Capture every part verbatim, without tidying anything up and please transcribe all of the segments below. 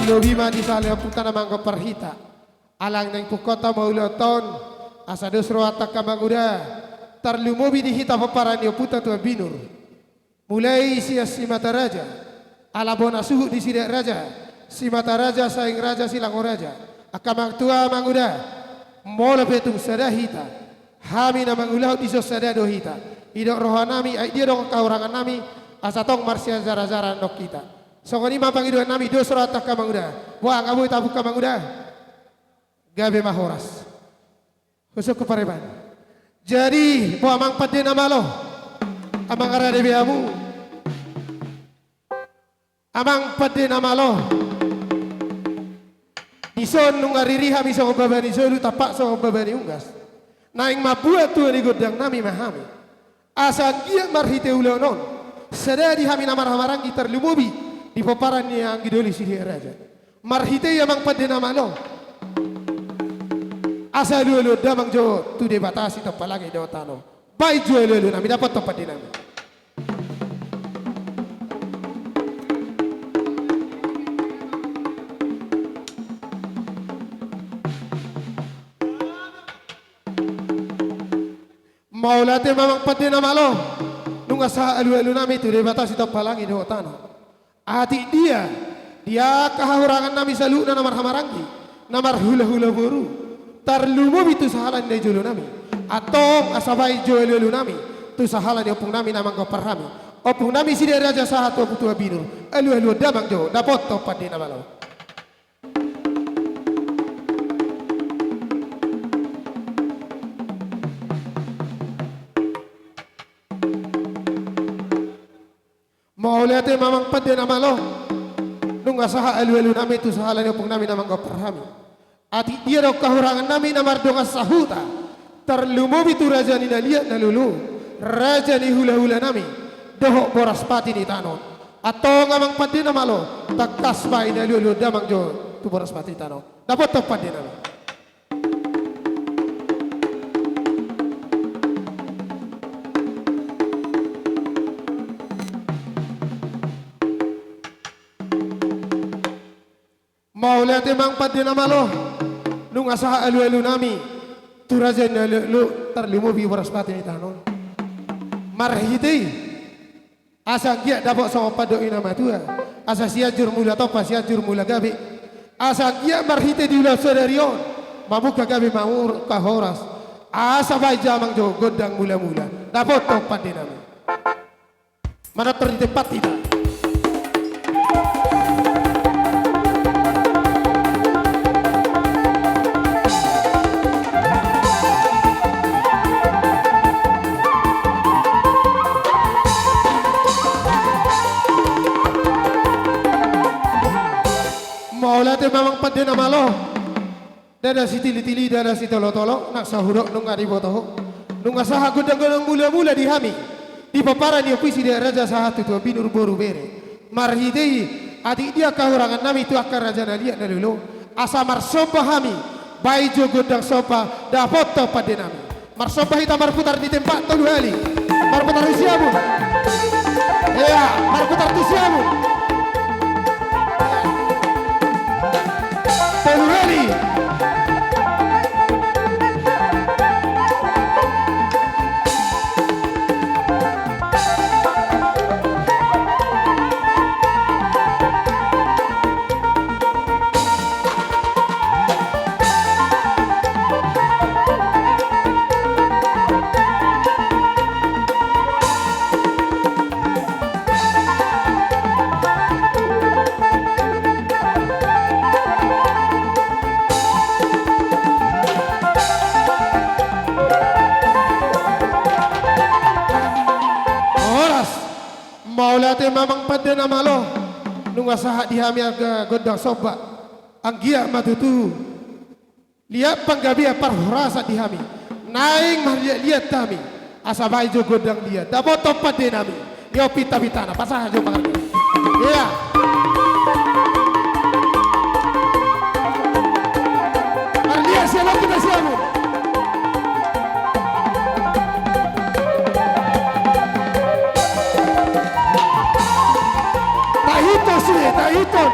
Lobi ma di sahali ompunta na manggompar hita. Ala naeng pungkaonta ma ulaonta on, asa dos rohanta angka amang uda, tarlumobi di hita pomparan ni ompunta tu Ambinur. Mulai sian Simataraja, ala bona suhut di Sidaet Raja, Simataraja, Saing Raja, Silango Raja. Angka amang tua, amang uda, molo pe tung sada hita, hami na mangulahon dison sada do hita. Didok rohanami, ai dia do angka hahurangannami, asa tong marsiajarajaran dohot hita. Songon i ma pangidoannami, dos rohanta angka amang uda. Boha, nga boi tabuka amang uda? Gabe ma, horas. Husungkun pareban. Jadi, boha amang pande na malo, amang ara ni beamu, amang pande na malo. Dison nunga riri hami songon baba ni solu, tampak songon baba ni unggas. Naeng mambuat tua ni gondangnami ma hami. Asa anggiat marhite ulaon on, sada di hami na marhahamaranggi, tarlumobi di pomparan ni anggi doli Sidaet Raja. Marhite i amang pande na malo, asa alualuhon damang jo tu Debata sitompa langit dohot tano. Baen jo alualunami, dapothon pandenami. Mauliate ma amang pande na malo, nunga sahat alualunami tu Debata sitompa langit dohot tano. Atik dia, di angka hahurangannami saluhutna na marhahamaranggi, na marhulahula boru, tarlumobi tu sahala ni najolonami. Antong asa baen jo alualunami tu sahala ni ompungnami na manggompar hami, ompungnami Sidaet Raja sahat tu Ompu Tuan Binur. Alualuhon damang jo, dapothon pande na malo. Mauliate ma amang pande na malo, nunga sahat alualunami tu sahala ni ompungnami na manggompar hami. Atik dia do angka hahurangannami na mardongan sahuta, tarlumobi tu raja ni na liat na lolo, raja ni hulahulanami, dohot boraspati ni tano on. Antong amang pande na malo, tangkas baen alualuhon damang jo tu boraspati ni tano on. Dapothon pandenami. Mauliate ma amang pande na malo, nunga sahat alualunami tu raja ni na lolo, tarlumobi boraspati ni tano on. Marhite i, asa anggiat dapot songon pandok ni na matua, asa Sianjur Mula Tompa, Sianjur Mula Gabe. Asa anggiat marhite di ulaon sadari on, mamungka gabe, mamungka horas, asa baen damang jo gondang mulamula. Dapothon pandenami. Manortor di tempat hita. Mauliate ma amang pande na malo. Ndada sitilitili, ndada sitolotolo, nang sahudok nunga diboto ho. Nunga sahat gondang-gondang mulamula di hami, di pomparan ni Ompu i Sidaet Raja sahat tu Tuan Binur boru bere. Marhite i, atik dia angka hahurangannami tu angka raja na liat na lolo, asa marsomba hami, baen jo gondang somba, dapothon pandenami. Marsomba hita, marputar di tempat tolu hali. Marputar tu siamun. Iya, marputar tu siamun. Tolu hali. Horas. Mauliate ma amang pande na malo, nunga sahat di hami angka gondang somba. Anggiat ma tutu liat panggabean parhorasan di hami. Naeng marliatliat hami, asa baen jo gondang liat. Dapothon pandenami. Ia pintapintana, pasahat jo panggabean. Iya. Marliat sian hita siamun. Tahiton si, tahiton.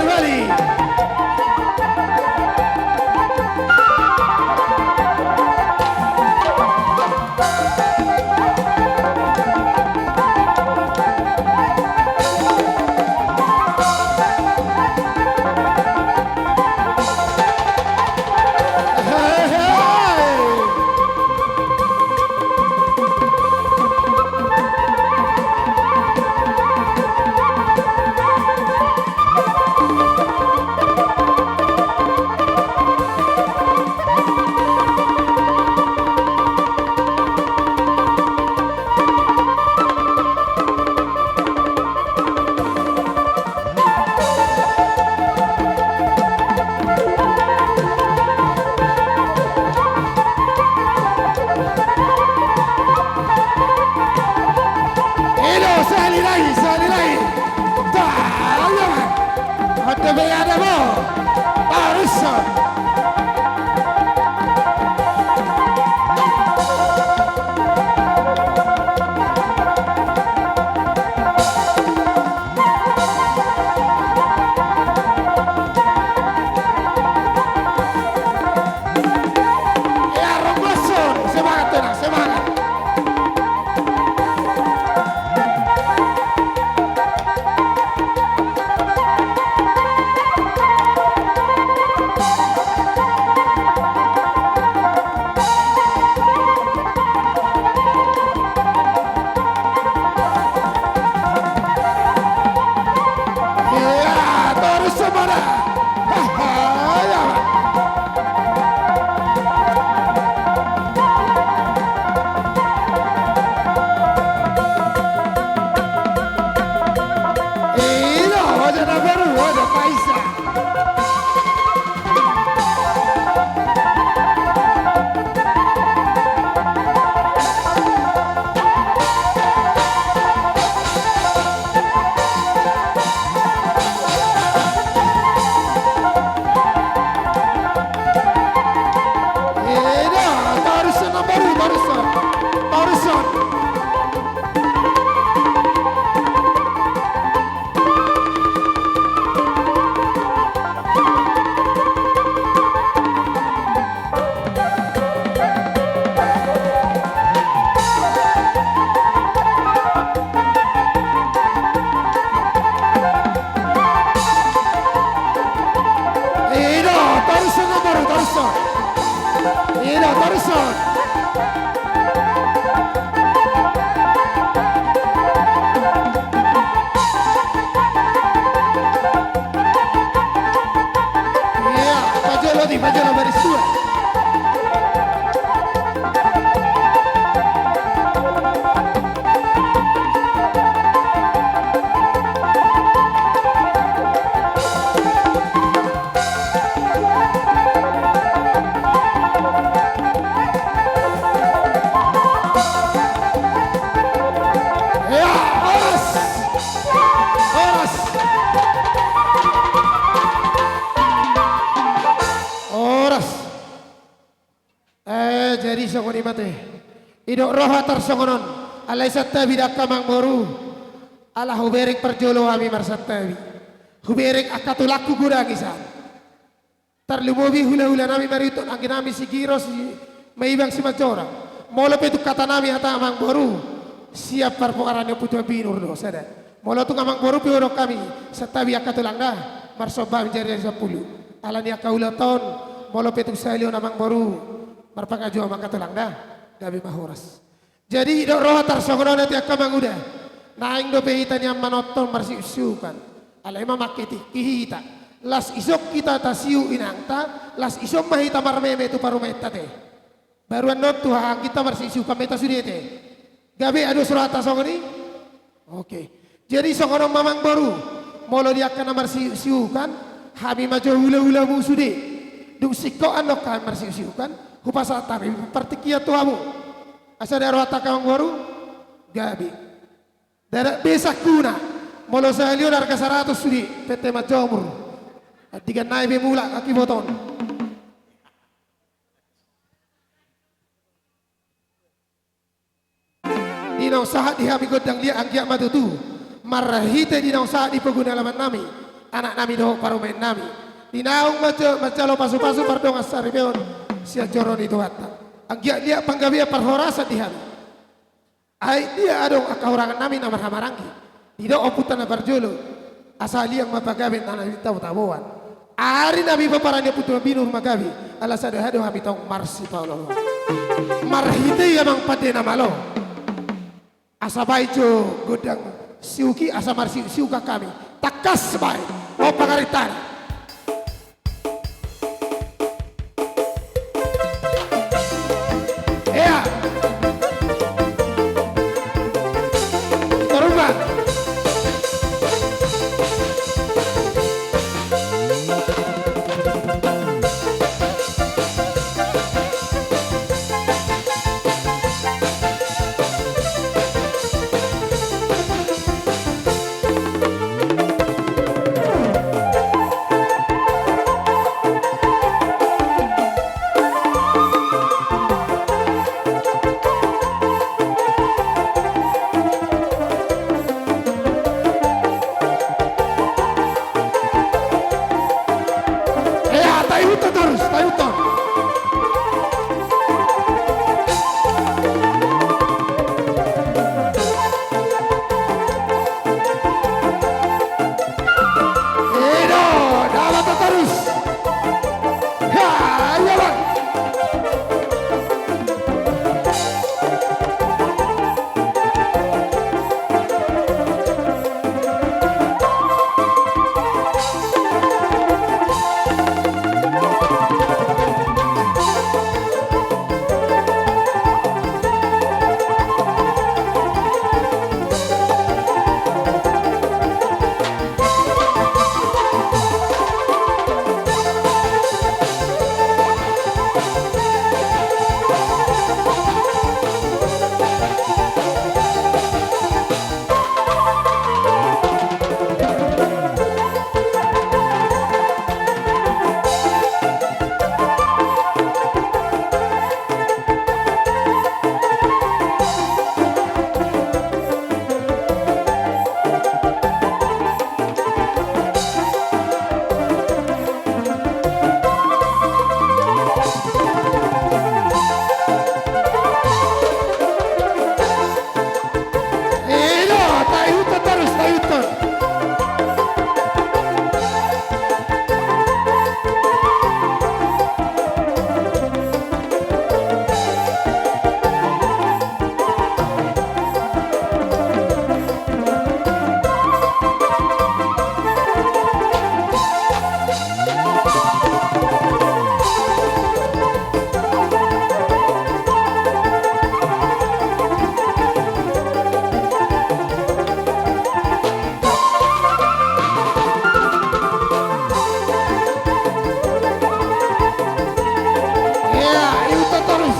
Bali. Elo, sahali lagi, sahali lagi. Dah, ayo. Ada be ada bo. Barusan. Ya, Ronggoson, semangat, tenang, semangat. Iya, torus, Sobat. Haha, iya, Pak. Iya, wajah na baru, wajah Faisal. Eda, torus na baru, torus. Torus. Eda, torus na baru, torus. Eda, torus. Iya, pajolo di, pajolo baris dua. Ya, horas. Horas. Horas. Eh, jadi songon i ma te. Didok roha tarsongon on. Alai santabi da angka amangboru. Ala hubereng parjolo hami marsantabi. Hubereng angka tulangku godang i san. Tarlumobi hulahula nami marihut anggi nami si Giro, si Maibang, si Manjora. Molo pe tung hata nami hata amangboru, sian parpoaran ni ompu tuan binur do sada. Molo tung amangboru pe hudok hami, santabi angka tulang da, marsomba hami jari na sampulu. Ala ni angka ulaonta on, molo pe tung sahali on amangboru, marpangajuan ma angka tulang da, gabe ma horas. Jadi didok roha tarsongon on ate angka amang uda. Naeng dope hita nian manonton marsiuksiukan. Alai ma mangkitingki hita. Las dison hita tasiu inangta, las dison ma hita marmeme tu parumaenta te. Baru annon tu haha angginta marsiuksiukan ma hita sude te. Gabe ado rohanta songon i? Oke. Jadi songon on ma amangboru. Molo di angka na marsiuksiukan, hami ma jo hulahulamu sude. Dung singkop annon hami marsiuksiukan, hupasahat hami partingkian tu hamu. Asa dao rohanta angka amangboru, gabe. Ndada be sangkuna, molo sahali on arga saratus sude, pette manjomur. Andigan nai be mulak angka iboto on. Di naung sahat di hami gondang liat anggiat ma tutu. Marhite di naung sahat di pogu ni alaman nami. anak nami dohot parumaen nami. Di naung manjo-, manjalo pasu-pasu pardongan saripeon sian joro ni Tuhanta. Anggiat liat panggabean parhorasan di hami. Ai dia adong angka hurangan nami na marhahamaranggi. Didok ompunta na parjolo, asa liang ma pagabe na naeng tabo-taboan. Ari nami pomparan ni ompunta binur ma gabe, ala sada-sada do hami tong marsipaolooloan. Marhite i amang pande na malo. Asa baen jo gondang siuki asa marsiuk-siukan hami. Tangkas baen. On pangaritana. Ea. Torumba. Ea, taihuthon torus, taihuthon. Edo, dapat torus. Ha, iya, Bang. Edo, taihuthon torus, taihuthon. Ea, ihuthon torus.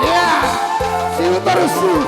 Ea, siu torus, siu.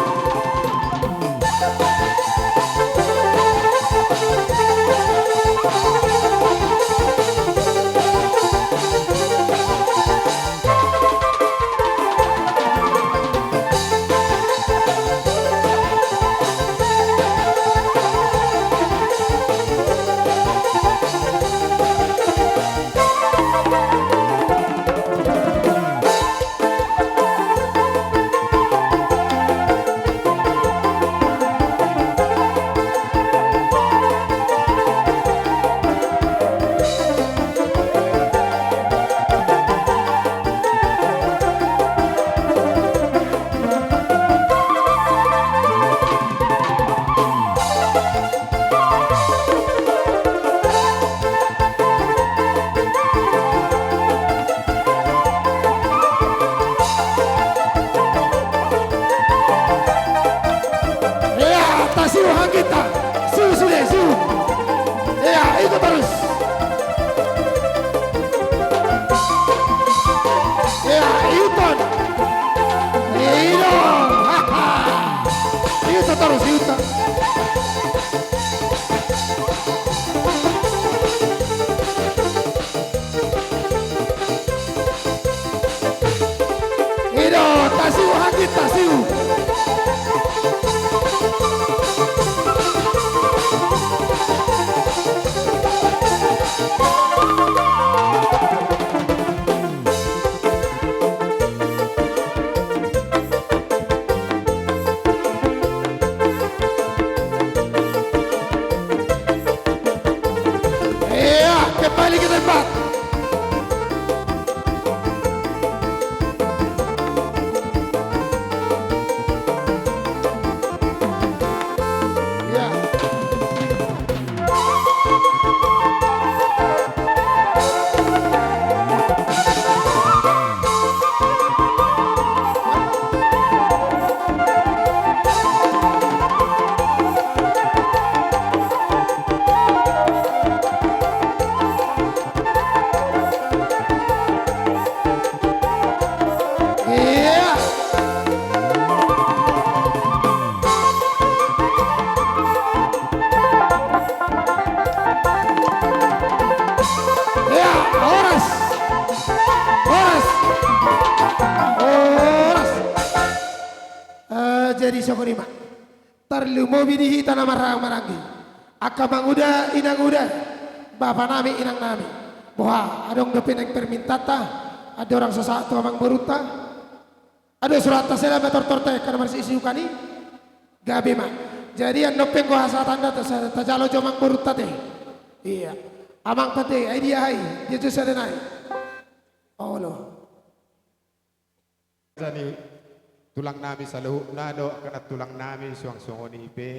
Tasiu hangginta, siu sude, siu. Ia, ihuthon torus. Ia, ihuthon. Ido. Haha. Ihuthon torus, ihuthon. Ido, tasiu hangginta, siu. Ia, kembali ke tempat. Ia. Ia. Ia, horas. Horas. Horas. Eh, jadi songon i ma. Tarlumobi di hita na marhaha maranggi, angka amanguda, inanguda, bapanami, inangnami. Boha, adong dope naeng permintaanta, andorang so sahat tu amangborunta? Adong suratta, sai lam tortor ta angka na marsiusiukan i? Gabe ma. Jadi annon pe anggo hasahatanta, ta-, tajalo jo amangborunta te. Ia. Amang pate, ai dia, ai dia jo sada nai. Olo. Raja ni tulangnami saluhutna dohot angka nantulangnami, suang songon i pe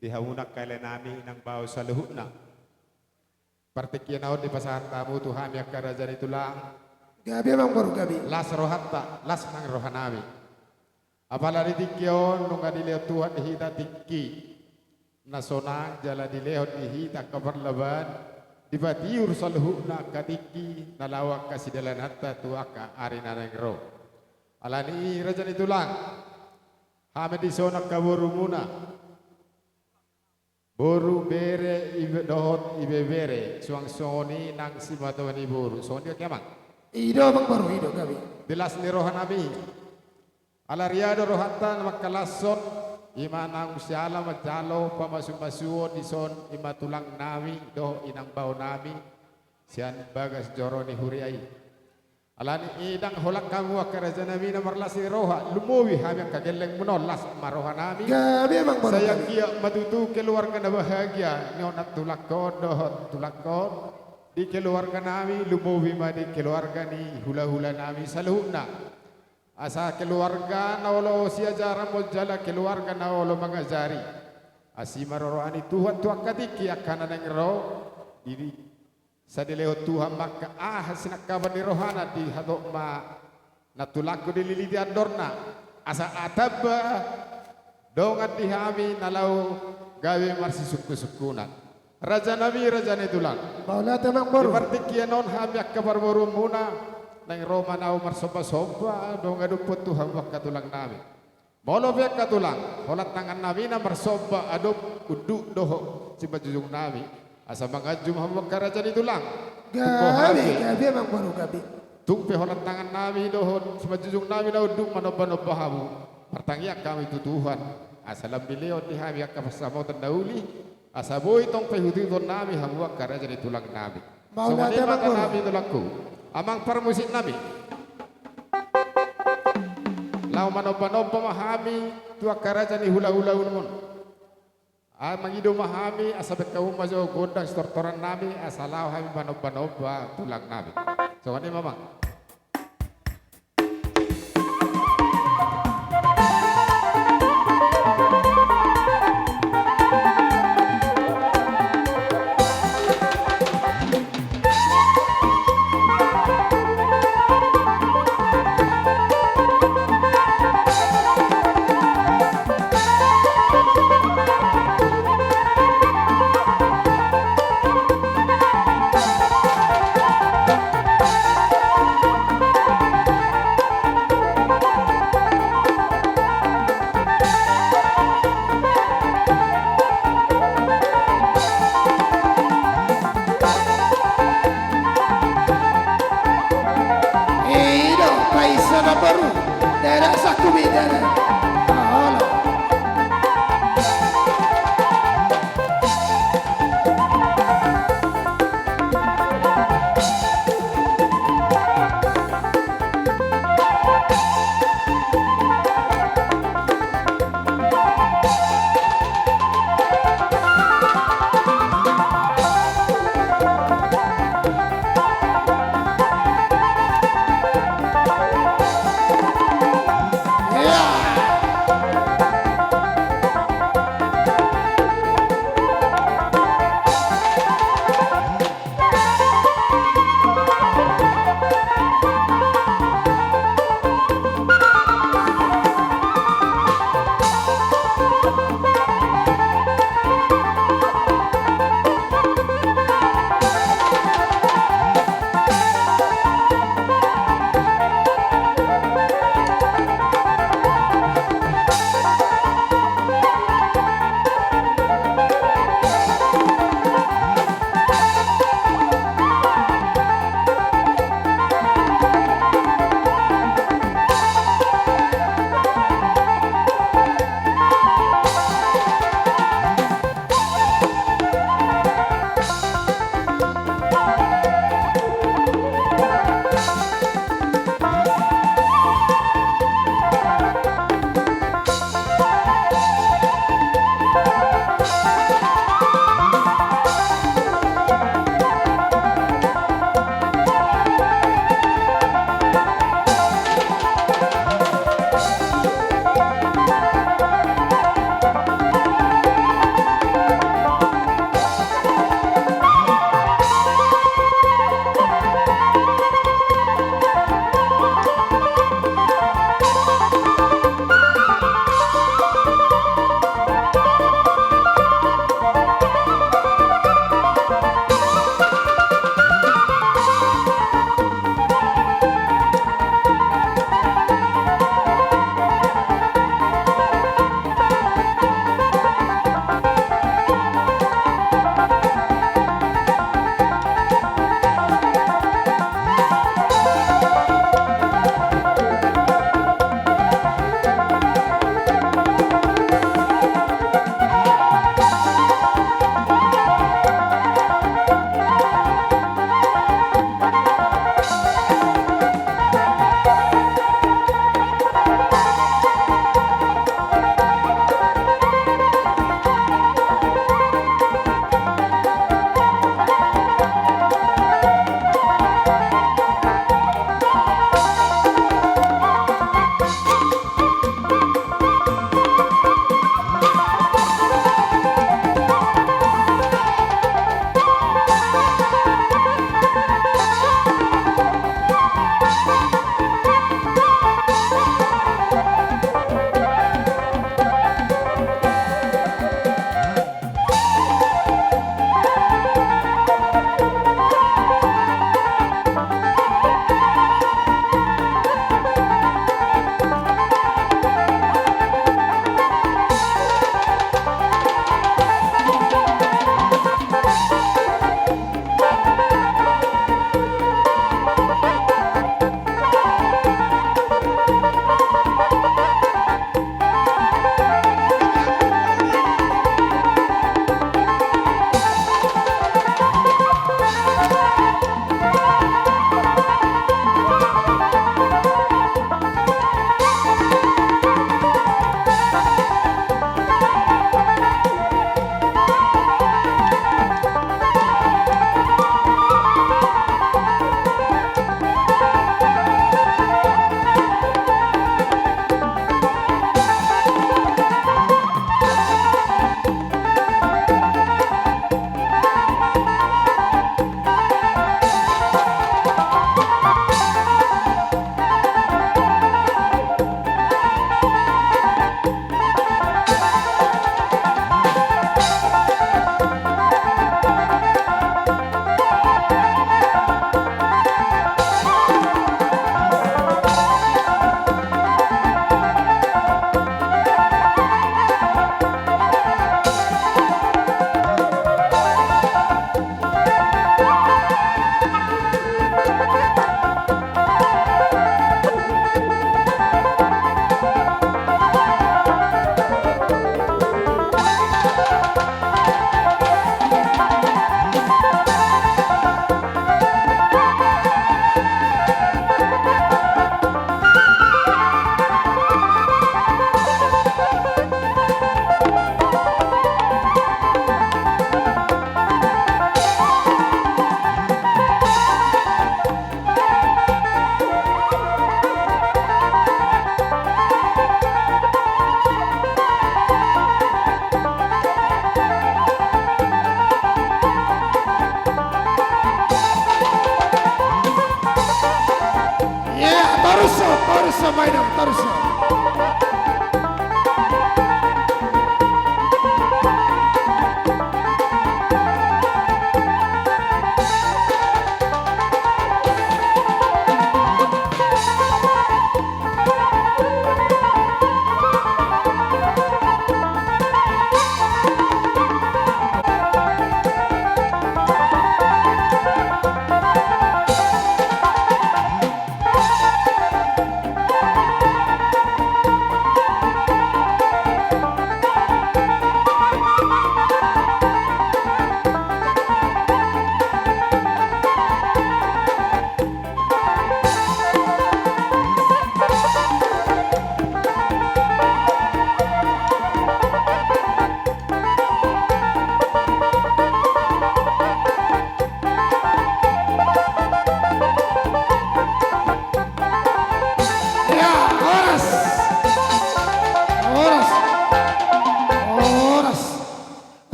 di hamuna angka helanami, inang bao saluhutna. Partingkian on dipasahat hamu tu hami angka raja ni tulang. Gabe, amangboru, gabe. Las rohanta, las nang rohanami. Apala di tingki on nunga dilehon Tuhan di hita tingki na sonang, jala dilehon di hita angka parlabaan, dipatiur saluhutna angka tingki na laho angka sidalananta tu angka ari na naeng ro. Alani i, raja ni tulang, hami dison angka borumuna, boru, bere, ibe-, dohot ibebere, suang songon i nang simatuan ni boru. Songon i, amang? I do, amangboru, i do, gabe. Di las ni rohanami. Ala riado rohanta na mangkalashon, i ma naung siala manjalo pamasumasuon dison, i ma tulangnami dohot inang baonami sian bagas joro ni huria i. Alani i, ndang holan hamu angka rajanami na marlas ni roha, lumobi hami angka gellengmuna on, las ma rohanami. Gabe, amangboru, gabe. Sai anggiat ma tutu keluarga na bahagia, nang tulangkon dohot tulangkon, di keluarganami, lumobi ma di keluarga ni hulahulanami saluhutna. Asa keluarga na olo siajaran jala keluarga na olo mangajari. Asi ma roroan ni Tuhan tu angka tingki angka na naeng ro, di, di, sai dilehon Tuhan ma angka aha sinangkapan ni rohana, dihatop ma nang tulangku dililiti andorna. Asa atamba dongan di hami na laho gabe marsisungkunsungkunan. Rajanami, raja ni tulang. Mauliate, amangboru. Di partingkian on hami angka parboruonmuna, naeng ro ma naung marsombasomba, dung adumhon tu hamu angka tulangnami. Molo pe angka tulang, holan tangannami na marsomba adop unduk dohot simanjujungnami, asa manganju ma hamu angka raja ni tulang. Gabe, gabe, amangboru, gabe. Tung pe holan tangannami dohot simanjujungnami na unduk manombanomba hamu, martangiang hami tu Tuhan asa lam dilehon di hami angka pansamotan na uli, asa boi tong paihutihutonnami hamu angka raja ni tulangnami. Mauliate, amangboru. Songon i ma, amangboru, tulangku, amang parmusiknami. Laho manombanomba ma hami tu angka raja ni hulahulamu on. Ai mangido ma hami, asa baen hamu ma jo gondang sitortorannami, asa laho hami manombanomba tulangnami. Songon i ma, amang.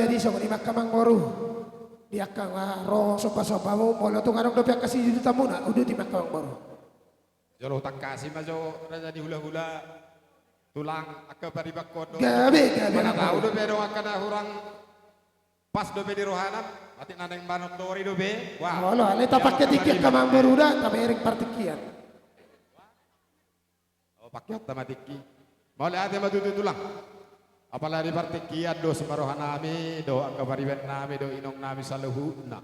Jadi songon i ma angka amangboru. Di angka nga ro somba-somba muna, molo tung adong dope angka siudutanmuna, uduti ma angka amangboru. Jolo tangkasi ma jo raja ni hula-hula. Tulang, angka paribanhon do. Gabe, gabe. Mana tahu dope adong angka na hurang pas dope di rohana. Atik na naeng manondori dope. Wah. Olo, alai tapangke tingki angka amangboru da, tabereng partingkian. O, pangkeanta ma tingki. Mauliate ma tutu tulang. Apala di partingkian dos ma rohanami dohot angka paribanhonami dohot inongnami saluhutna.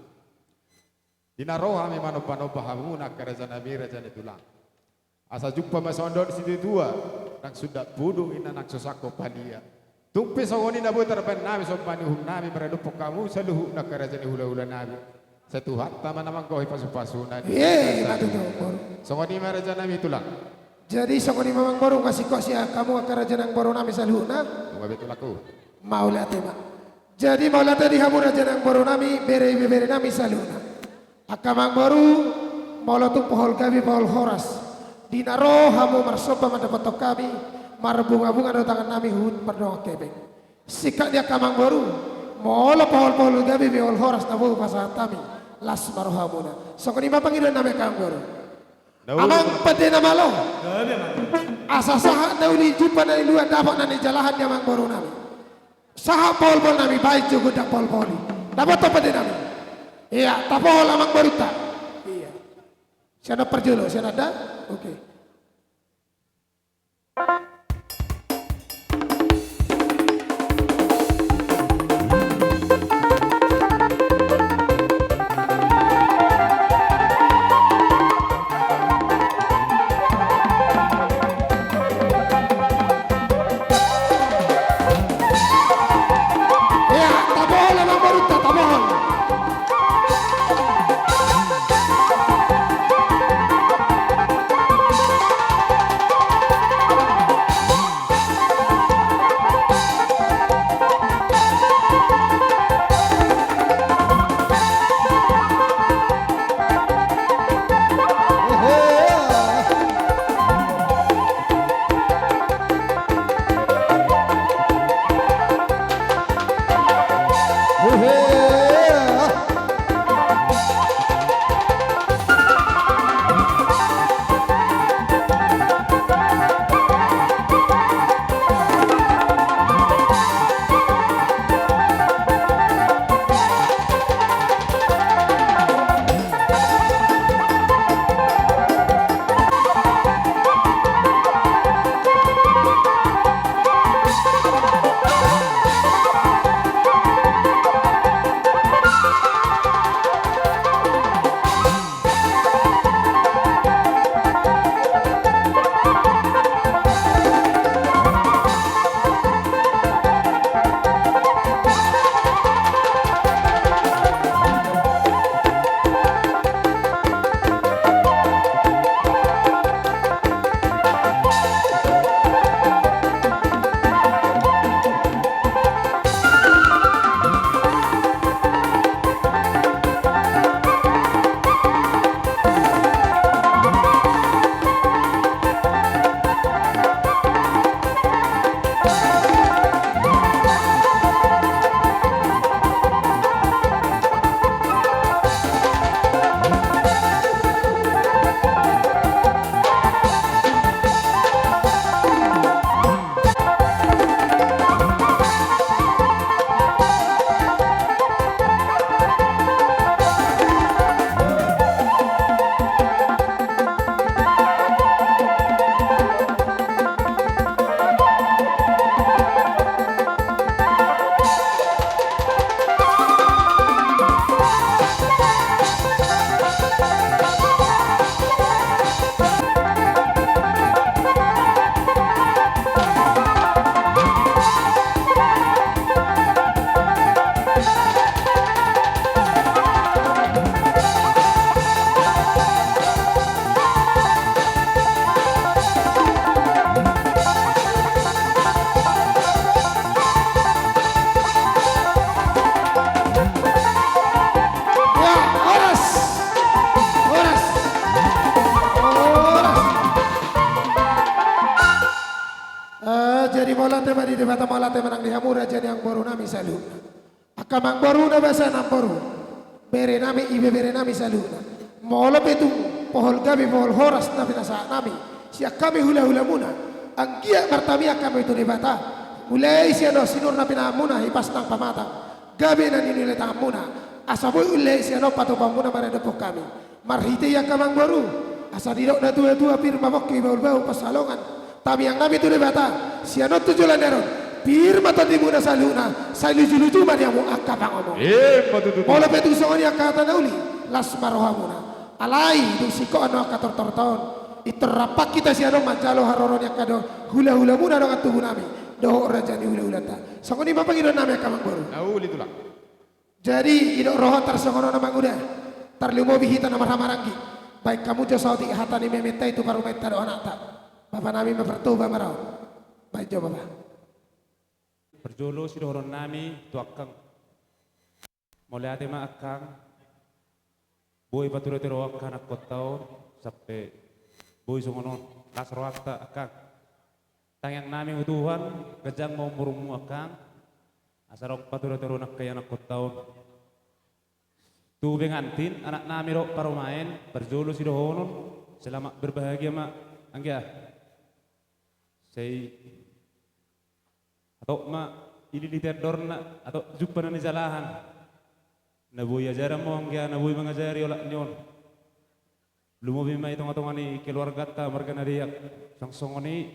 Di na ro hami manomba-nomba hamuna angka rajanami, raja ni tulang. Asa jumpa ma songon dok ni situatua, nang sundat puduk inna nang so sangkop palia. Tung pe songon i na boi tarbahen nami, songon i ma uhumnami maradophon hamu saluhutna angka raja ni hula-hulanami. Sai Tuhanta ma na manggohi pasu-pasuna di. Songon i ma rajanami tulang. Jadi songon i ma amangboru, nunga singkop sian hamu angka raja ni amangborunami saluhutna. Nunga be tulangku. Mauliate ma. Jadi mauliate di hamu raja ni amangborunami, bere-berenami saluhutna. Angka amangboru, molo tung pohol gabe pohol horas, di na ro hamu marsomba mandapothon hami, marbunga-bunga do tangannami huhut mardongan hepeng. Singkat ni angka amangboru, molo pohol-pohol gabe pohol horas na boi pasahat hami, las ma rohamuna. Songon i ma pangidoannami angka amangboru. Amang pande na malo. Asa sahat na uli jumpa na niluluan, dapot na nijalahan ni amangborunami. Sahat pohol-poholnami, baen jo gondang pohol-pohol i. Dapothon pandenami. Ia, tapohol amangborunta. Ia. Sian na parjolo, sian na da. Oke. Ia, tapohol amangborunta, tapohol. Ya, horas. Horas. Horas. Eh, jadi mauliate ma di Debata, mauliate ma nang di hamu raja ni amangborunami saluhutna. Angka amangboru na basa namboru, berenami, ibebere nami saluhutna. Molo pe tung pohol gabe, pohol horas na pinasahat nami sian hami hulahulamuna, anggiat martamiang hami tu Debata. Mulai sian on sinur na pinahanmuna, hipas nang pamatang, gabe na niula tanganmuna, asa boi ullehon sian on patupaonmuna maradophon hami. Marhite i angka amangboru, asa didok natuatua, pir ma pongki, bahulbahul pansalongan, tamiang nami tu Debata. Sian on tu joloan ni ari on, pir ma tondimuna saluhutna, sai lujuluju ma di hamu angka pangomoan. Emma tutu. Molo pe tung songon i angka hata na uli, las ma rohamuna. Alai dung singkop annon angka tortorta on, pintor rap hita sian on manjalo haroro ni angka do hulahulamuna dongan tubu nami dohot raja ni hulahulanta. Songon i ma pangidoan nami angka amangboru. Na uli tulang. Jadi didok roha tarsongon on amang uda, tarlumobi hita na marhahamaranggi. Baen hamu jo saotik hata ni mementa i tu parumaenta dohot anakta. Bapa nami ma Partoba ma ra on. Baen jo bapa. Parjolo sidohonon nami tu angkang. Mauliate ma angkang. Boi paturoturo angka anakhonta on sampe boi songon on las rohanta angkang. Tangiang nami tu Tuhan, ganjang ma umurmu angkang, asa adong paturoturo nangkin anakhonta on. Tu pengantin, anak nami dohot parumaen, parjolo sidohonon, selamat berbahagia ma, anggia. Sai hatop ma ililiti andorna, hatop jumpa na nijalahan. Na boi ajaran ma on, anggia, na boi mangajari olat ni on. Lumobi ma i tongatonga ni keluarganta marga Nadeak. Songon i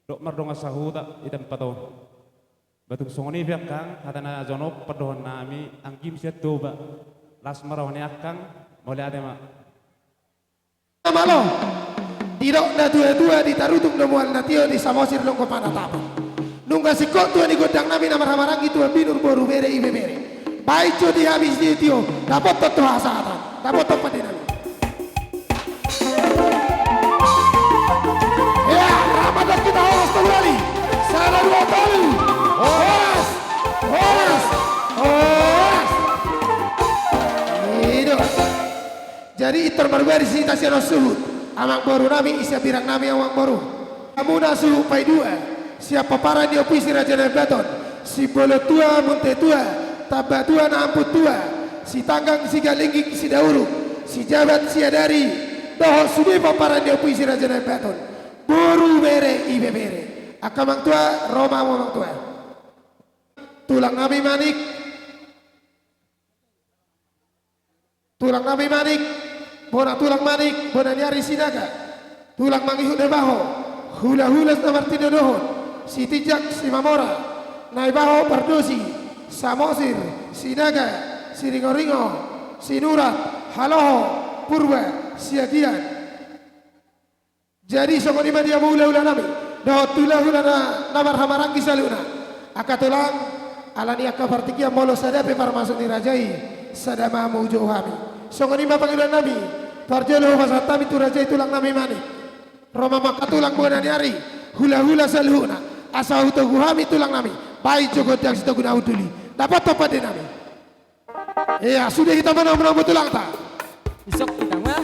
dohot mardongan sahuta di tempat on. Ba tung songon i pe angkang, hata na jonok pandohan nami, anggim sian Toba. Las ma roha ni angkang, mauliate ma. Malo, didok natuatua, di Tarutung do mual na tio, di Samosir longgo panatapan. Nunga singkop tua ni gondang nami na marhahamaranggi, tuan binur boru bere ibebere. Baen jo di hami sitio, dapothon tu hasahatan, dapothon pande nami. Ya, rap ma hita horas tolu hali. Sada, dua, tolu. Horas, horas, horas. I do. Jadi pintor marbaris hita sian on suhut, amangboru nami, i sian birang nami amangboru. Hamuna suhut paidua, sian pomparan ni Ompu i Si Raja Nabaton, Simbolon Tua, Munte Tua, Tamba Tua, Nampun Tua, Sitanggang, Sigalingging, Sidaurung, Sijabat, Siadari, dohot sude pomparan ni Ompu i Si Raja Nabaton, boru, bere, ibebere. Angka amang tua, ro ma hamu amang tua. Tulang nami Manik. Tulang nami Manik, bona tulang Manik, bona ni ari Sinaga, tulang mangihut Naibaho, hulahula na martinodohon, Sitinjak, Simamora, Naibaho, Pardosi, Samosir, Sinaga, Siringoringo, Sinurat, Haloho, Purba, Siagian. Jadi songon i ma di hamu hulahula nami dohot hulahula na, na marhahamaranggi saluhutna. Angka tulang, ala ni angka partingkian, molo sada pe parmasuk ni raja i, sada ma hamu, jou hami. Songon i ma pangidoan nami, parjolo hupasahat hami tu raja i tulang nami Manik. Ro ma hamu angka tulang bona ni ari, hulahula saluhutna, asa hutogu hami tulang nami, baen jo gondang sitogu na hundul i. Dapothon pande nami. Ia, sude hita manomu-nomu tulangta. Isok hita ma.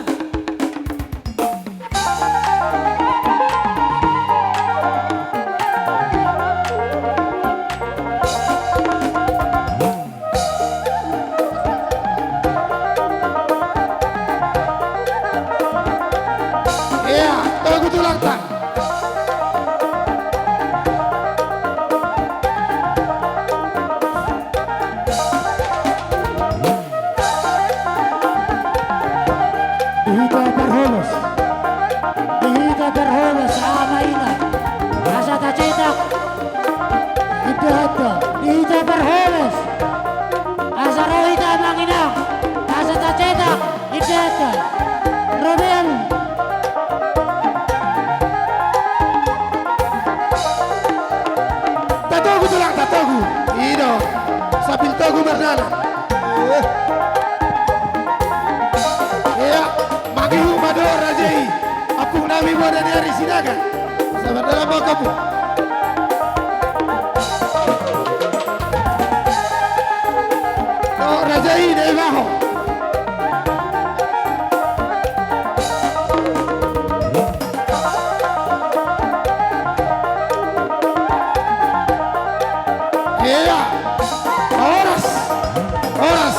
Ia, togu tulangta. Di hita parhobas, di hita parhobas, ama ina, asa tacetak indahanta. Di hita parhobas, asa ro hita amang inang, asa tacetak indahanta. Ro be hamu. Tatogu tulang, tatogu. I do. Sambil togu mardalan. Ia, mangihut ma dohot raja i, ompung nami bona ni ari Sinaga. Sabar dalam bokap. Dohot raja i Naibaho. Ia, horas. Horas.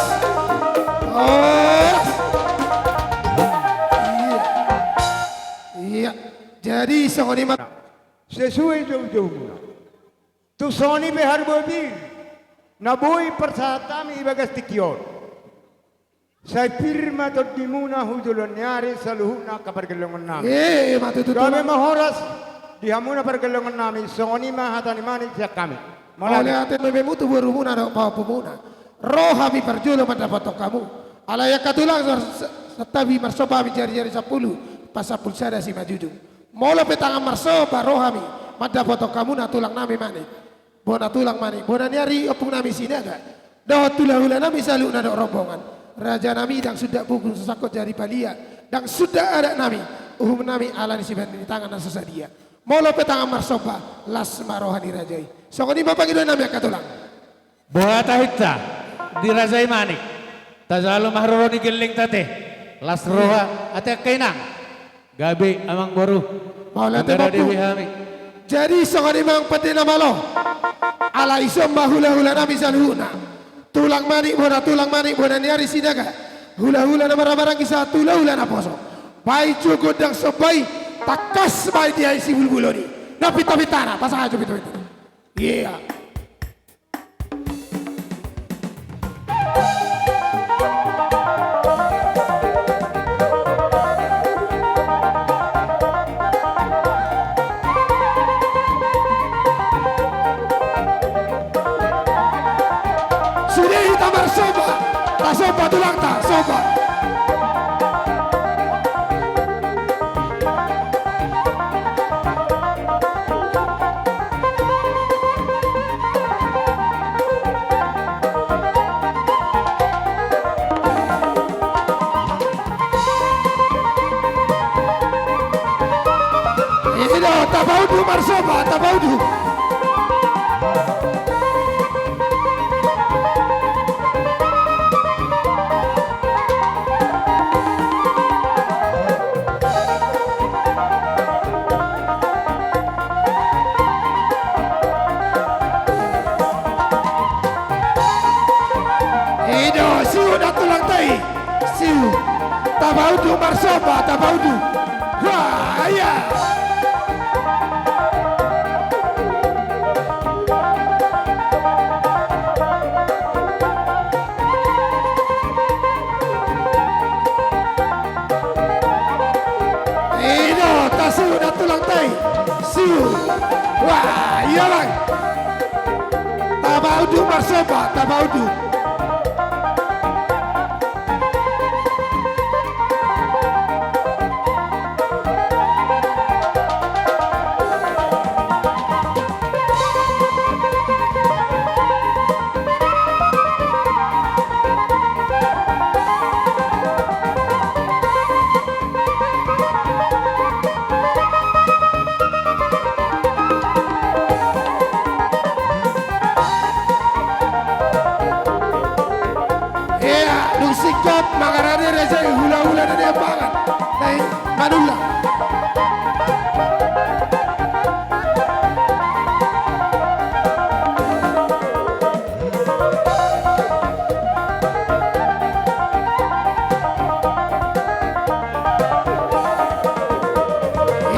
Horas. Iya. Iya. Jadi songon i ma. Sesuai joujoumuna. Tung songon i pe harubapi na boi parsahat hami ibagas tingki on. Sai pir ma tondimuna tu joloan ni ari saluhutna angka pargellongon nami. Gabe ma horas di hamuna pargellongon nami, songon i ma hata ni manik sian hami. Mauliate ma di hamuna tu borumuna dohot pahompumuna. Ro hami parjolo mandapothon hamu. Alai angka tulang, santabi marsomba hami jarijari sampulu, pasampulu sada simanjujung. Molo pe tangan marsomba ro hami mandapothon hamuna tulang nami manik. Bona tulang manik, bona ni ari ompung nami Sinaga, dohot hulahula nami saluhutna dohot rombongan. Raja nami, ndang sundat buku sasangkot jari palia, ndang sundat adat nami, uhum nami ala ni sibahen ni tangan na so sadia. Molo pe tangan marsomba, las ma roha ni raja i. Songon i ma pangidoan nami angka tulang. Boha tahinta di raja i manik, tajalo ma haroro ni gellengta ate, las roha ate angka inang. Gabe amangboru. Mauliate ma di hami. Jadi songon i ma pande na malo. Alai ison ma hulahula nami saluhutna. Tulang manik, bona tulang manik, bona ni ari Sinaga. Hulahula na marhahamaranggi sahat tu hulahula na poso. Baen jo gondang somba i, tangkas baen di ai sibulbulon i. Na pintapintana, pasahat jo pintapintana. Iya. Sude hita marsomba, tasomba tulangta, somba. I do, tapaudu marsomba, tapaudu. I do, siu da tulangta i, siu. Tapaudu marsomba, tapaudu. Wah, iya. I do, tasiu da tulangta i. Siu. Wah, iya, Bang. Tapaudu marsomba, tapaudu. Ia, dung singkop mangarade raja i, hulahula na nian mangan. Nai manullang.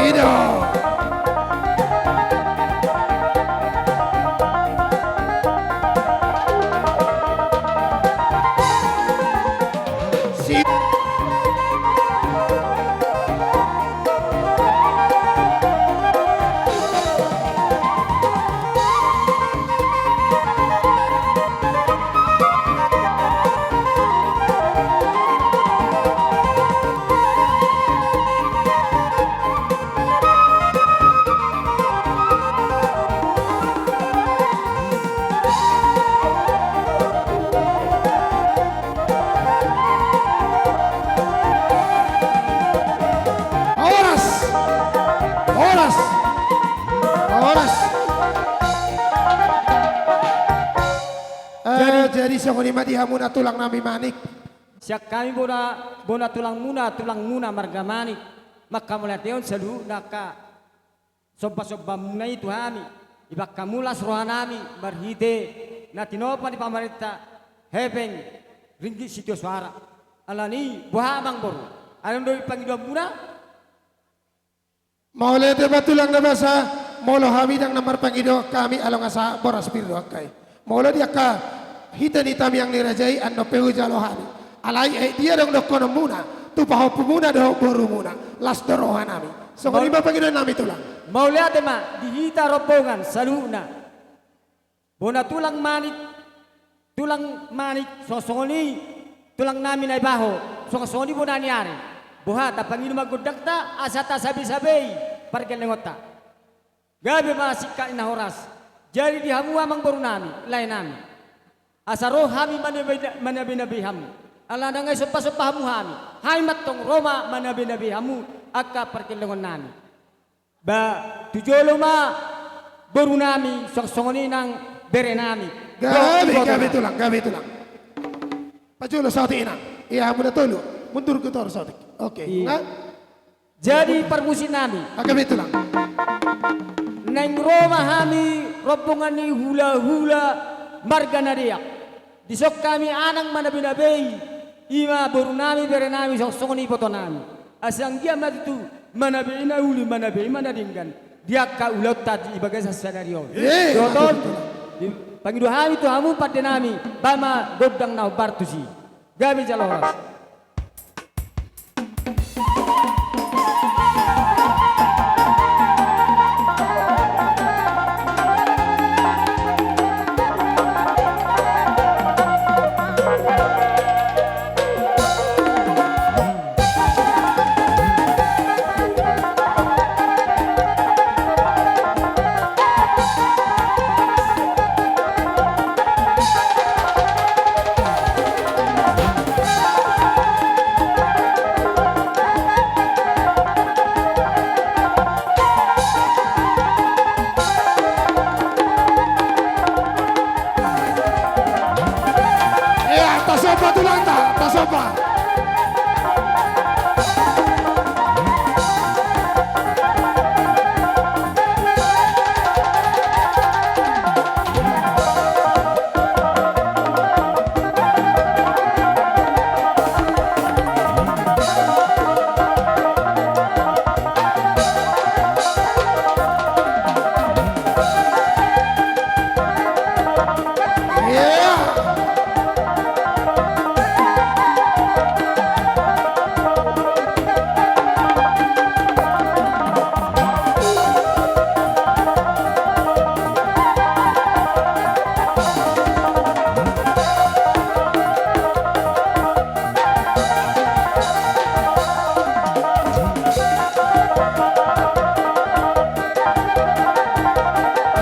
I do. Si- Horas. Horas. Horas. Eh, jadi, jadi songon i ma di hamuna tulang nami manik. Sian hami bona, bona tulangmuna, tulangmuna marga Manik. Manghamauliateon saluhutna angka sombasombaonmuna i tu hami, dibahen hamu las rohanami, marhite na tinopa ni pamarenta, hepeng ringgit sitio soara. Alani boha amang boru? Adong do pangidoanmuna? Mauliate ma tulang na basa, molo hami ndang na marpangido hami, along asa boras pir do angka i. Molo di angka hita ni tamiang ni raja i, annon pe hujalo hami. Alai aek dia adong dohononmuna tu pahompumuna dohot borumuna? Las do rohanami. Songon i ma pangidoannami tulang. Mauliate ma di hita rombongan saluhutna. Bona tulang manik, tulang manik, songon songon i tulang nami Naibaho, songon songon i bona ni ari. Boha, tapangido ma gondangta asa tasabesabei pargellengonta. Gabe ma singkat ni na horas. Jadi di hamu amang boru nami, lae nami, asa ro hami manabe-, manabeinabei hamu. Ala ndang ai sombasomba hamu hami, hami ma antong ro ma manabeinabei hamu angka pargellengon nami. Ba tu jolo ma boru nami, songon songon i nang bere nami. Gabe, gabe tulang, gabe tulang. Pajolo saotik inang. Ia hamu na tolu. Mundur tu toru saotik. Oke. Jadi parmusik nami. Gabe tulang. Naeng ro ma hami rombongan ni hulahula marga Nadeak. Dison hami anang manabeinabei, i ma boru nami, bere nami, songon songon i iboto nami. Asa anggiat ma tutu manabei na uli, manabei ma na denggan di angka ulaonta di bagasan sadari on. Dohot on, pangido hami tu hamu pande nami, bahen ma gondang na hombar tusi. Gabe jala horas. Ia, tasomba tulangta, tasomba.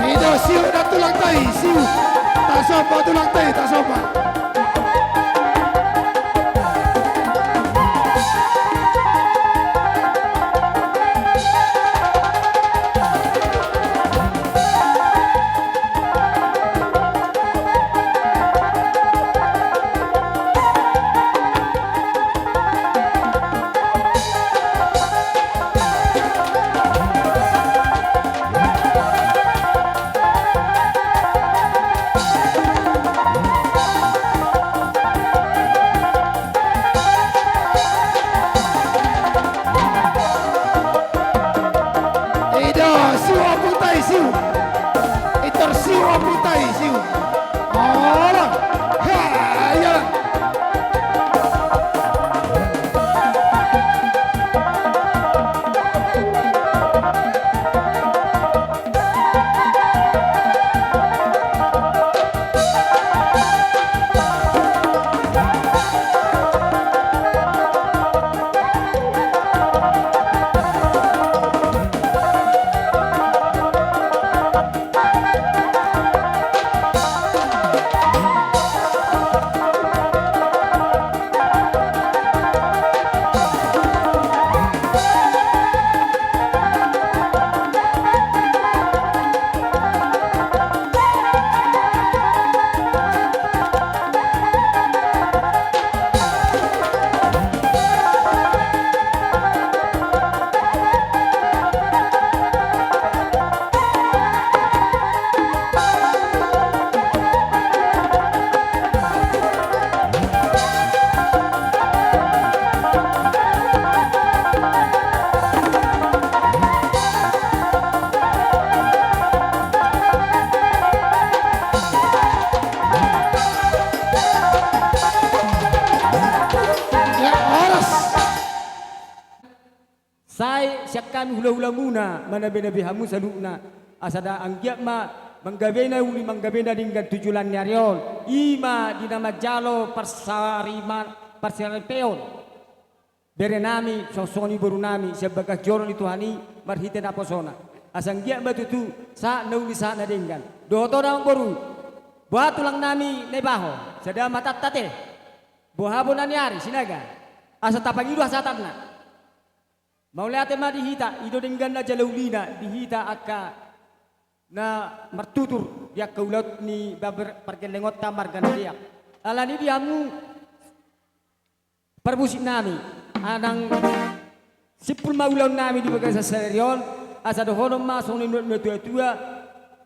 Ido, siu da tulangta i, siu. Tasomba tulangta i, tasomba. Ido, siu ompungta i, siu. Itor, siu ompungta i, siu. Olo. Hei, ia. tahe sian hami hulahulamuna manabenabe hamu saluhutna. Asa da anggiat ma manggabena uli, manggabena denggan tu joloan ni ari on. I ma di na manjalo parsarima-, parsaripeon berenami, songon i borunami, sian bagas joro ni Tuhan i, marhite naposona. Asa anggiat ma tutu sahat na uli, sahat na denggan. Dohot on amang boru, boha tulangnami Naibaho, sada ma tata te, boha bona ni ari Sinaga, asa tapangido hasahatanna. Mauliate ma di hita, i do denggan na jala ulina di hita angka na martutur di angka ulaon ni babar pargellengonta marga Nadeak. Alani i di hamu parmusiknami, unang simpul ma ulaonnami di bagasan sadari on, asa dohonon ma songon nidok ni natuatua,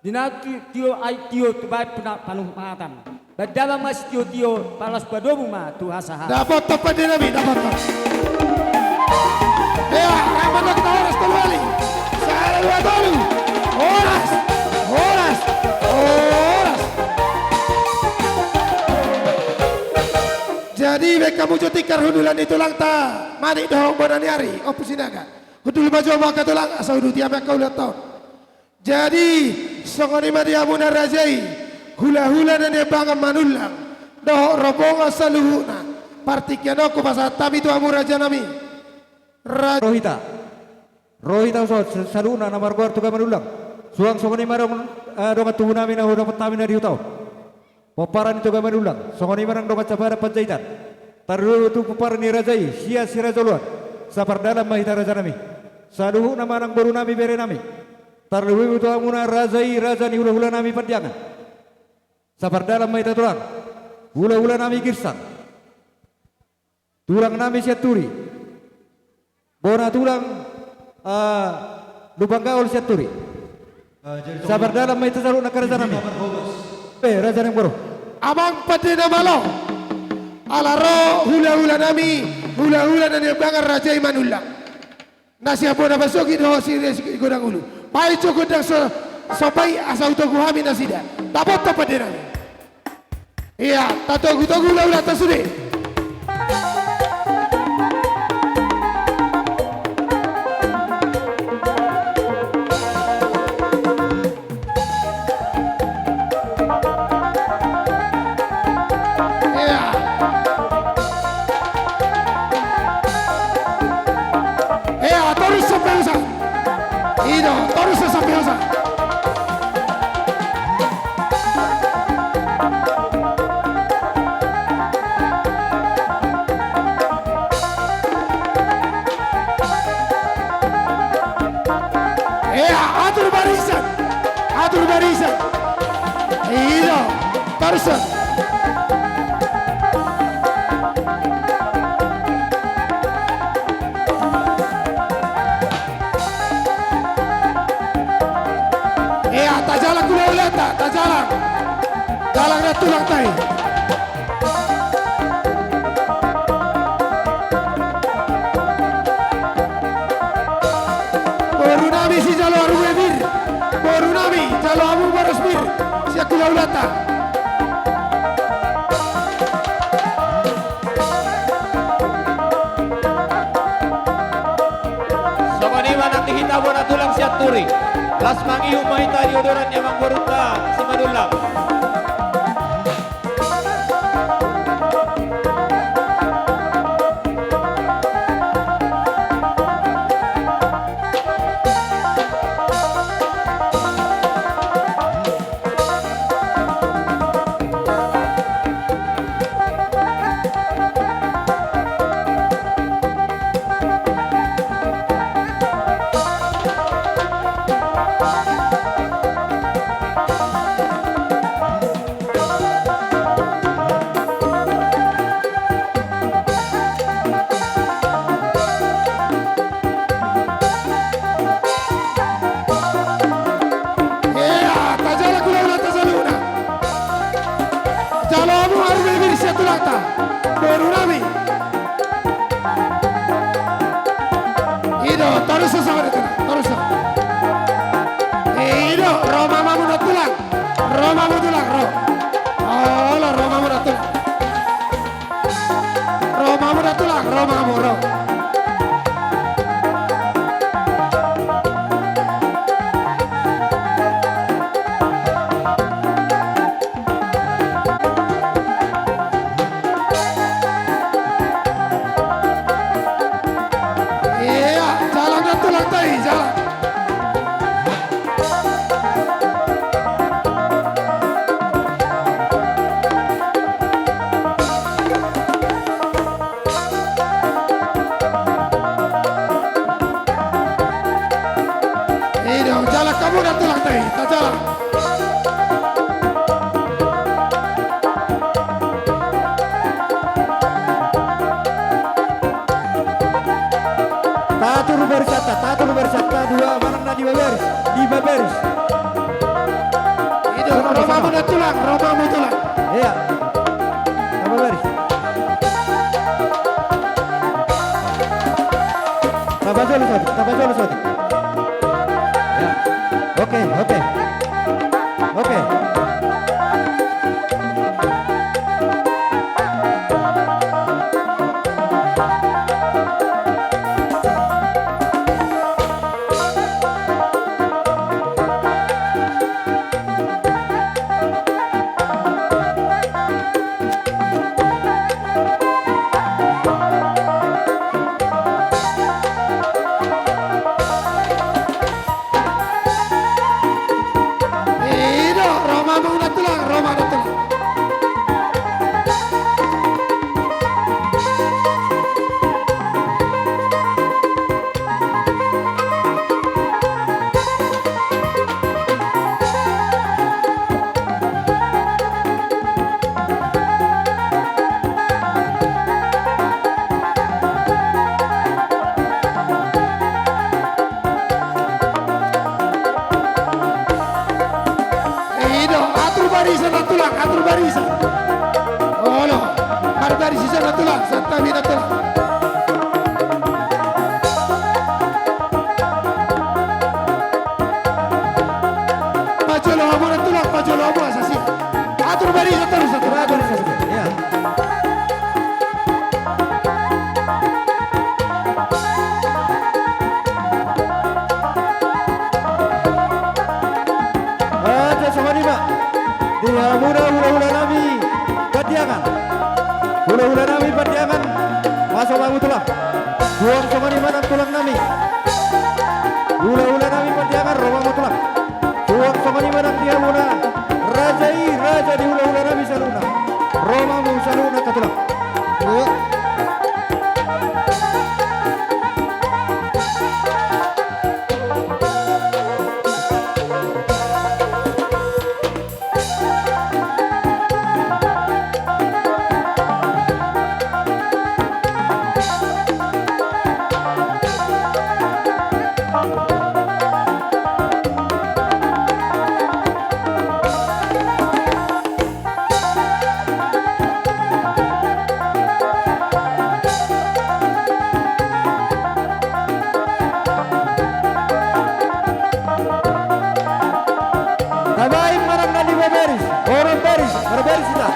di na ti-, tio ai tio, tu baen puna panuhatan. Baen damang ma sitiotio, palaos padomu ma tu hasahatan. Dapothon pandenami, dapothon. Ia, rap ma hita horas tolu hali. Sada, dua, tolu. Horas, horas, horas. Jadi, baen hamu jo tikar hundulan ni tulangta Manik dohot bona ni ari, Ompu Sinaga. Hundul ma jo hamu angka tulang, asa uduti hami angka ulaonta on. Jadi, songon i ma di hamuna raja i, hulahula na niambangan Manullang, dohot rombongan saluhutna, partingkian on hupasahat hami tu hamu rajanami. Ra- Ro hita. Ro hita on, sa-, saluhutna na margoar Toga Manullang. Suang songon i ma dong-, eh, dongan tubunami na hudapot hami na di huta on. Pomparan ni Toga Manullang, songon i ma nang dongan sapadan Panjaitan. Tarlumobi tu pomparan ni raja i, sian Si Raja Oloan. Sapardalan ma hita rajanami. Saluhutna ma nang borunami berenami. Tarlumobi tu hamuna raja i, raja ni hulahulanami Pandiangan. Sapardalan ma hita tulang. Hulahulanami Girsang. Tulangnami Sianturi. Bona tulang, ah, Lumban Gaol Sianturi. Ah, jadi sapardalan ma hita saluhutna angka rajanami. Ini nomor bonus. Eh, raja nang boru. Amang pande na malo. Ala ro hulahulanami, hulahula na niambangan raja i Manullang. Na sian bona pasogit dohot si, si godang ulu. Paingot jo gondang so, so paingot asa hutogu hami nasida. Dapothon pandenami. Ia, tatogu-togu hulahulanta sude. Ia. Ia, torus sampe hosa. I do, torus sampe hosa. Ia, atur barisan. Atur barisan. I do, torus. Ia, tajalang hulahulanta, tajalang. Jalang na tulang tai. Borunami sijalo arue bir. Borunami, jalo hamu boras bir. Sian hulahulanta. Songon i ma nang di hita bona tulang Sianturi. Las mangihut ma hita di odoran ni amangborunta Simanullang. Ia, tajalang hulahulanta saluhutna. Jalo hamu arue bir sian tulangta. Borunami. I do, torus sa, torus sa. I do, ro ma hamu tulang. Ro ma hamu tulang, ro. Olo, ro ma hamu tulang. Ro ma hamu tulang, ro ma hamu, ro. Romamu tulang, romamu tulang. Iya. Tamba baris. Tamba jolo saotik, tamba jolo saotik. Ya. Oke, oke. Oke. I do, romamu na tulang, romamu na tulang. I do, atur barisan na tulang, atur barisan. Olo, marbaris i na tulang, santabi na tulang. Pajolo hamu na tulang, pajolo hamu asa siap. Atur barisan torus, atur barisan. Iya. Ate songon i ma. Di hamuna hulahula nami Pandiangan. Hulahula nami Pandiangan. Asa romamu tulang. Suang songon i ma nang tulang nami. Hulahula nami Pandiangan, romamu tulang. Suang songon i ma nang di hamuna raja i, raja ni hulahula nami saluhutna. Romamu saluhutna angka tulang. Tabaen ma nang na lima baris, onom baris, marbaris hita.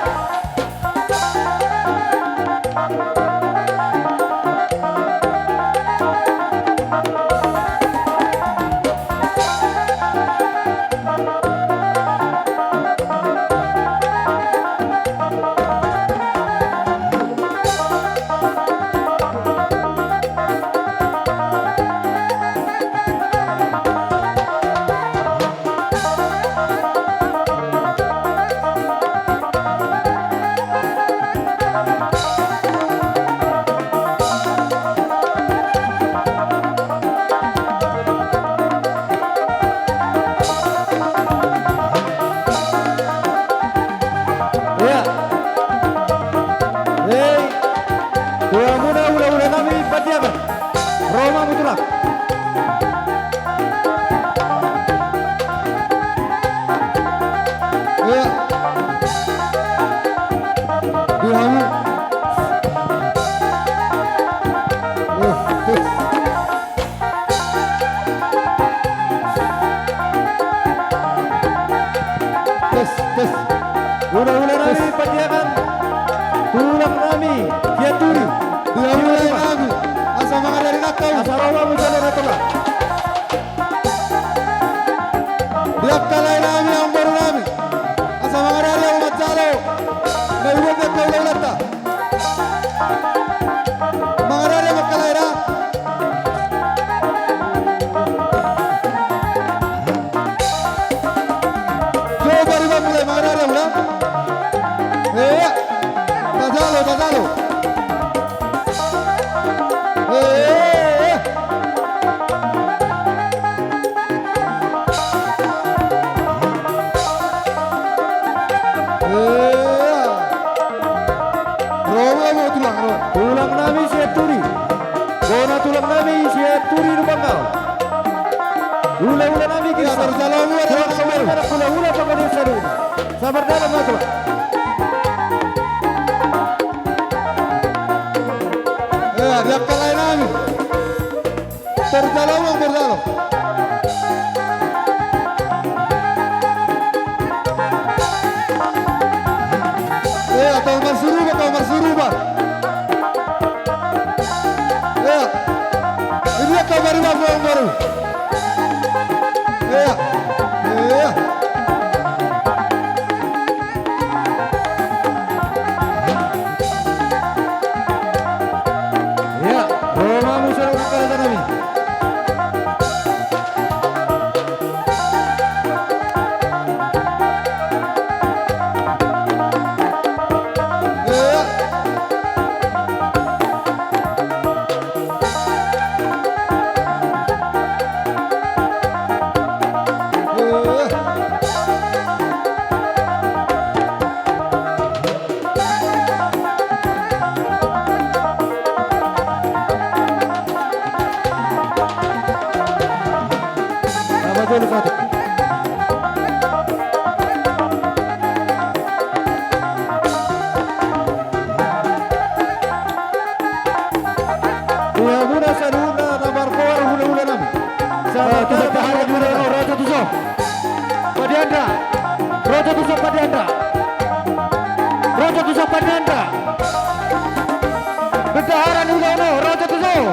Iya. Hei. Tu hamuna hulahula nami Pandiangan. Romamu tulang. Iya. Di hamu. Eh, eh. Tes, tes. Hulahula nami Pandiangan. Tulang nami Sianturi. Hulahula nami. Asa mangaradari nangkamu. Asa romamu saluhutna tulang. Di angka lae nami, amangboru nami. Asa mangaradari hamu manjalo. Na ibuat ni angka hulahulanta. Mangaradari ma angka lae ra. Coba di bang mulai mangaradari hamu ra. Iya. Tajalo, tajalo. Iya. Iya. Ro ma hamu tulang, ro. Tulang nami Sianturi. Bona tulang nami Sianturi Lumbangaol. Hulahula nami. Iya, Gisa. Tarjalo hamu, ada. Hulahula panggabean saluhutna. Pardalom ma tulang. Ia, di angka lae nami. Pardalom, pardalom. Ia, tong marsuruba, tong marsuruba. Ia. Ini dia kabar baru. Ia. Ia. Ia, ro ma muse tu angka raja nami. Ia. Di hamuna saluhutna na margoar hulahula nami. Sahat tu sahat tu hulahula nami. Ro jo tuson. Padiandra. Ro jo tuson Padiandra. Ro jo tuson Padiandra. Bendahara ni ulaon on, ro jo tuson.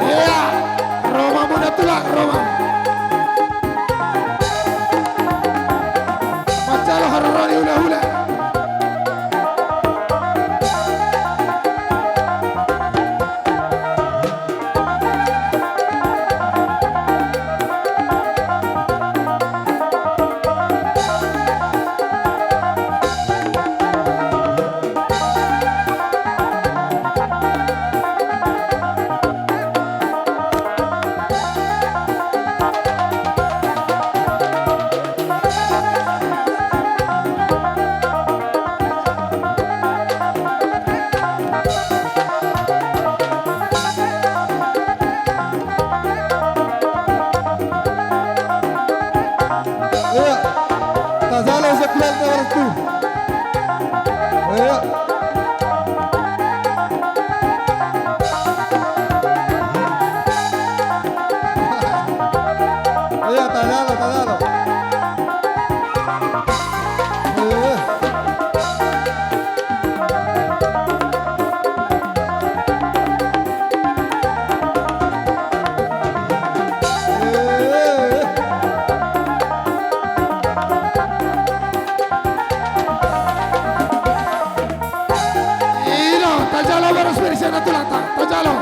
Ia, ro ma muna tulang, ro ma. Manjalo haroro ni hulahula. Ia, tajalo sian hulahula tu. Ia. Ia, tajalo, tajalo. Ia. Ino, tajalo boras Persia na tulang ta, tajalo.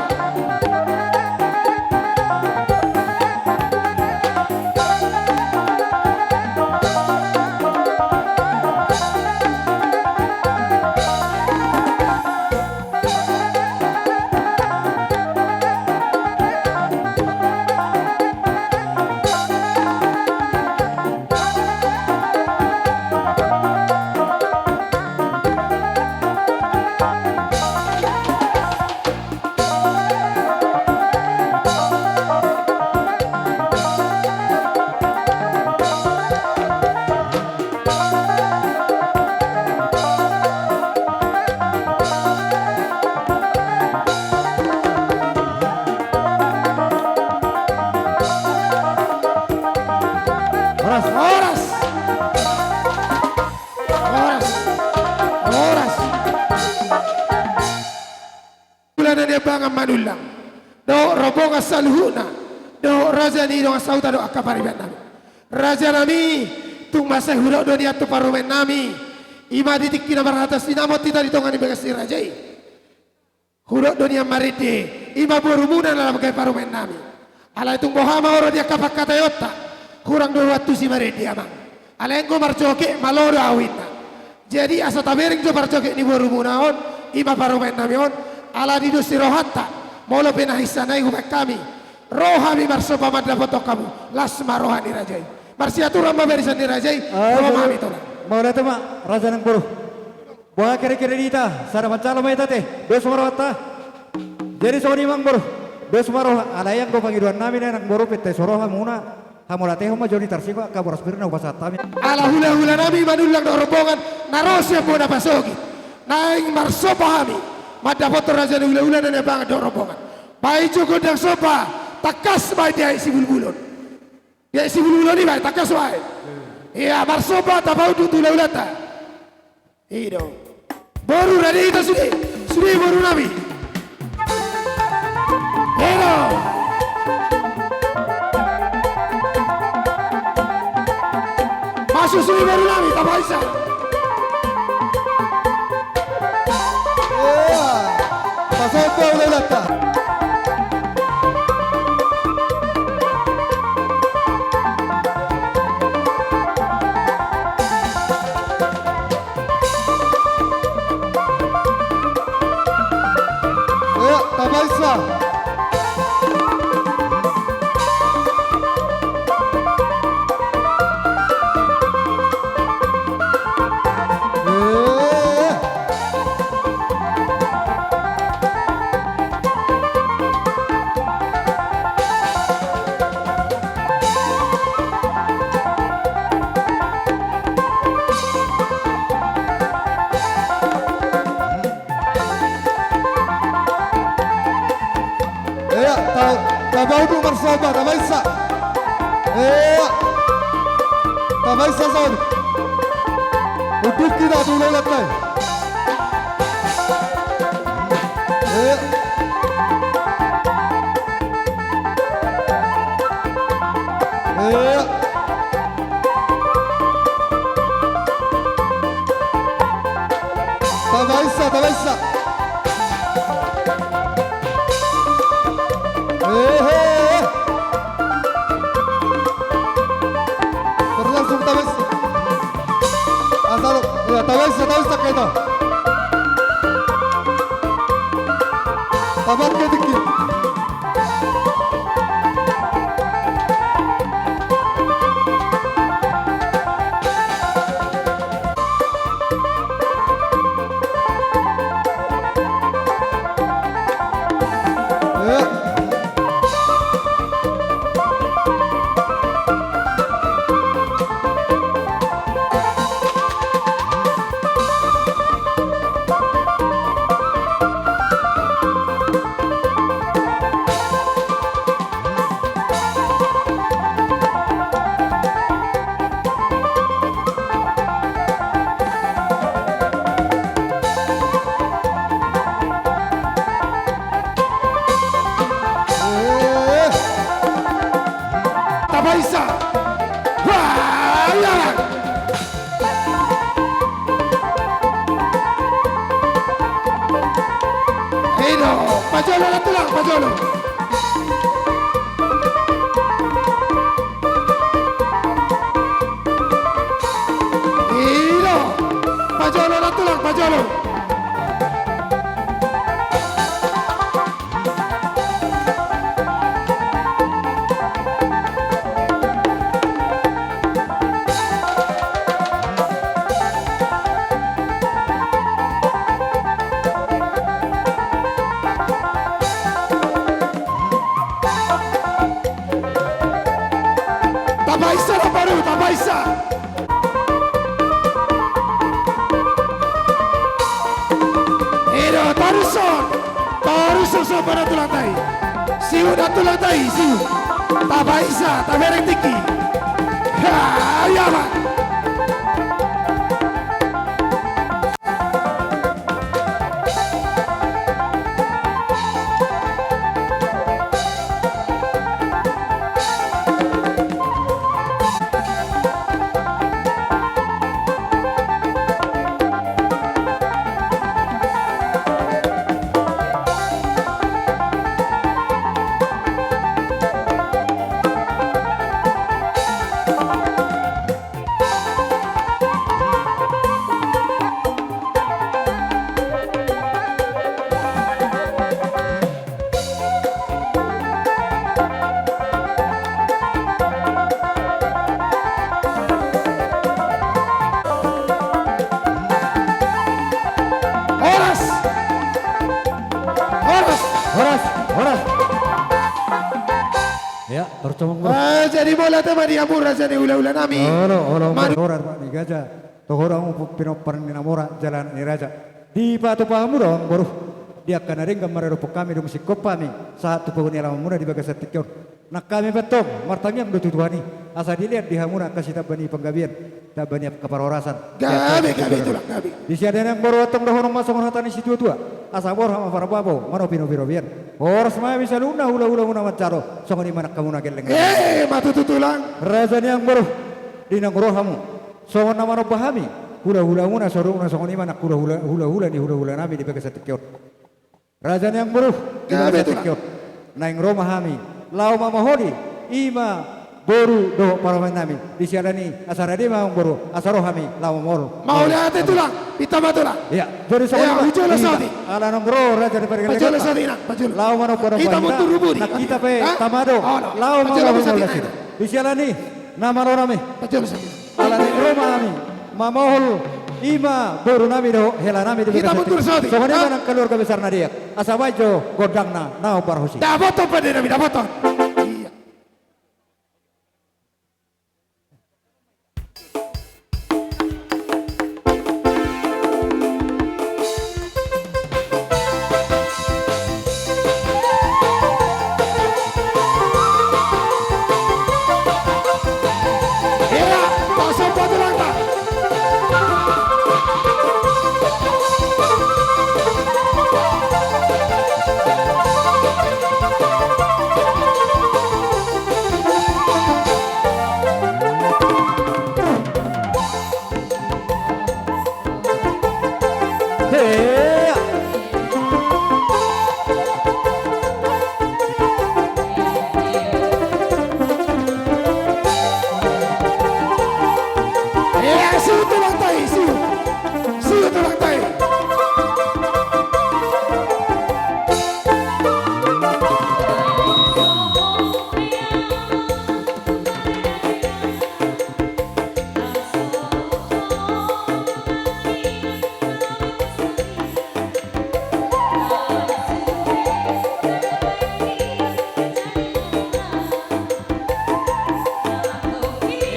Horas, horas. Horas. Horas. Hulahula na niambangan Manullang dohot rombongan saluhutna, dohot raja ni dongan sahuta dohot angka pariban nami. Raja nami, tung mansai hudok do nian tu parumaen nami. I ma di tingki na marhatas i, na mot hita di tonga ni bagas ni raja i. Hudok do nian marende, i ma borumuna na laho gabe parumaen nami. Alai tung boha ma ro di angka pangkataionta. Hurang do huantusi marende, amang. Alai anggo marjoget, malo do ahu inna. Jadi asa tabereng jo parjoget ni borumuna on, i ma parumaennami on, ala didok si rohanta, molo pe na hinsa nai hubaen hami, ro hami marsomba mandapothon hamu, las ma roha ni raja i. Marsiaturan ma barisan ni raja i, ah, ro ma hami tulang. Mauliate ma, raja nang boru. Boha kere-kere di hita, sada manjalo ma hita ate, dos ma rohanta. Jadi songon i ma amang boru, dos ma roha, alai anggo pangidoannami nang boru, pintor so ro hamuna, hamauliatehon ma jo di tarsik angka boras pir na hupasahat hami. Ala hula-hulanami Manullang dohot rombongan, na ro sian bona pasogit, naeng marsomba hami mandapothon raja ni hula-hula na niambangan dohot rombongan. Baen jo gondang somba, tangkas baen di aek sibulbulon. Di aek sibulbulon i baen, tangkas baen. Ia, marsomba, tapaunduk tu hula-hulanta. I do. Boru, rade hita sude. Sude borunami. I do. Masuk sude borunami, tapaisa. Ia, pasomba hula-hulanta. Ia, tapaisa. Ia. Ia, ta-, tapaunduk marsomba, tapaisa. Ia. Tapaisa saon. Unduk hita tu hula-hulanta i. Ia. Ia. Tapaisa, tapaisa. Ehe. Berlangsung tapaisa. Asal, ia, tapaisa, tapaisa, kaito. Tapatka tingki. Tapaisa. Wah, ia. I do, pajolo na tulang, pajolo. I do, pajolo na tulang, pajolo. Tapaisa, taparu, tapaisa. I do, tarushon. Tarushon somba na tulangta i. Siu na tulangta i, siu. Tapaisa, tabereng tingki. Ha, ia ma. Mauliate ma di hamu raja ni hulahula nami. Olo, olo, manu- horas ma ni gaja. Tohoranmu pinompar ni na mora jala anak ni raja. Dipatupa hamu do amang boru. Di angka na denggan maradophon hami dung singkop hami. Sahat tu pahompu ni alamanmuna di bagasan tingki on. Nang hami pe antong martangiang do tu Tuhan i. Asa dilean di hamuna angka sitamba ni panggabean. Tamba ni angka parhorasan. Gabe, gabe, tulang, gabe. Di sian i amang boru antong dohonon ma songon hata ni situatua. Asa borhat ma parbabu, manopi-nopi robean. Horas ma hami saluhutna hulahulamuna manjalo. Songon i ma nang hamuna gelleng. Eh, ma tutu tulang. Raja ni amang boru. Di naung ro hamu. Songon na manomba hami. Hulahulamuna saluhutna songon i ma nang hulahula, hulahula ni hulahula nami di bagasan tingki on. Raja ni amang boru, di bagasan tingki on. Naeng ro ma hami, laho mamoholi, i ma boru dohot parumaen nami, di siala ni i, asa rade ma amang boru, asa ro hami, laho mamohol. Mauliate tulang, hita ma tulang. Ia, jadi songon i ma, ala naung ro raja ni pargellengan. Laho manomba-nomba hita, nang hita pe tama do, laho mamohol. Di siala ni i, na malo nami. Ala ni i ro ma hami mamohol i ma boru nami dohot hela nami di bagasan tingki on. Songon i ma nang keluarga besar na deak. Asa baen jo gondangna na hombar hosi. Dapoton pande nami, dapoton. Ia.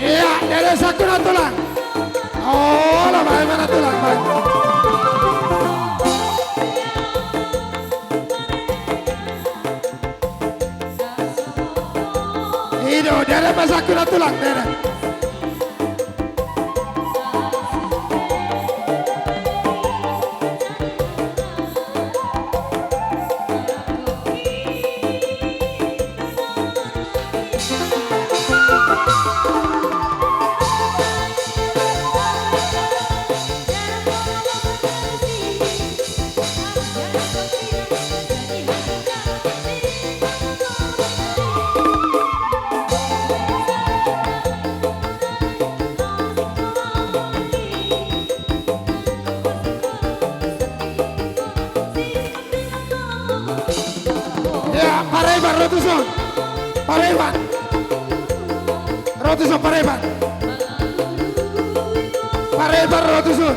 Ia, dere saku na tulang. Olo, baen ma na tulang, baen. I do, dere ma saku na tulang, dere. Ia, pareban ro tuson. Pareban. Ro tuson, pareban. Pareban ro tuson.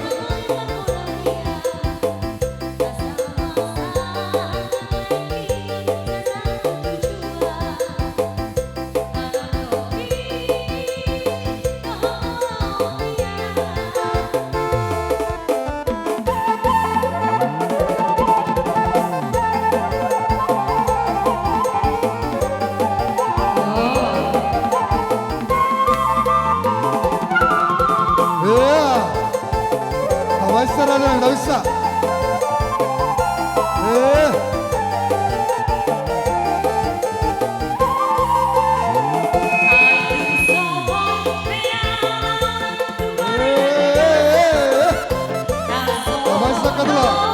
Ia. Tabaen sada, tabaen sada. Eh. Eh, eh, eh, eh. Tabaen sada, tabaen sada.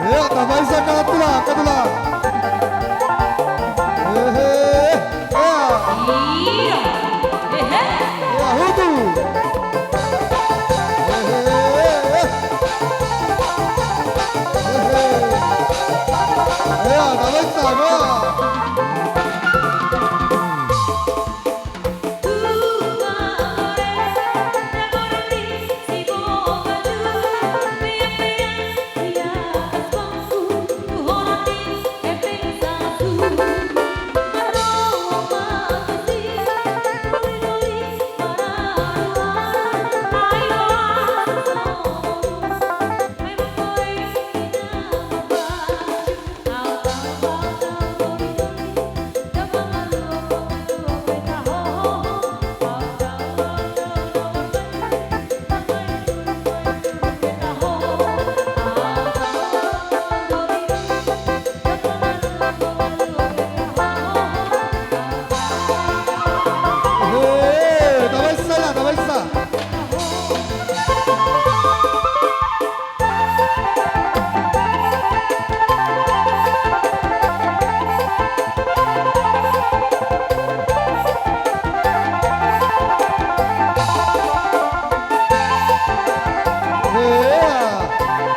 Ia, tabaen sian angka tulang, angka tulang. Hehe. Ia. Ia. Hehe. Ia, hutu. Hehe. Hehe. Ia, tabaen sian angka.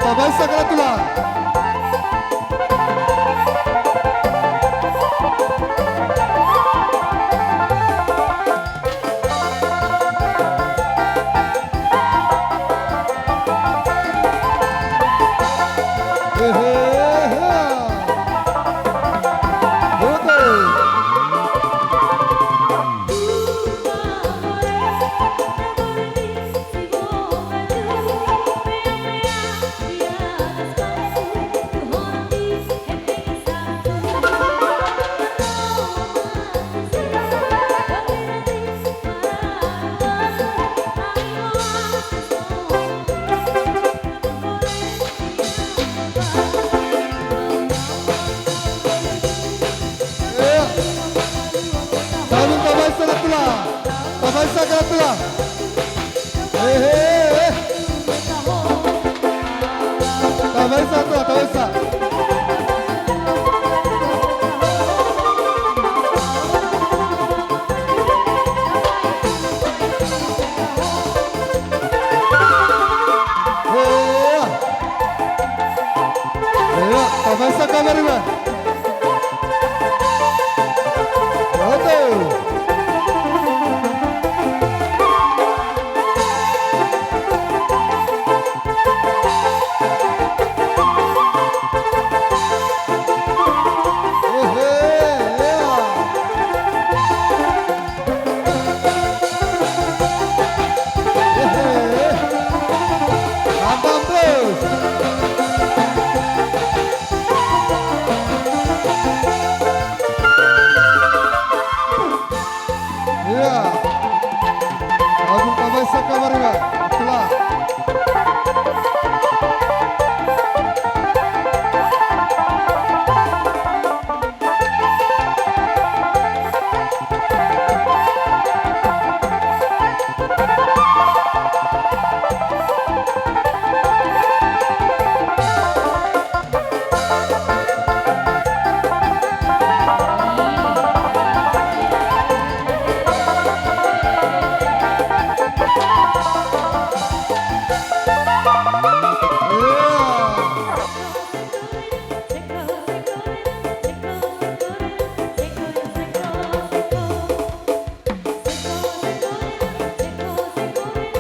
Tabaen sian angka tulang. Tabaen sian angka tulang. Tabaen sian angka tulang. Hehe. Tabaen sian angka tulang, tabaen sian. Hehe. Ia, tabaen sian angka maribur. Oto. Hehe, ia. Ia. Agung tabaen sian angka maribur. Itulah.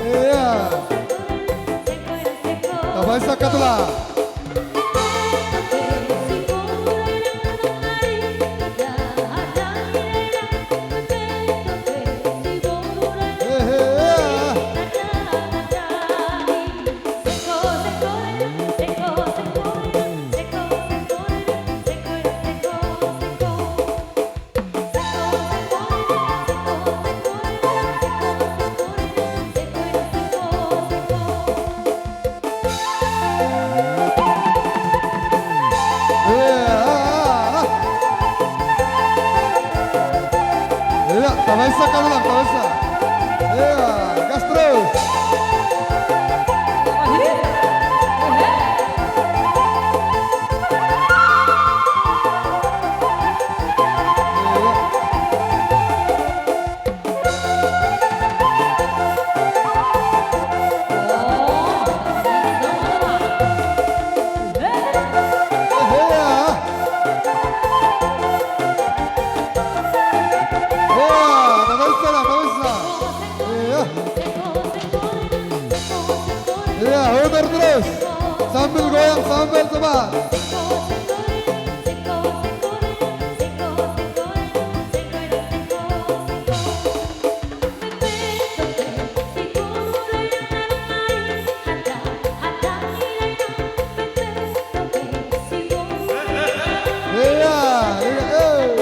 Ia. Tabaen sian angka tulang. Hehe, ia. Ia, tabaen sian angka tulang, tabaen sian. Ia, gas terus. Ambil coba. Iya, iya, eh.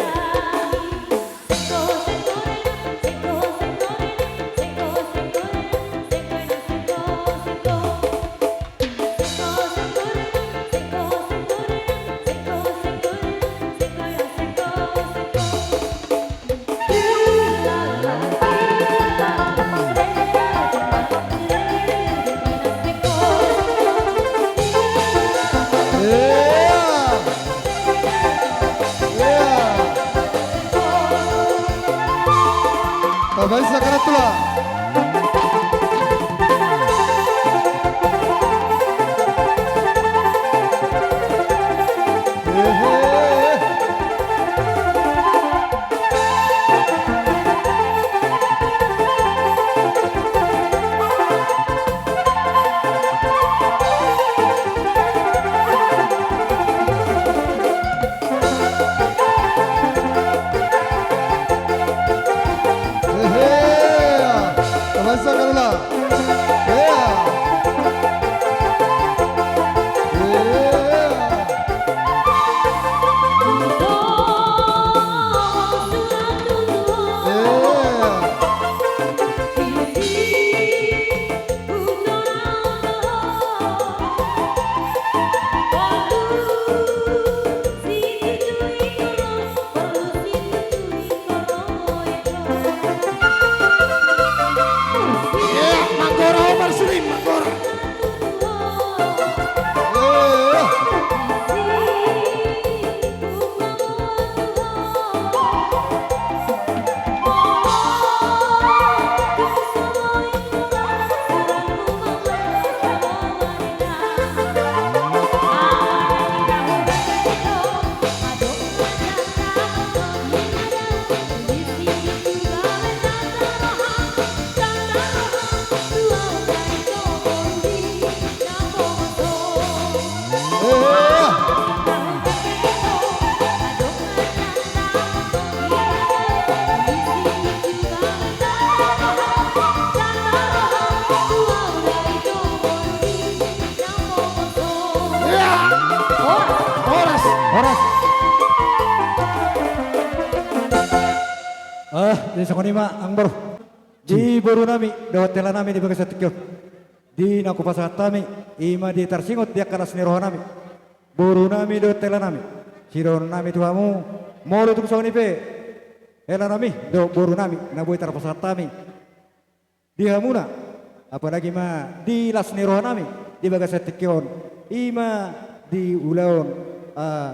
Tambahi sangkaran tulang. Iya, manggora, Omar Surim, manggora. Horas. Horas. Ah, jadi songon i ma, Amangboru. Di boru nami dohot hela nami di bagasan tingki on. Di na hupasahat hami, i ma di tarsingot di angka las ni roha nami. Boru nami dohot hela nami. Sidohonon nami tu hamu, molo tung songon i pe, hela nami dohot boru nami, na boi tarpasahat hami di hamuna, apalagi ma di las ni roha nami di bagasan tingki on, i ma di ulaon, ah,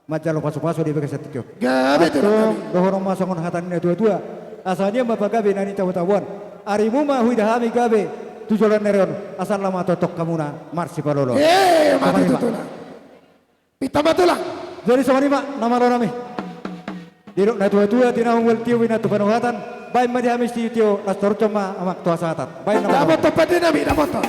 manjalo pasupasu di bagasan tingki on. Gabe, antong, dohonon ma songon hata ni natuatua: Asa nian ma pagabe na nitabo-taboan, arimu ma huida hami gabe tu joloan ni ari on, asa laho ma tongtong hamuna marsipaloloan. Eh, mantap, tulang. Pinta ma, tulang. Jadi songon i ma, na malo nami. Didok natuatua, tinahu mual tio, inna tu panuhatan, baen ma di hami sitio, las torujon ma, Amang, tu hasahatan. Baen na malo. Dapotan pande nami, dapotan.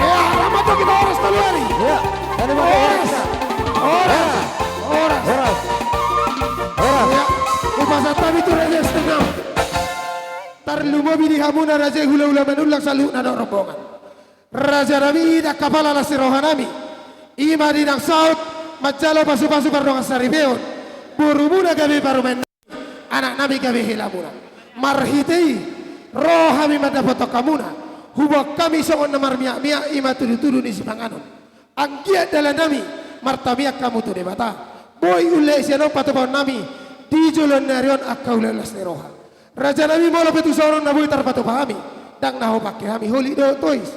Iya, dapotan, kita horas tolu ari. Iya, tadi mau horas. Horas. Horas. Horas. Horas. Iya, hupasahat hami tu raja i, Sitanggang. Tarlumobi di hamuna raja i, hulahula Manullang saluhutna dohot rombongan. Raja nami, i do angka pala las ni roha nami. I ma di na saut manjalo pasupasu pardongansaripeon. Borumuna gabe parumaen nami, anak nami gabe helamuna. Marhite i ro hami mandapothon hamuna. Huboan hami songon na marmiakmiak, i ma tudutudu ni sipanganon. Anggiat dalan nami martamiang hamu tu Debata. Boi huulahon sian on patupaon nami di joloan ni ari on angka ulaon las ni roha. Raja nami, molo pe tung songon on na boi tarpatupa hami, ndang na hupangke hami holik dohot tois.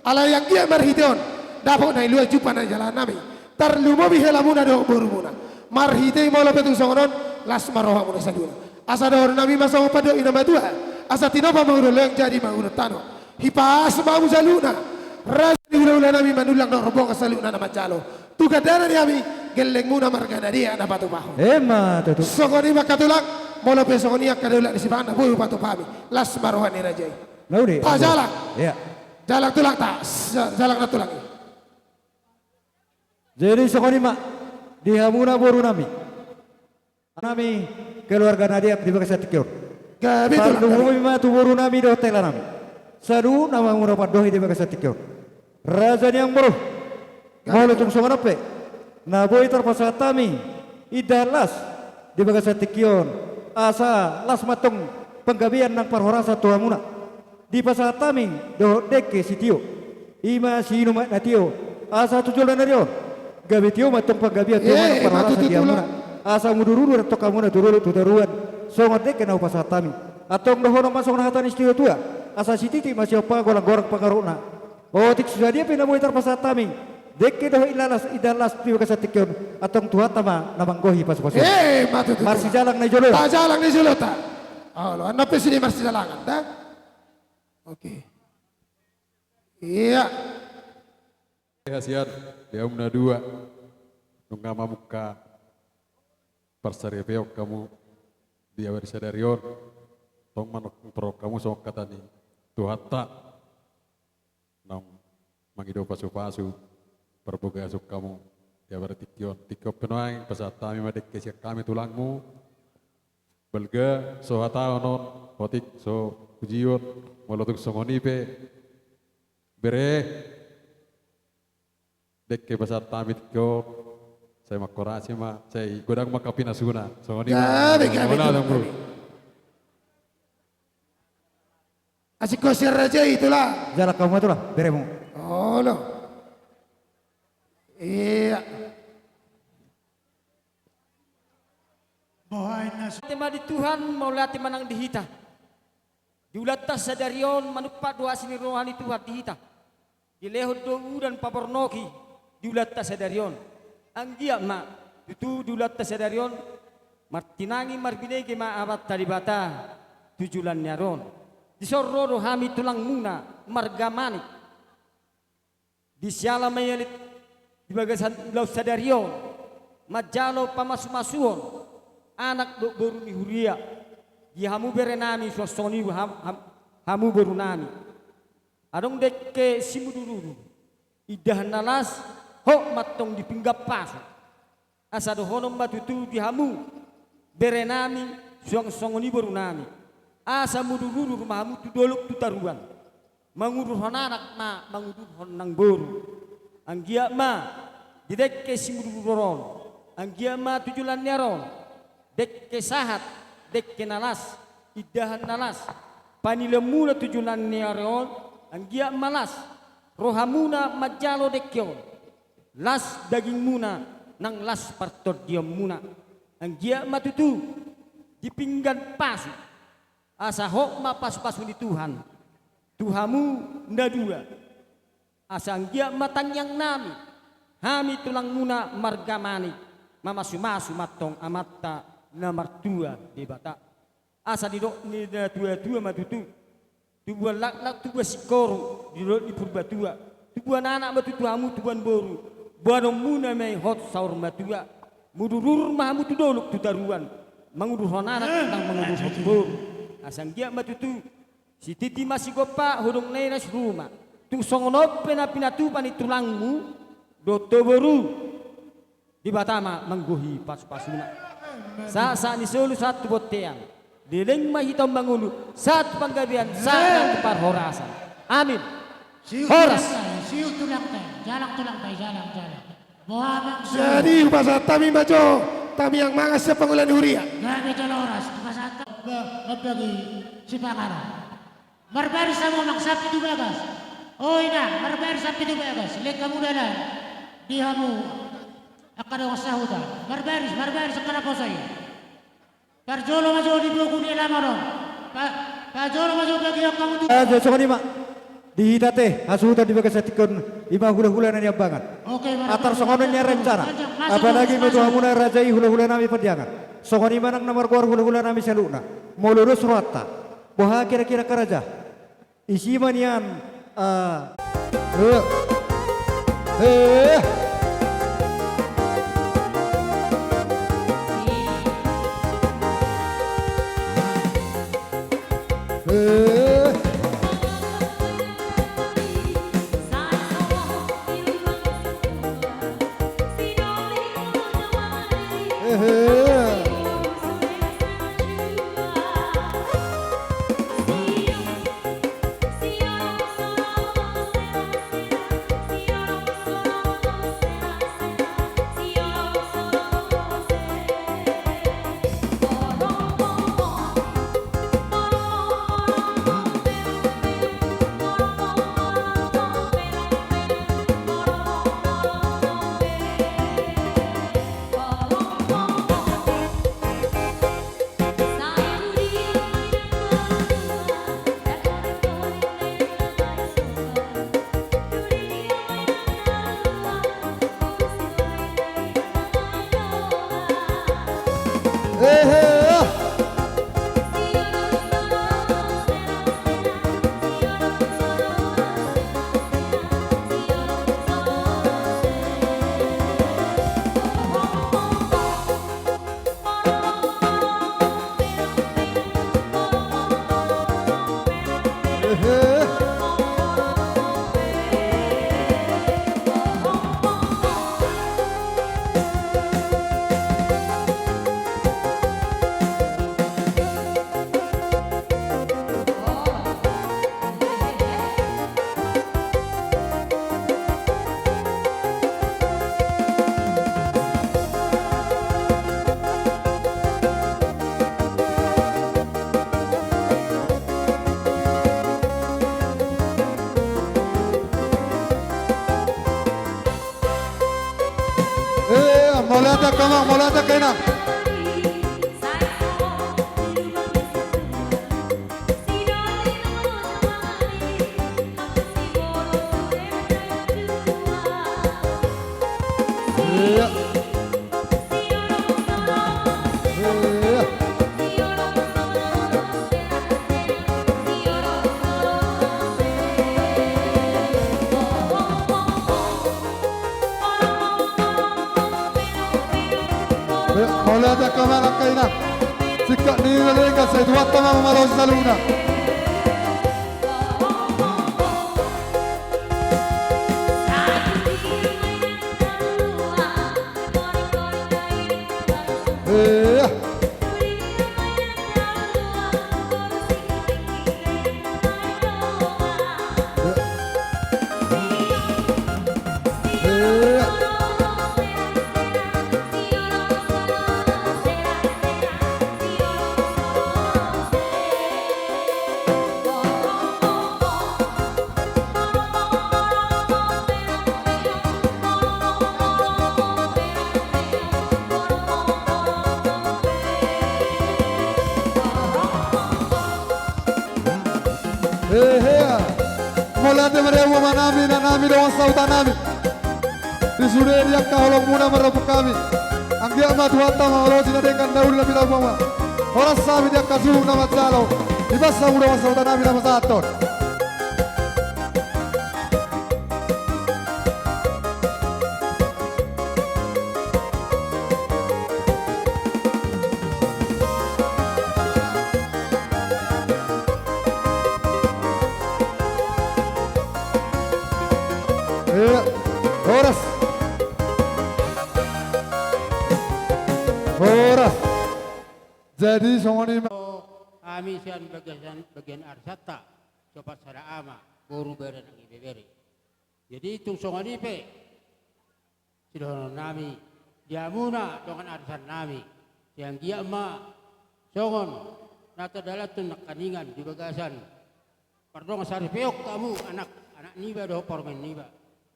Alai anggiat marhite on dapot na iluan, jumpang na nijalahan nami. Tarlumobi helamuna dohot borumuna. Marhite i molo pe tung songon on, las ma rohamuna saluhutna. Asa dohonon nami ma songon pandok ni na matua: Asa tinopa ma hudon loyang, jadi ma hudon tano. Hipas ma hamu saluhutna, raja ni hulahula nami Manullang dohot rombongan saluhutna na manjalo. Tu gandana di hami, gellengmuna marga na dia na patupahon. Emma tutu. Songon i ma, angka tulang, molo pe songon i angka daulat ni sipanganon na boi hupatupa hami, las ma roha ni raja i. Nauli. Pajala. Iya. Jalang tulang ta, sa-, jalang na tulang i. Jadi songon i ma di hamuna boru nami. Nami keluarga na dear di bagasan tingki on. Gabe tulang. Tarlumobi ma tu boru nami dohot hela nami. Saluhutna ma hamuna pandohi di bagasan tingki on. Raja ni amang boru. Gabe tulang. Molo tung songon on pe na boi tarpasahat hami indahan las di bagasan tingki on, asa las ma antong panggabean nang parhorasan tu hamuna. Dipasahat hami dohot dengke sitio, i ma siinum aek na tio, asa tu joloan ni ari on gabe tio ma antong panggabean, tio ma antong parhorasan di hamuna. Asa mudurudur antong hamuna tu dolok tu toruan songon dengke na hupasahat hami. Antong dohonon ma songon hata ni situatua: Asa sititi ma siompa, golanggorang pangarahutna. Otik, so sadia pe na boi tarpasahat hami dengke dohot indahan las, indahan las di bagasan tingki on, antong Tuhanta ma na manggohi pasupasu. Emma tutu. Marsijalang na di jolo. Tajalang na di jolo ta. Olo, annon pe sude marsijalangan da. Oke. Ia. Hasian, di hamu na dua, nunga mamungka parsaripeon hamu di abari sadari on. Tong manungkun hamu songon hata ni Tuhanta, naung mangido pasupasu parbagason hamu di abari tingki on. Tingki on pe nuaeng pasahat hami ma dengke sian hami tulangmu. Balga so hataon on, otik so pujionon, molo tung songon i pe bere, dengke pasahat hami tingki on, sai manghorasi ma, sai godang ma angka pinasuna. Songon i ma. Gabe, gabe, gabe. Asing ho sian raja i tulang. Jalang hamu ma tulang, beremu. Olo. Ia. Boha inna. Mauliate ma di Tuhan, mauliate ma nang di hita. Di ulaonta sadari on manumpak do asi ni roha ni Tuhan di hita. Dilehon do udan pabornoti di ulaonta sadari on. Anggiat ma tutu di ulaonta sadari on martinangi marbinege ma Amanta Debata tu joloan ni ari on. Dison ro do hami tulangmuna marga Manik. Di siala ma i ale di bagasan ulaon sadari on manjalo pamasumasuon anak dohot boru ni huria di hamu berenami, suang songon i ham-, ham-, hamu borunami. Adong dengke simudurudur, indahan na las, hot ma antong di pinggan pasu. Asa dohonon ma tutu di hamu berenami, suang songon i borunami, asa mudurudur ma hamu tu dolok tu toruan, mangudurhon anak ma mangudurhon nang boru. Anggiat ma di dengke simudurudur on, anggiat ma tu joloan ni ari on dengke sahat, dengke na las, indahan na las panileonmuna tu joloan ni ari on. Anggiat ma las rohamuna manjalo dengke on, las dagingmuna nang las partondionmuna. Anggiat ma tutu di pinggan pasu, asa hot ma pasupasu ni Tuhan tu hamu na dua. Asa anggiat ma tangiangnami, hami tulangmuna marga Manik, mamasumasu ma antong Amanta na martua Debata. Asa didok ni natuatua ma tutu: Tubuan laklak, tubuan singkoru di dolok ni Purbatua. Tubuan anak ma tutu hamu, tubuan boru, boanonmuna ma i hot saur matua. Mudurudur ma hamu tu dolok tu toruan, mangudurhon anak nang mangudurhon boru. Asa anggiat ma tutu sititi ma sigompa, hodong na i na siruma. Tung songon on pe na pinatupa ni tulangmu dohot tu boru, Debata ma manggohi pasupasuna. Sahat sahat ni solu sahat tu bontean, leleng ma hita on mangolu, sahat tu panggabean, sahat tu parhorasan. Amin. Horas. Siu tulangta i, jalang tulangta i, jalang, jalang. Boha ma. Jadi hupasahat hami ma jo tangiang mangan sian pangula ni huria. Gabe jala horas, hupasahat hami. Ba-, bagi sipanganon. Marbaris hamu amang, sampe tu bagas. O inang, marbaris sampe tu bagas. Lehon hamu dalan di hamu angka dongan sahuta. Marbaris, marbaris angka naposo i. Parjolo ma jo di boku ni alaman on. Pa-, parjolo ma jo bagian hamu tu. Ah, jadi songon i ma di hita ate hasuhuton di bagasan tingki on, i ma hulahula na niambangan. Oke, mari. Atar songon on ni rencana. Apalagi ma tu hamuna raja i, hulahula nami Pandiangan. Songon i ma nang na margoar hulahula nami saluhutna. Molo dos rohanta, boha kira-kira angka raja? Isi ma nian, ah. Eh. Eh. Eh. Eh, mauliate angka amang, mauliate angka inang. Iya. Iya. Mauliate angka amang, angka inang. Singkat ni na denggan, sai Tuhanta ma mamalosi saluhutna. Iya. Hehe. Mauliate ma di hamu amanami, inanami, dongan sahutanami. Di sude di angka holongmuna mardampuk hami. Anggiat ma Tuhanta mamalosi na denggan na uli na pinapungu. Horas hami di angka suhut na manjalo. Dipas hamu dongan sahutanami na pasahathon. Iya, horas. Horas. Jadi songon i ma. Hami sian bagian, bagian arisanta, sopat sada ama, boru, bere nang ibebere. Jadi tung songon i pe sidohononnami di hamuna dongan arisannami, sai anggiat ma songon na tadalanhon nangkiningan di bagasan pardongansaripeon hamu anak, anak niba dohot parumaen niba,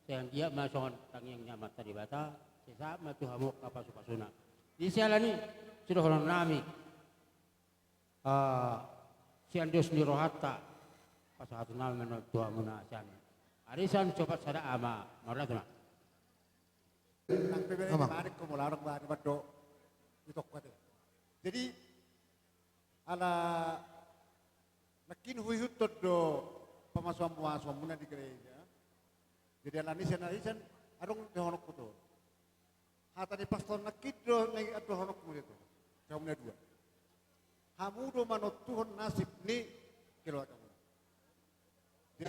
sai anggiat ma songon tangiang ni Amanta Debata, sai sahat ma tu hamu angka pasupasuna. Di siala ni i sidohononnami, ah, sian dos ni rohanta pasahatonnami ma on tu hamuna sian arisan sopat sada ama, mauliate ma. Nang pe bere. Amang. Di badan ko molo adong badan mandok di tongkat i. Jadi ala nangkin huihuthon do pamasuanmuna di gereja. Jadi ala ni sian arisan adong dohononku tu hata ni pastor nangkin do na i, dohononku tu hamu na dua. Hamu do manontuhon nasib ni keluargamuna.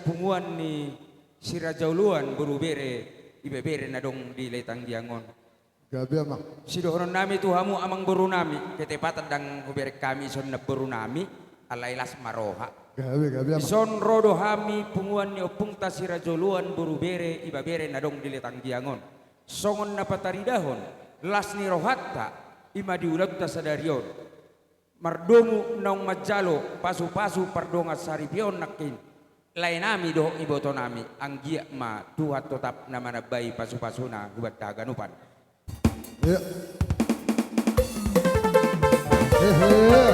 Punguan ni Si Raja Oloan boru, bere ibebere na adong di Letang Giang on. Gabe, amang. Sidohononnami tu hamu amangborunami, ketepatan ndang hubereng hami dison namborunami, alai las ma roha. Gabe, gabe, amang. Dison ro do hami punguan ni ompunta Si Raja Oloan boru, bere ibebere na adong di Letang Giang on. Songon na pataridahon las ni rohanta, i ma di ulaonta sadari on. Mardomu naung manjalo pasupasu pardongansaripeon nangkin laenami dohot ibotonami, anggiat ma Tuhan totap na manambai pasupasuna hubanta haganupan. Iya. Hehe.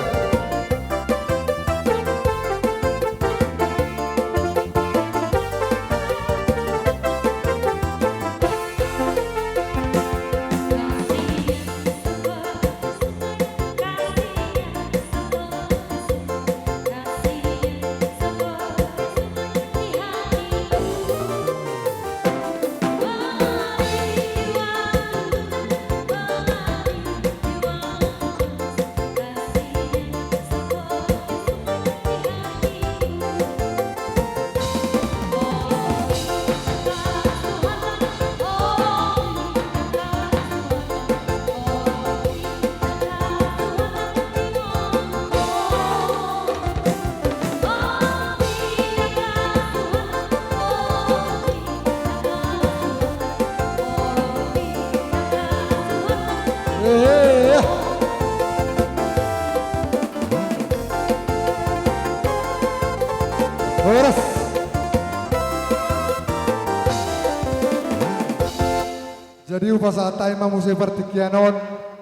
Eh, horas. Jadi hupasahat hami ma muse partingkian on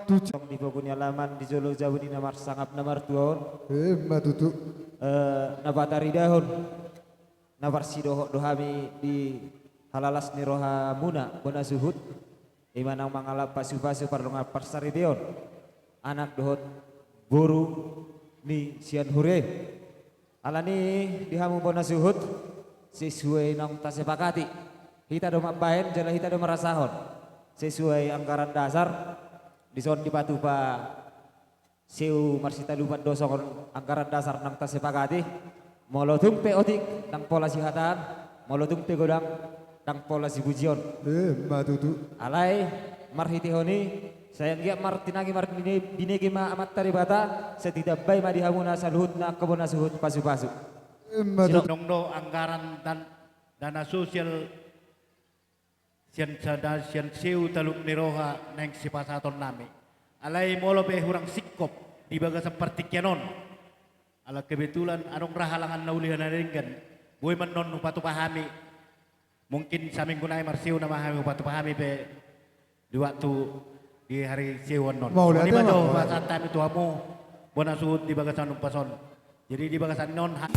tu di pogu ni alaman di jolo jabu ni na marsangap na martua on. Ima tutu. Eh, na pataridahon na parsidohot do hami di halalas ni rohamuna bona suhut. Ima naung mangalap pasupasu pardongan parsaripeon anak dohot boru ni sian huria i. Alani di hamu bona suhut, sesuai naung tasepakati, hita do mambahen jala hita do marasahon sesuai anggaran dasar. Dison dipatupa seu marsitalupan do songon anggaran dasar naung tasepakati. Molo tung pe otik, ndang pola sihataan. Molo tung pe godang, ndang pola sipujion. Ima tutu. Alai marhitehon i, sai anggiat martinangi marbinege ma Amanta Debata, sai ditambai ma di hamuna saluhutna angka bona suhut pasupasu. Ima tutu. Sinondong do anggaran dan dana sosial sian sada, sian seu talup ni roha naeng sipasahatonnami. Alai molo pe hurang singkop di bagasan partingkian on, ala kebetulan adong ra halangan na uli na denggan, boi ma annon hupatupa hami. Mungkin saminggu nai marseu nama hami, hupatupa hami pe di waktu di hari seu annon. Mauliate ma. Songon i ma jo hupasahat hami tu hamu bona suhut di bagasan upas on. Jadi di bagasan on ha-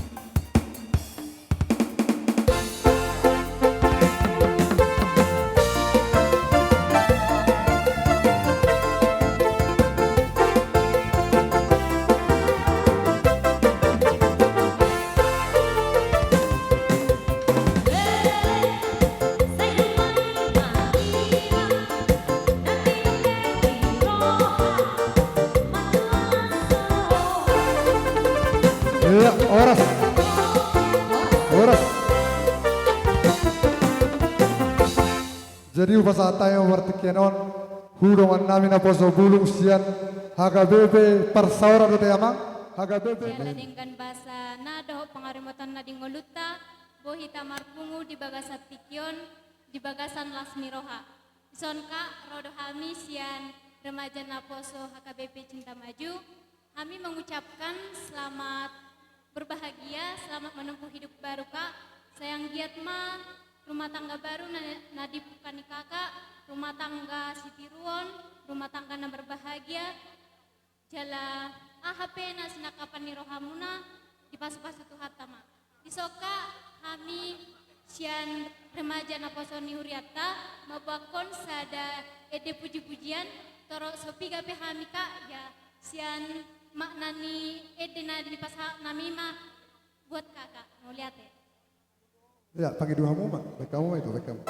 Iya, horas. Horas. Jadi hupasahat hami ma partingkian on tu dongannami naposo bulung sian H K B P Parsaoran dope, Amang? H K B P. Sian na denggan basana dohot pangarimoton na di ngolunta, boi hita marpungu di bagasan tingki on, di bagasan las ni roha. Dison, Kak, ro do hami sian remaja naposo H K B P Cinta Maju. Hami mengucapkan selamat berbahagia, selamat menempuh hidup baru, Kak. Sai anggiat ma rumah tangga baru na, na dibuka ni Kakak, rumah tangga sitiruon, rumah tangga na berbahagia, jala aha pe na sinangkapan ni rohamuna dipasupasu Tuhanta ma. Dison, Kak, hami sian remaja naposo ni hurianta mamboankon sada ende pujipujian, torop so piga pe hami, Kak, ya, sian makna ni ende na dipasahat nami ma buat Kakak. Mauliate. Ya, pangido hamu ma, baen hamu ma itu, baen hamu.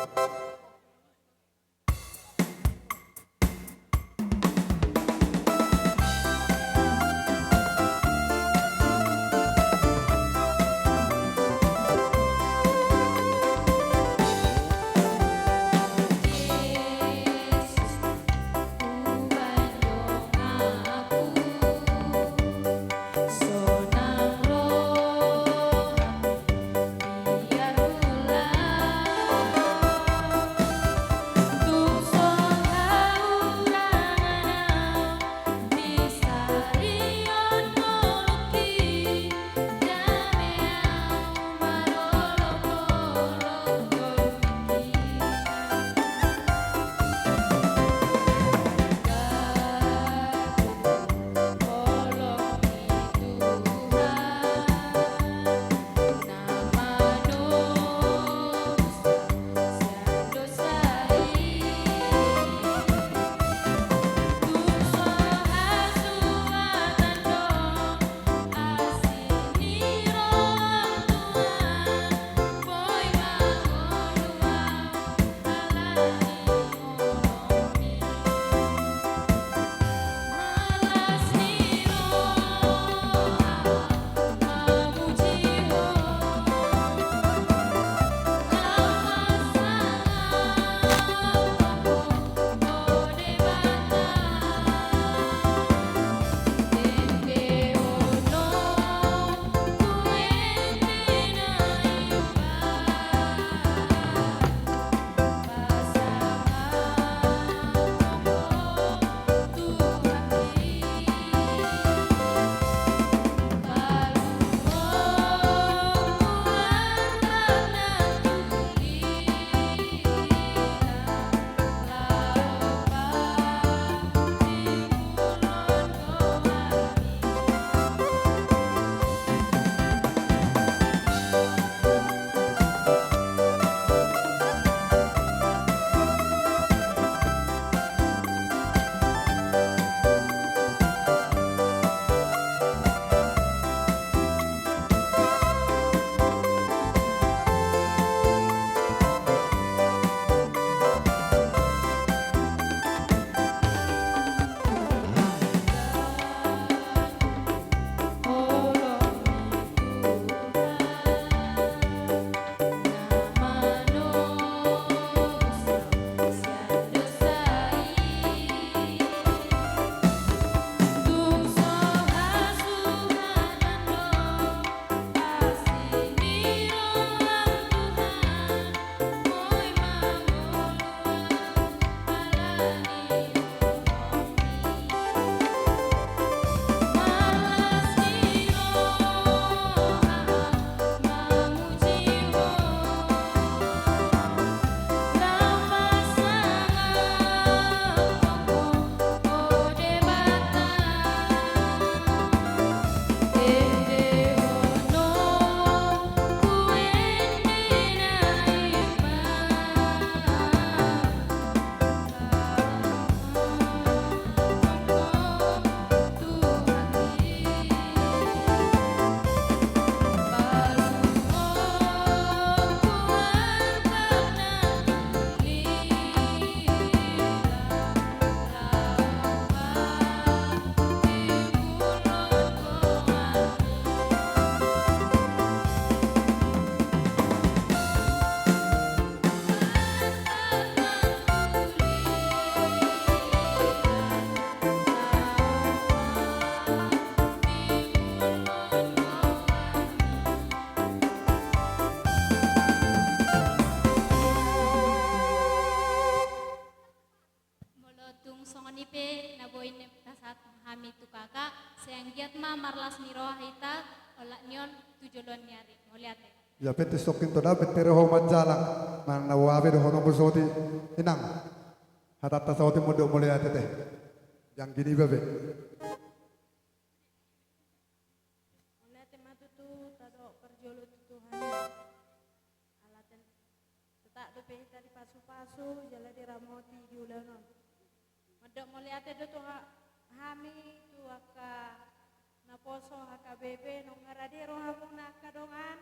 Anggiat ma marlas ni roha hita, olat ni on tu joloan ni ari. Mauliate. Ia pe tongkin to da, pe tero ho manjalang. Manang na boa be dohononmu songon i, inang. Hatanta songon i, mondok mauliate te. Janggi niba be. Mauliate ma tutu tadok parjolo tu Tuhan. Ala ten-, tetap dope hita dipasupasu, jala diramoti di ulaon on. Mandok mauliate do tu ha-, hami tu angka naposo H K B P, nunga rade rohamuna angka dongan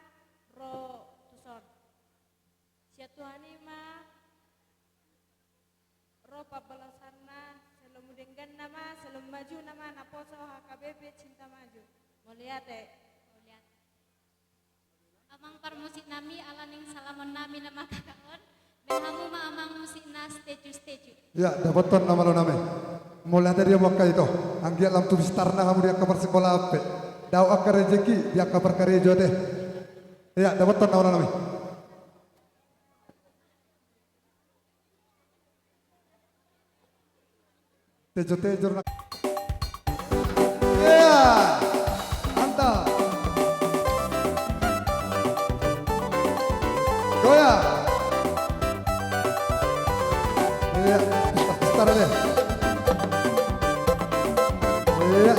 ro tuson. Sian Tuhan i ma ro pambalasanna, selalu denggan nama, selalu maju nama, naposo H K B P Cinta Maju. Mauliate. Mauliate. Amang parmusik nami, ala naeng salamon nami nama kakak on. Baen hamu ma amang musikna setuju, setuju. Ia, dapothon nama lo nami. Mauliate di hamu angka ito. Anggiat lam tu bistarna hamu di angka parsikolaan pe. Dao angka rejeki di angka parkarejo te. Ia, dapothon nama lo nami. Tejo-tejo na. Ia, mantap. Goyang. Ia, setar deh. Ia.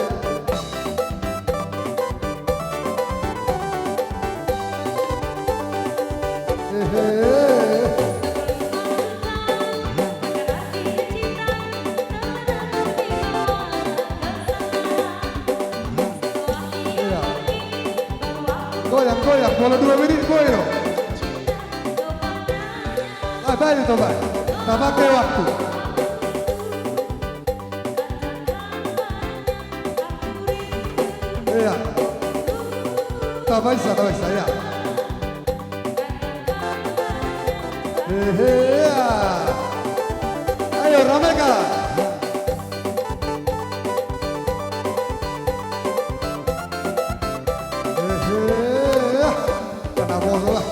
Goyang, goyang, molo dua menit boi do. Ah, baik, coba. Kita pakai waktu. Ia. Tabaisa, tabaisa, ia. Hehe, ia. Ayo, ramekan. Hehe, ia. Kena bola.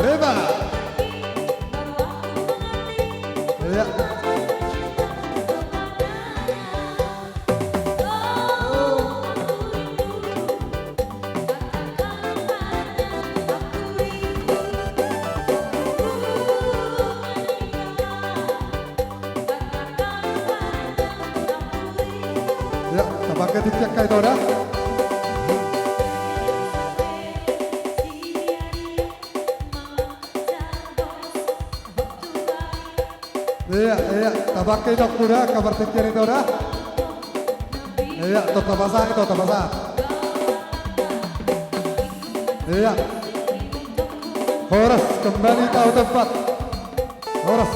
Reba. Ia. Ia, tapakai tingki angka ito da. Ia, ia, tapakai ito angka da, angka partingkian ito da. Ia, tor tapasahat ito, tapasahat. Ia. Horas, kembali tahu tempat. Horas.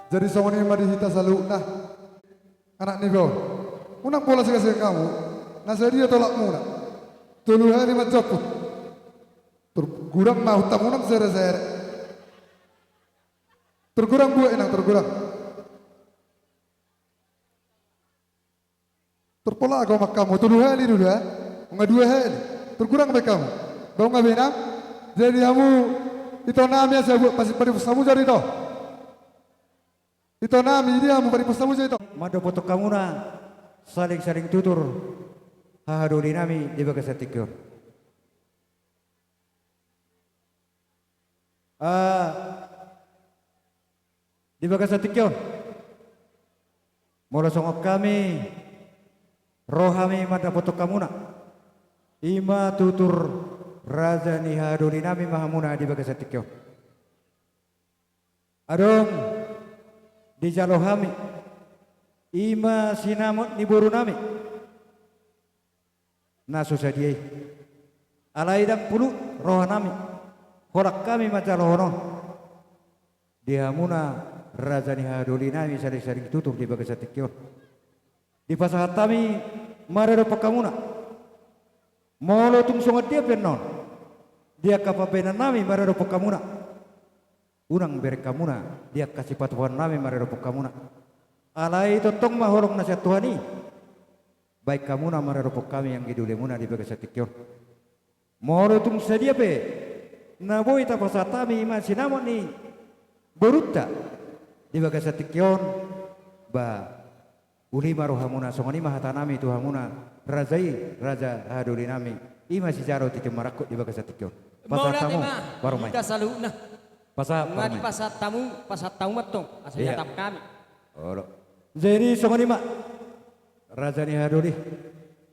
Jadi songon i ma di hita saluhutna. Anak niba on. Unang pola sigasingan hamu. Na sadia tolapmuna? Tolu hali manjomput. Tor gurang ma hutamuna sere-sere. Tor gurang buat inang, tor gurang. Tor pola ago ma hamu, tolu hali do da. Nunga dua hali. Tor gurang baen hamu. Baen hamu inang. Jadi hamu ito nami asa buat pasi padi pusamu jadi ito. Ito nami, di hamu padi pusamu jadi ito. Mandapothon hamuna saling-saling tutur hahadolinami di bagasan tingki on. Ah, di bagasan tingki on. Molo songon hami, ro hami mandapothon hamuna. I ma tutur raja ni hahadolinami ma hamuna di bagasan tingki on. Adong dijalo hami, i ma sinamot ni borunami. Na so sadia i. Alai ndang pulut rohanami, holan hami manjalohon on. Di hamuna raja ni hahadolinami saling-saling tutur di bagasan tingki on. Dipasahat hami ma dohot hamuna. Molo tung songon dia pe annon. di angka pambahenan nami maradophon hamuna. Unang bereng hamuna di angka sipatupaon nami maradophon hamuna. Alai tongtong ma holong na sian Tuhan i baen hamuna maradophon hami anggi dolimuna di bagasan tingki on. Molo tung sadia pe na boi tapasahat hami, i ma sinamot ni borunta di bagasan tingki on, ba uli ma rohamuna. Songon i ma hata nami tu hamuna raja i, raja hahadoli nami, i ma sijalo tintin marangkup di bagasan tingki on. Pasahat hamu, baru ma i. Mauliate ma di hita saluhutna. Pasahat, baru ma i. Pasahat hamu, pasahat hamu ma antong, asa diatap hami. Olo. Jadi songon i ma, raja ni hahadoli.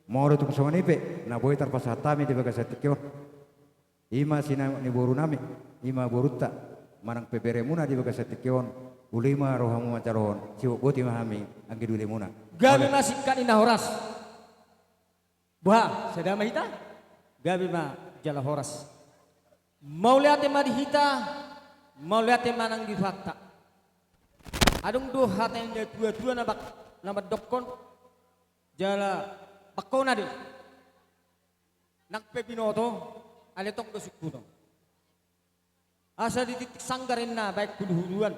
Molo tung songon i pe na boi tarpasahat hami di bagasan tingki on, i ma sinamot ni boru nami, i ma borunta, manang pe beremuna di bagasan tingki on, uli ma rohamu manjalohon, sibohoboti ma hami anggi dolimuna. Gabe ma singkat ni na horas. Boha, sada ma hita? Gabe ma jala horas. Mauliate ma di hita, mauliate ma nang di Tuhanta. Adong do hata ni natuatua na bak-, na mandokkon, jala bangkona do i. Nang pe binoto, alai tong do sungkunon. Asa di tingting sanggar ninna baen huluhuluan,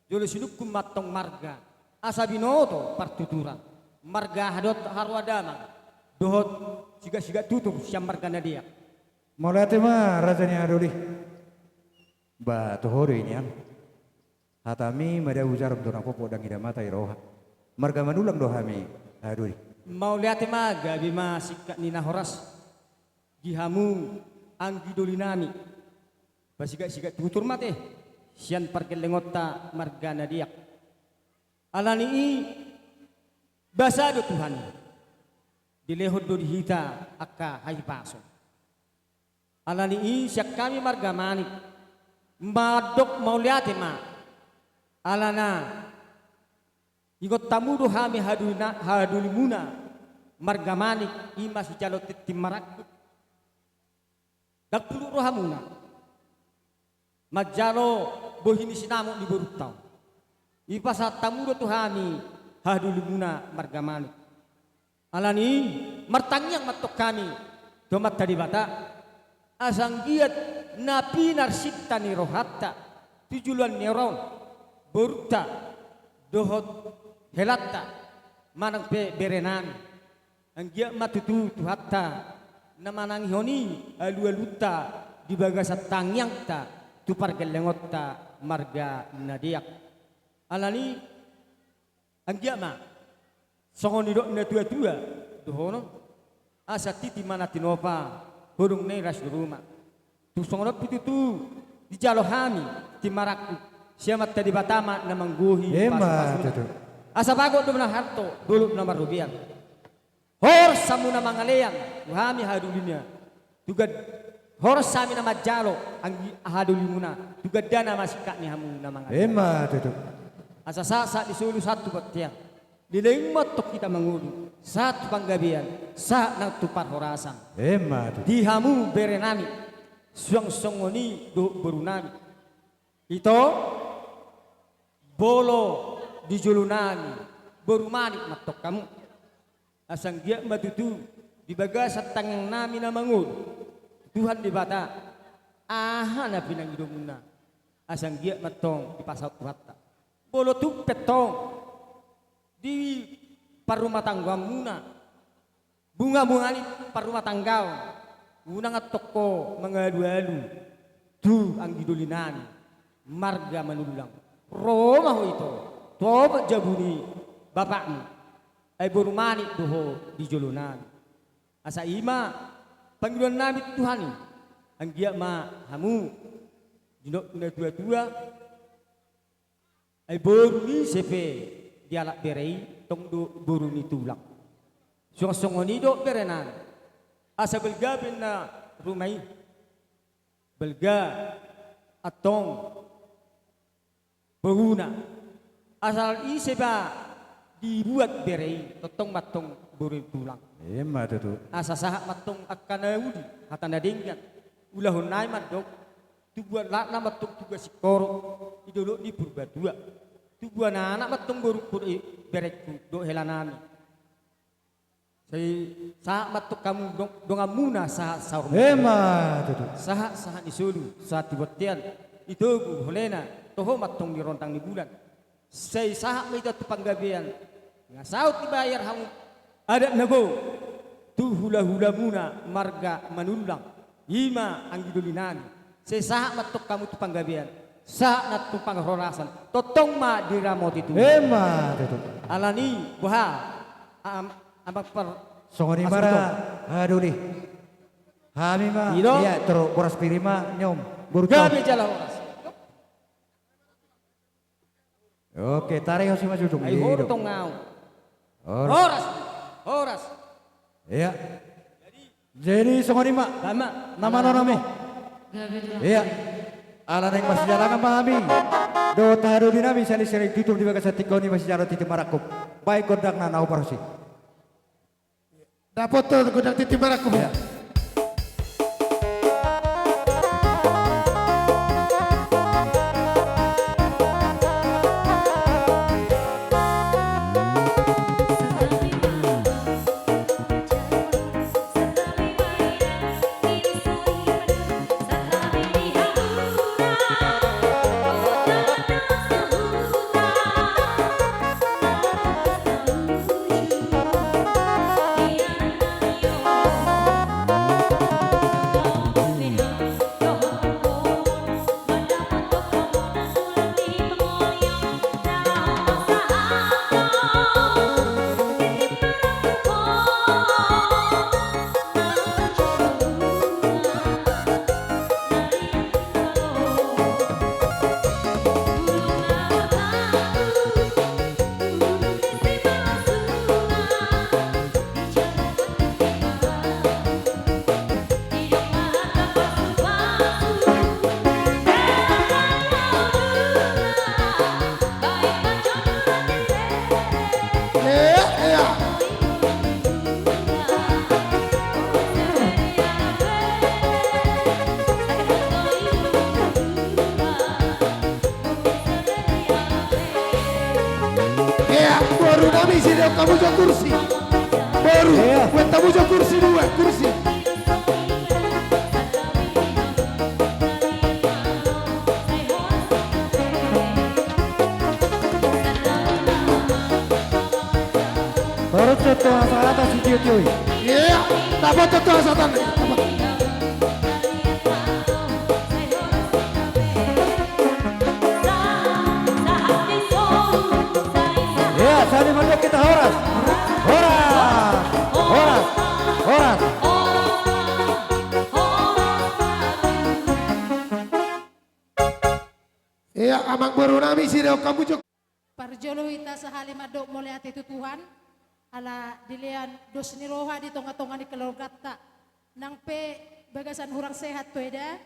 jolo sinungkun ma antong marga, asa binoto partuturan, marga hadot haroa damang, dohot sigasiga tutur sian marga na deak. Mauliate ma raja ni hahadoli. Ba toho do i nian. Hatami madabu jarom tu na popo, dang ida mata i roha. Marga Manulang do hami hahadoli. Mauliate ma, gabe ma singkat ni na horas di hamu anggi doli nami. Pasigasiga tutur ma ate sian pargellengonta marga na deak. Alani i basa do Tuhan i, dilehon do di hita angka hahipason. Alani i sian hami marga Manik mandok mauliate ma, alana ingot hamu do hami hahadolina-, hahadolimuna marga Manik, i ma sijalo tintin marangkup. Ndang pulut rohamuna manjalo bohi ni sinamot ni borunta on. Dipasahat hamu do tu hami hahadolimuna marga Manik. Alani i martangiang ma antong hami tu Amanta Debata, asa anggiat na pinarsinta ni rohanta tu joloan ni ari on, borunta dohot helanta manang pe berenami. Anggiat ma tutu Tuhanta na manangihon i alualunta di bagasan tangiangta tu pargellengonta marga na deak. Alani i anggiat ma songon nidok ni natuatua dohonon, asa tintin ma na tinopa, holong na i las ni ruma. Tung songon on pe tutu dijalo hami tintin marangkup, sian Amanta Debata ma na manggohi pasupasuna. Asa bagot do na harto, dolok na marrobean. Horas hamu na mangalean tu hami hahadolina, tu gad-, horas hami na manjalo anggi hahadolimuna, tu gandana ma singkat ni hamu na mangalean. Asa sahat sahat ni solu, sahat tu bontean. Leleng ma antong hita mangolu, sahat tu panggabean, sahat nang tu parhorasan. Di hamu berenami, suang songon i dohot borunami. Ito, molo di jolonami, boru Manik ma antong hamu. Asa anggiat ma tutu di bagasan tangiangnami na mangolu tu Tuhan Debata, aha na pinangidomuna, asa anggiat ma antong dipasaut Tuhanta. Molo tung pe antong di parrumatanggaonmuna, bunga-bunga ni parrumatanggaon, unang antong ho mangalualu tu anggi dolinami marga Manullang. Ro ma ho ito, tu ompu jabu ni bapakmu, ai boru Manik do ho di jolonami. Asa i ma pangidoannami tu Tuhan i, anggiat ma hamu, didok natuatua, ai boru ni ise pe dialap bere i, tong do boru ni tulang. Suang songon i do berenami, asa balga be na ruma i, balga antong bohuna. Asal ise ba dibuat bere i, tongtong ma antong boru ni tulang. Emma tutu. Asa sahat ma antong angka na uli hata na denggan, ulahonnami mandok, tubuan lakna ma antong tubuan singkoru di dolok ni Purbatua. Tubuan anak ma antong borungku dohot berengku dohot helanami. Sai sahat ma antong hamu dong-, donganmuna sahat saurmuna. Emma tutu. Sahat, sahat ni solu, sahat ni bontean, i togu, holena, toho ma antong di rondang ni bulan. Sai sahat ma hita tu panggabean. Nga saut dibayar hamu adat na gok tu hulahulamuna marga Manullang. I ma anggi doli nami. Sai sahat ma antong hamu tu panggabean. Sahat ma antong tu parhorasan. Tongtong ma diramoti Tuhan. Emma tutu. Alani boha, am-, amang par-, songon i ma ra, haha doli. Hami ma, ia, toro boras pir i ma, nyom. Gabe jala horas. Oke, tarik hos i ma jujung. Ai, i do. Horas. Horas. Horas. Ia. Jadi songon i ma. Nama. Na manono nami. Ia. Ala naeng masijalangan ma hami dohot haha doli nami, sali-sali tutu di bagasan tingki on i masijalangan tintin marangkup. Baen gondangna na hombar hos i. Dapot tu gondang tintin marangkup. Ia. Ia, boru nami, sidok hamu jo kursi. Boru, ia, buat hamu jo kursi dua, kursi. Torus contoh hasahatan sitiotio i. Ia, dapot contoh hasahatan. Ia, saling mandok hita horas. Horas. Horas. Horas. Ia, amang boru nami, sidok hamu jo. Parjolo hita sahali mandok mauliate tu Tuhan, ala dilean dos ni roha di tonga-tonga ni keluarganta, nang pe bagasan hurang sehat do eda,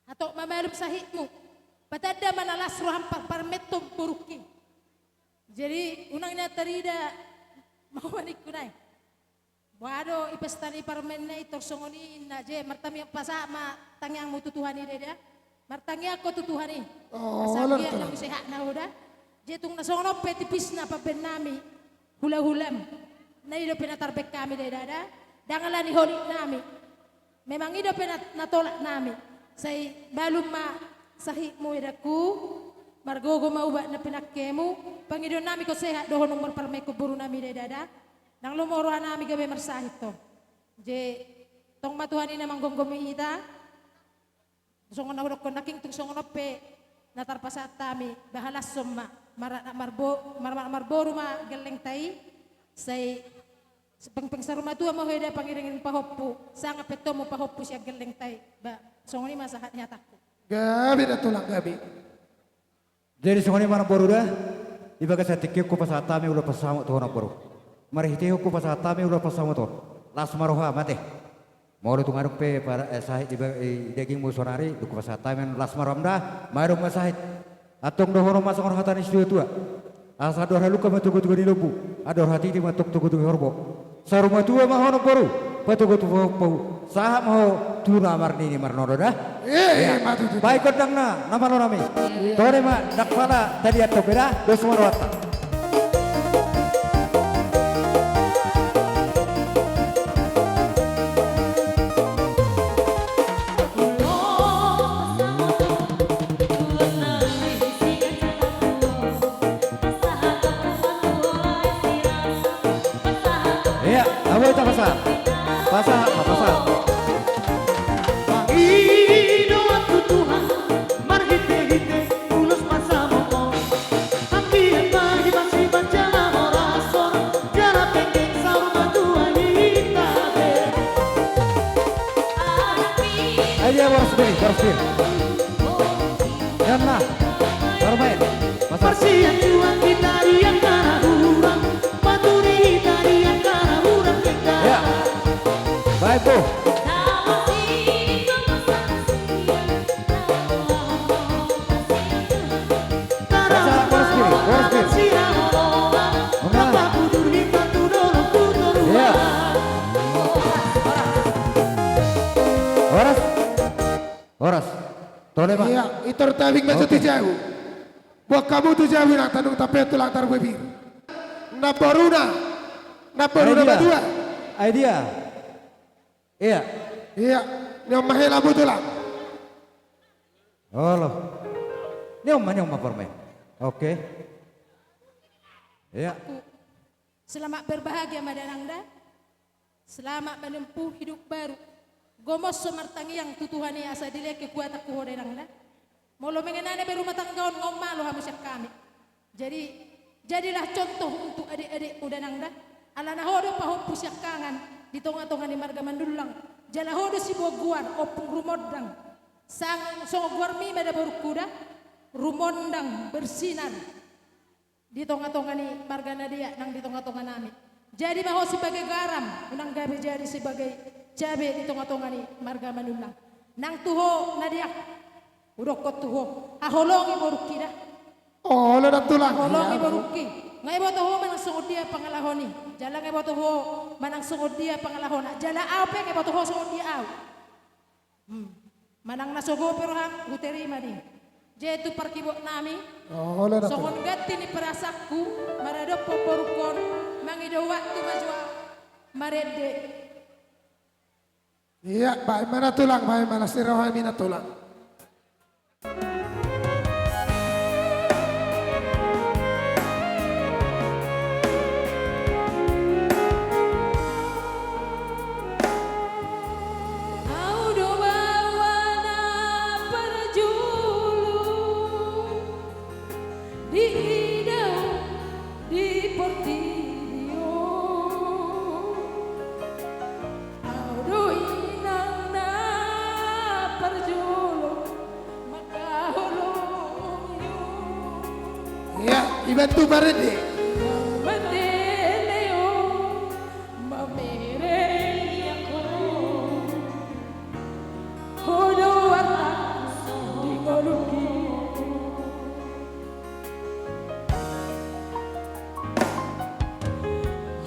hatop ma malum sahitmu, patanda ma na las roham par-, parmenhon borungki. Jadi, unang na tarida, mau manikku nai. Boha do i pesta ni parmen na i, tor songon i ninna, je, martangiang, pasahat ma tangiangmu tu Tuhan i da eda. Martangiang ho tu Tuhan i. Oh, asa ala anggiat na Tuhan. Sehat na ho da. Je tung na songon on pe tipisna pambaen nami, hulahulam. Na i dope na tarbaen hami da eda da. Ndang ala ni holit nami. Memang i dope na, na tolap nami. Sai malum ma sahitmu edangku. Margogo ma ubat na pinangkemu. Pangidoan nami ho sehat dohot na marparmen ho boru nami da eda da. Ndang lomo roha nami gabe marsahit ho. Je, tong ma Tuhan i na manggomgomi hita. Songon na hudokkon nangkin tung songon on pe na tarpasahat hami, bahalashon ma, maranak marbo-, maranak marboru ma gellengta i, sai pengpeng saur matua ma ho eda pangiringiring pahompu, sanga pe tong ma pahompu sian gellengta i, ba, songon i ma sahat ni hatangku. Gabe da tulang, gabe. Jadi songon i ma namboru da, di bagasan tingki on hupasahat hami ulos pansamot tu ho namboru. Marhite on hupasahat hami ulos pansamot on. Las ma roham ate. Molo tung adong pe para, eh, sahit di ba-, eh, dagingmu saonari, dung hupasahat hami las ma roham da, madung ma sahit. Antong dohonon ma songon hata ni situatua. Asa andor halumpang ma togutogu ni lombu, andor hatiti ma antong togutogu ni horbo. Saur matua ma ho namboru, patogu tu pahompu, sahat ma ho tu na marnini marnono da. Eh, eh, ma tutu. Baen gondangna, na manono nami. Tore ma, ndang pala tadian dope da, dos ma rohanta. Ia, abo ita pasahat. Pasahat ma, pasahat. Pangidoan tu Tuhan marhitehite ulos pasahaton. Ambilan ma hipas-hipas jala horas-horas jala penggeng saur matua hita be. Ai dia boras bir, boras bir. Ia na. Pasahat. Parsianjuan hita di angka na hurang, paturi hita di angka na hurang hita. Ia. Baik, Bu. Pasahat, boras bir, boras bir. Ia. Horas. Horas. Tole ma. Ia, Itor Tabing ma jo tu jabu. Boan hamu tu jabu, inang, tandung tape tulang tarubebir. Namboruna. Namboruna madua. Ai dia. Ia. Ia. Ni on ma hela, Bu Tulang. Olo. Ni on ma, ni on ma, Parmae. Oke. Ia. Selamat berbahagia ma da, Nang, da. Selamat menempuh hidup baru. Gomos so martangiang tu Tuhan i asa dilehon kekuatan tu ho da, Nang, da. Molo mengenai be rumah tangga on, nga on malo hamu sian hami. Jadi, jadilah contoh untuk adik-adikmu da, Nang, da. Alana ho do pahompu siangkangan di tonga-tonga ni marga Manullang. Jala ho do siboan goar, Ompung Rumondang. Sang songon goarmi ma da, borungku, da. Rumondang bersinar di tonga-tonga ni marga Nadia nang di tonga-tonga nami. Jadi ma ho sebagai garam, unang gabe jadi sebagai cabe di tonga-tonga ni marga Manullang. Nang tu ho Nadia, hudokkon tu ho, haholongi borungki da. Olo da, Tulang. Haholongi borungki. Nga iboto ho manang songon dia pangalaho ni. Jala nga iboto ho manang songon dia pangalahona. Jala au pe nga iboto ho songon dia au. Hmm. Manang na so gope roham, huterima do i. Jadi tu parkibot nami, songon ganti ni perasaanku, maradophon borungkon, mangido waktu ma jo au marende. Ia, baen ma na, Tulang, baen ma na, sirahon hami na, Tulang. Au do baoa na parjolo diida di portibi on. Au do inang na parjolo mangkaholongi ho. Ia, iba tu parende. Mandele ho, mamereng ho. Ho do arta di ngolungki.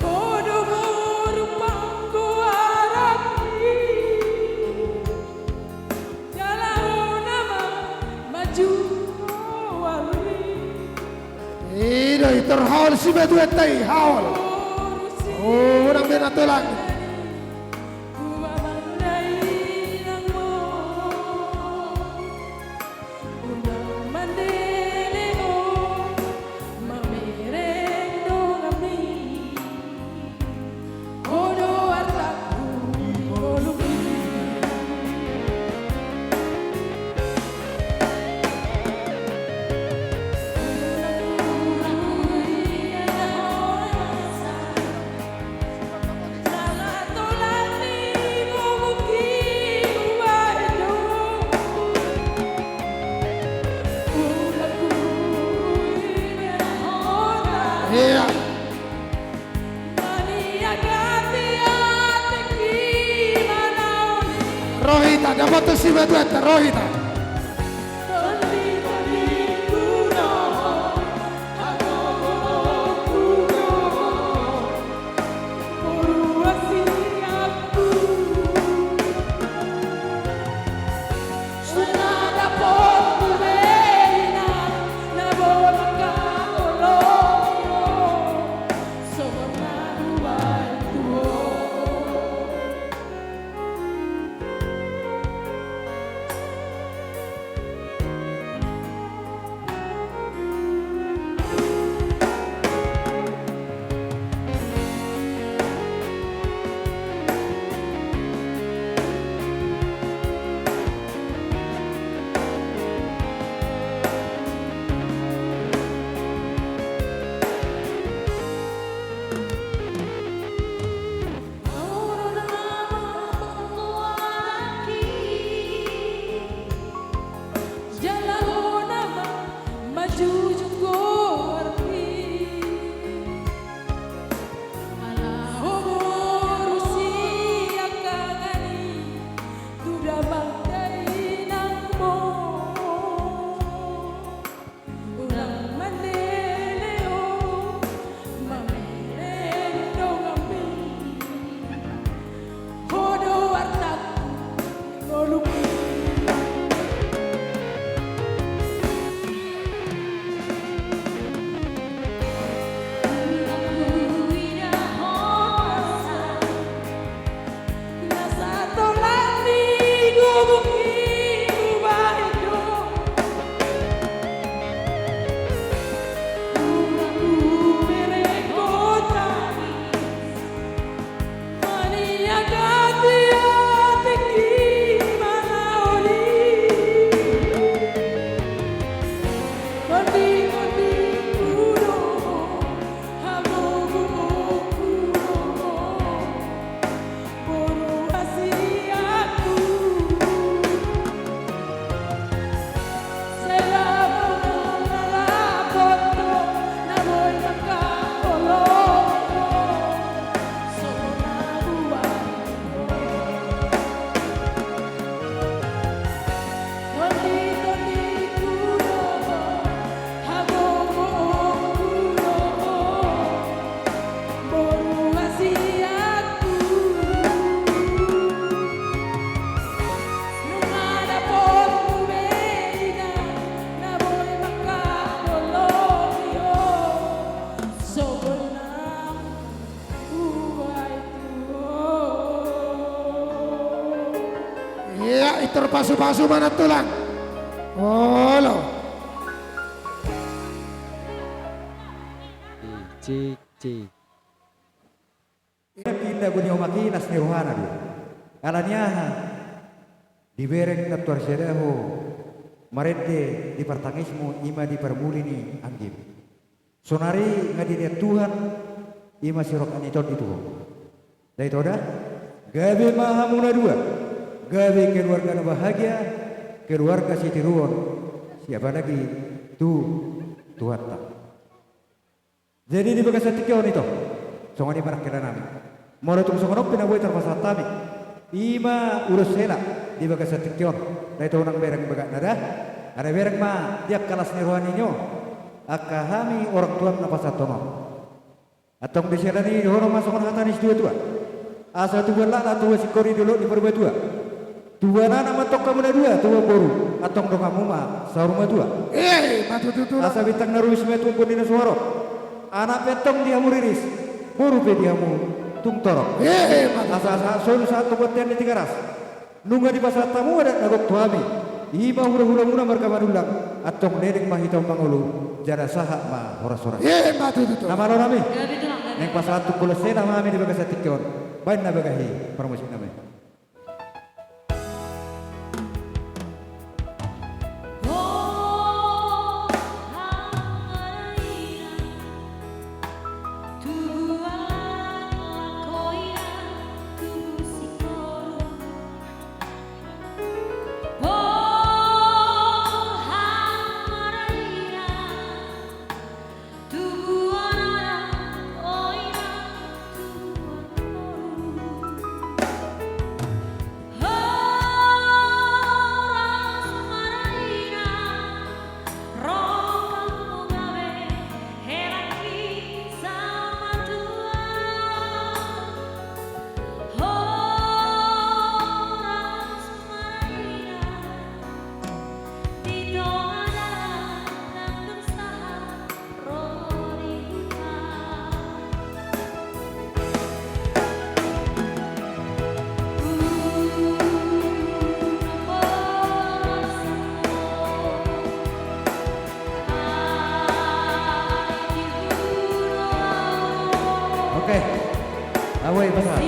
Ho do boru panggoaranki. Jala ho nama manjunjung ari. I do i, tor haol simatuanta i, haol. Oh, unang be na, Tulang. Ia. Ro hita, dapothon simatuanta, ro hita. Ia, pintor pasu-pasu ma, Nantulang. Olo. Cik, cik. Ia pinda guni omak i, las ni rohana do. Alani aha? Dibereng na tuar sada ho marende di partangismu, i ma di parmuli ni anggim. Sonari nga dilehon Tuhan, i ma sirok ni tondi tu ho. Ndai to da? Gabe ma hamu na dua, gabe keluarga na bahagia, keluarga sitiruon, siapa lagi tu Tuhanta. Jadi di bagasan tingki on, ito, songon i ma, angka dainang nami. Molo tung songon on pe na boi tarpasahat hami, i ma ulos hela di bagasan tingki on. Ndai to, unang bereng bagak na da. Alai bereng ma di angka las ni roha ni on, angka hami orang tuam na pasahathon on. Antong di siala ni i, dohonon ma songon hata ni situa-tua: Asa tubu anak na tubu singkori, dolok ni parbatua. Tubu anak ma antong hamu na dua, tubu boru antong donganmu ma saur matua. Eh, ma tutu, tulang. Asa bintang na rumiris ma tu ambon ni na so ro. Anak pe antong di hamu riris, boru pe di hamu tung torop. Eh, ma tutu. Asa, asa solu sahat tu bontean ni Tigaras. Nunga dipasahat hamu adat na gok tu hami, i ma hula-hulamuna marga Manullang, antong leleng ma hita on mangolu, jala sahat ma horas-horas. Eh, ma tutu, tulang. Na malo nami. Gabe, tulang, gabe. Naeng pasahat tu ulos hela ma hami di bagasan tingki on. Baen na bagahi parmusik nami. Oke. Awe, pasahat.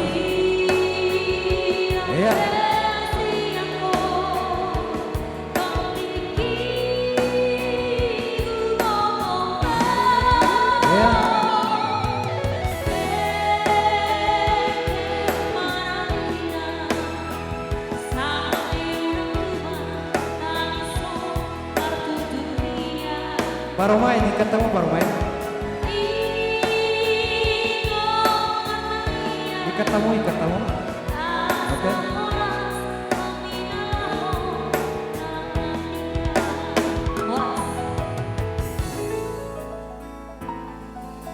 Ia. Ia. Parumaen, ikat hamu parumaen. Ikat hamu, ikat hamu. Oke.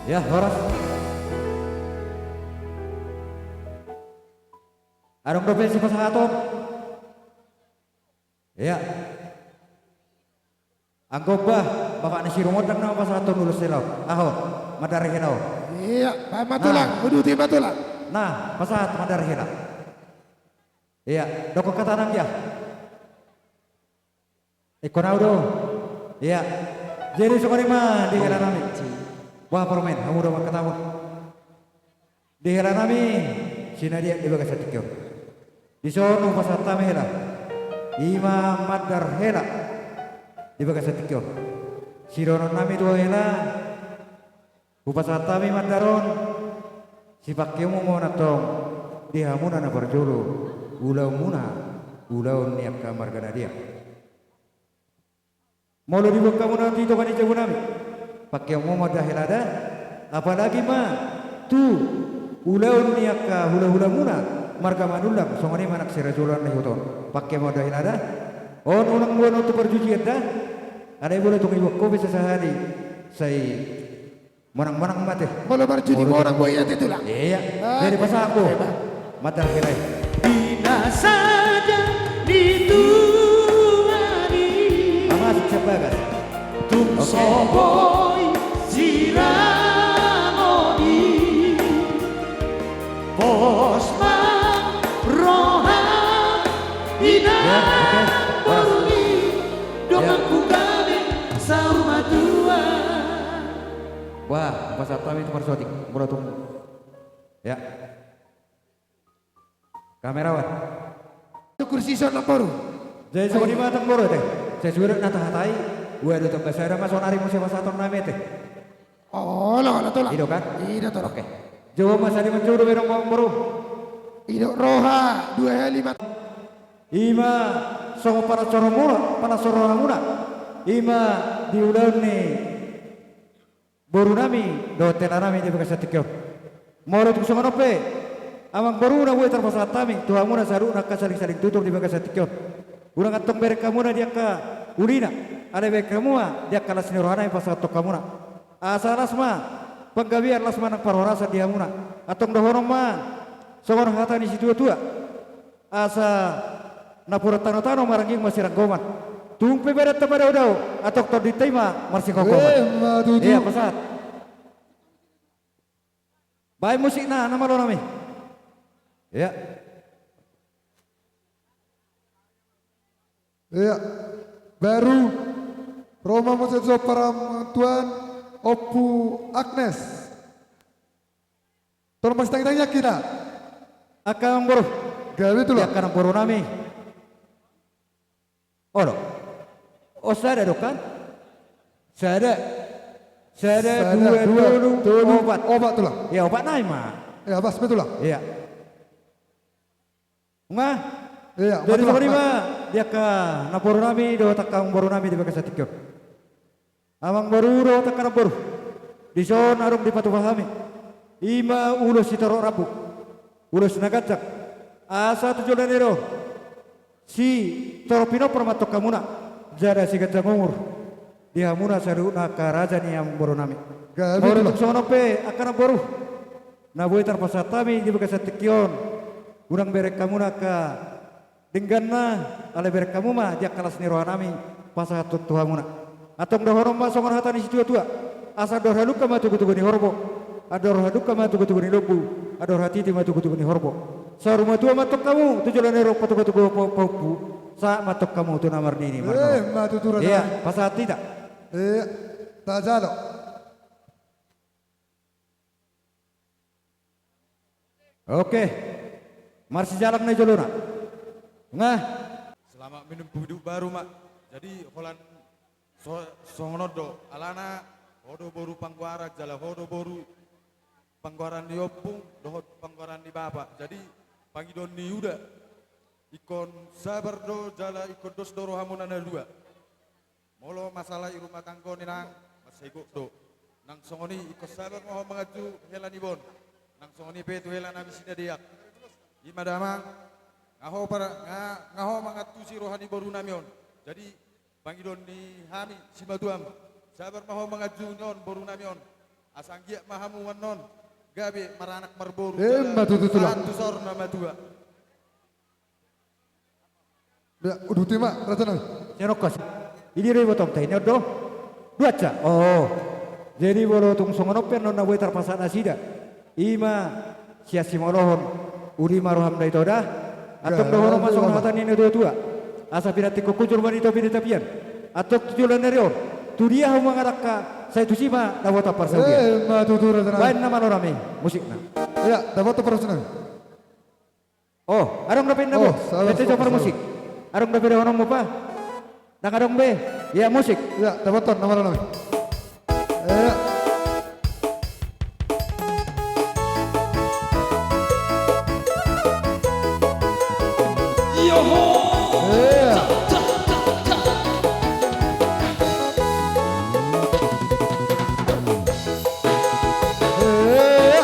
Ia, horas. Adong dope sipasahaton? Ia. Anggo bah, bapak ni si Rumondang nama pasahathon ulos hela on. Aho, mandari hela on. Ia, baen ma tulang, uduti ma tulang. Nah, pasahat mandari hela. Ia, dokkon hata nang ia. Ingkon au do. Ia. Jadi songon i ma di hela nami. Bah, parumaen, hamu do mangkatahon. Di hela nami, Sinadiak di bagasan tingki on. Dison hupasahat hami hela. I ma mandar hela di bagasan tingki on. Sidohonon nami tu ho hela. Hupasahat hami mandar on. Sipangkeonmu ma on antong di hamuna na parjolo ulaonmuna, ulaon ni angka marga Nadeak. Molo diboan hamuna tu tonga ni jabu nami, pangkeonmu ma da hela da. Apalagi ma tu ulaon ni angka hulahulamuna marga Manullang, songon i ma nang sirajoloan na huton. Pangkeonmu ma da hela da. On unang boan on tu parjujian da. Alai molo tung diboan ho pe sasahali, sai monang-monang ma ate. Molo marjudi monang boan i ate, Tulang. Iya. Ah, jadi pasahat ho. Hebat. Mandar hela i. Di na sada ni Tuhan i. Ama asik siap bagas. Tung so boi sirang on i. Pos ma roha di na boru i. Donganku gabe saur matua. Wah, hupasahat hami tu parsoting, molo tung. Ya. Kamerawan. Tu kursi son, amangboru. Jadi songon i ma, amangboru, ate. Sesuai na tahatai, dua dua tambah sada ma sonari muse pasahaton nami, ate. Olo, olo, Tulang. I do kan? I do, Tulang. Oke. Jolo ma sadi manjou do berong, amangboru. I do roha, dua hali ma. I ma songon panansoronmuna, panansoronmuna. I ma di ulaon ni boru nami dohot hela nami di bagasan tingki on. Molo tung songon on pe, amangboru, na boi tarpasahat hami tu hamuna saluhutna angka salingsaling tutur di bagasan tingki on. Unang antong bereng hamuna di angka ulina, alai bereng hamu ma di angka las ni roha nami pasahathon hamuna. Asa las ma panggabean, las ma nang parhorasan di hamuna. Antong dohonon ma songon hata ni situatua. Asa napuran tanotano maranggiang masiranggoman. Tung pe badanta madaodao, antong tondinta i ma marsingkongkongan. Emma tutu. Iya, pasahat. Baen musikna, na malo nami. Iya. Iya. Baru ro ma muse tu son parantuan, Ompu Agnes. Tolong masitangitangi hita. Angka amangboru. Gabe, Tulang. Angka amangboru nami. Olo. O, sada do kan? Sada. Sada, dua, tolu, opat. Opat, Tulang. Iya, opat nai ma. Iya, pas pe, Tulang. Iya. Nga? Iya, jadi songon i ma di angka namboru nami dohot angka amangboru nami di bagasan tingki on. Amangboru dohot angka namboru, dison adong dipatupa hami, i ma ulos sitorop rambu, ulos na ganjang, asa tu joloan ni ari on sitorop pinompar ma antong hamuna, jala siganjang umur di hamuna saluhutna angka raja ni amangboru nami. Gabe, Tulang. Molo tung songon on pe angka namboru, na boi tarpasahat hami di bagasan tingki on, unang bereng hamuna angka dengganna, alai bereng hamu ma di angka las ni roha nami pasahathon tu hamuna. Antong dohonon ma songon hata ni situatua: Asa andor halumpang ma tugutugu ni horbo, andor halumpang ma tugutugu ni lombu, andor hatiti ma tugutugu ni horbo. Saur matua ma antong hamu tu joloan ni ari on, patupa-tupa pahompu, sahat ma antong hamu tu na marnini marnono. Emma tutu, raja. Iya, pasahat hita. Iya, tajalo. Oke. Marsijalang na i jolona. Nga. Selamat menempuh hidup baru, Mak. Jadi, holan so-, songon on do. Alana, ho do boru panggoaran, jala ho do boru panggoaran ni ompung dohot panggoaran ni bapa. Jadi, pangidoan ni uda, ingkon sabar do, jala ingkon dos do rohamuna na dua. Molo masalah i rumah tangga on, inang, mansai gok do. Nang songon i, ingkon sabar ma ho manganju hela ni bon. Nang songon i pe tu hela nami Sinadeak. I ma damang, nga ho para-, nga, nga ho mangantusi roha ni boru nami on. Jadi, pangidoan ni hami simatuam, sabar ma ho manganju ni on boru nami on. Asa anggiat ma hamu annon gabe maranak marboru. Emma tutu, Tulang. Sahat tu saur na matua. Ya, uduti ma, raja nami. Sian ongkos. Idi do ibotom, tai ni on do. Duansa. Oh. Jadi molo tung songon on pe annon na boi tarpasahat nasida, i ma sian simolohon, uli ma roham da ito da. Antong dohonon ma songon hata ni natuatua: Asa pinantikhon hujur ma di topi ni tapian. Antong tu joloan ni ari on, tu dia hamu mangalangka, sai tusi ma dapotan parsaulian. Emma tutu, raja nami. Baen na malo nami musikna. Iya, dapotan parsaulian. Oh, adong dope na, oh, bos. Sabar, B T Jopar sabar. Musik. Adong dope dohononmu, Pa? Ndang adong be. Ia, musik. Ia, dapothon nama nami. Ia. Yoho. Ia. Ia.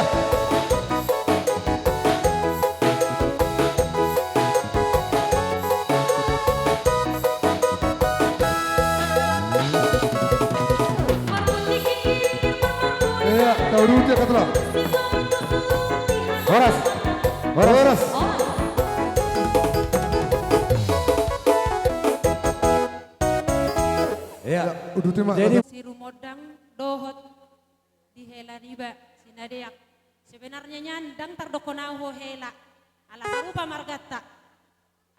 Ia, tau dulu dia kata lah. Horas. Horas. Horas. Ia. Ia, uduti ma. Jadi, kata. Si Rumondang dohot di hela niba, si Nadeak. Sebenarnya nian ndang tardokkon au ho hela. Ala sarupa marganta.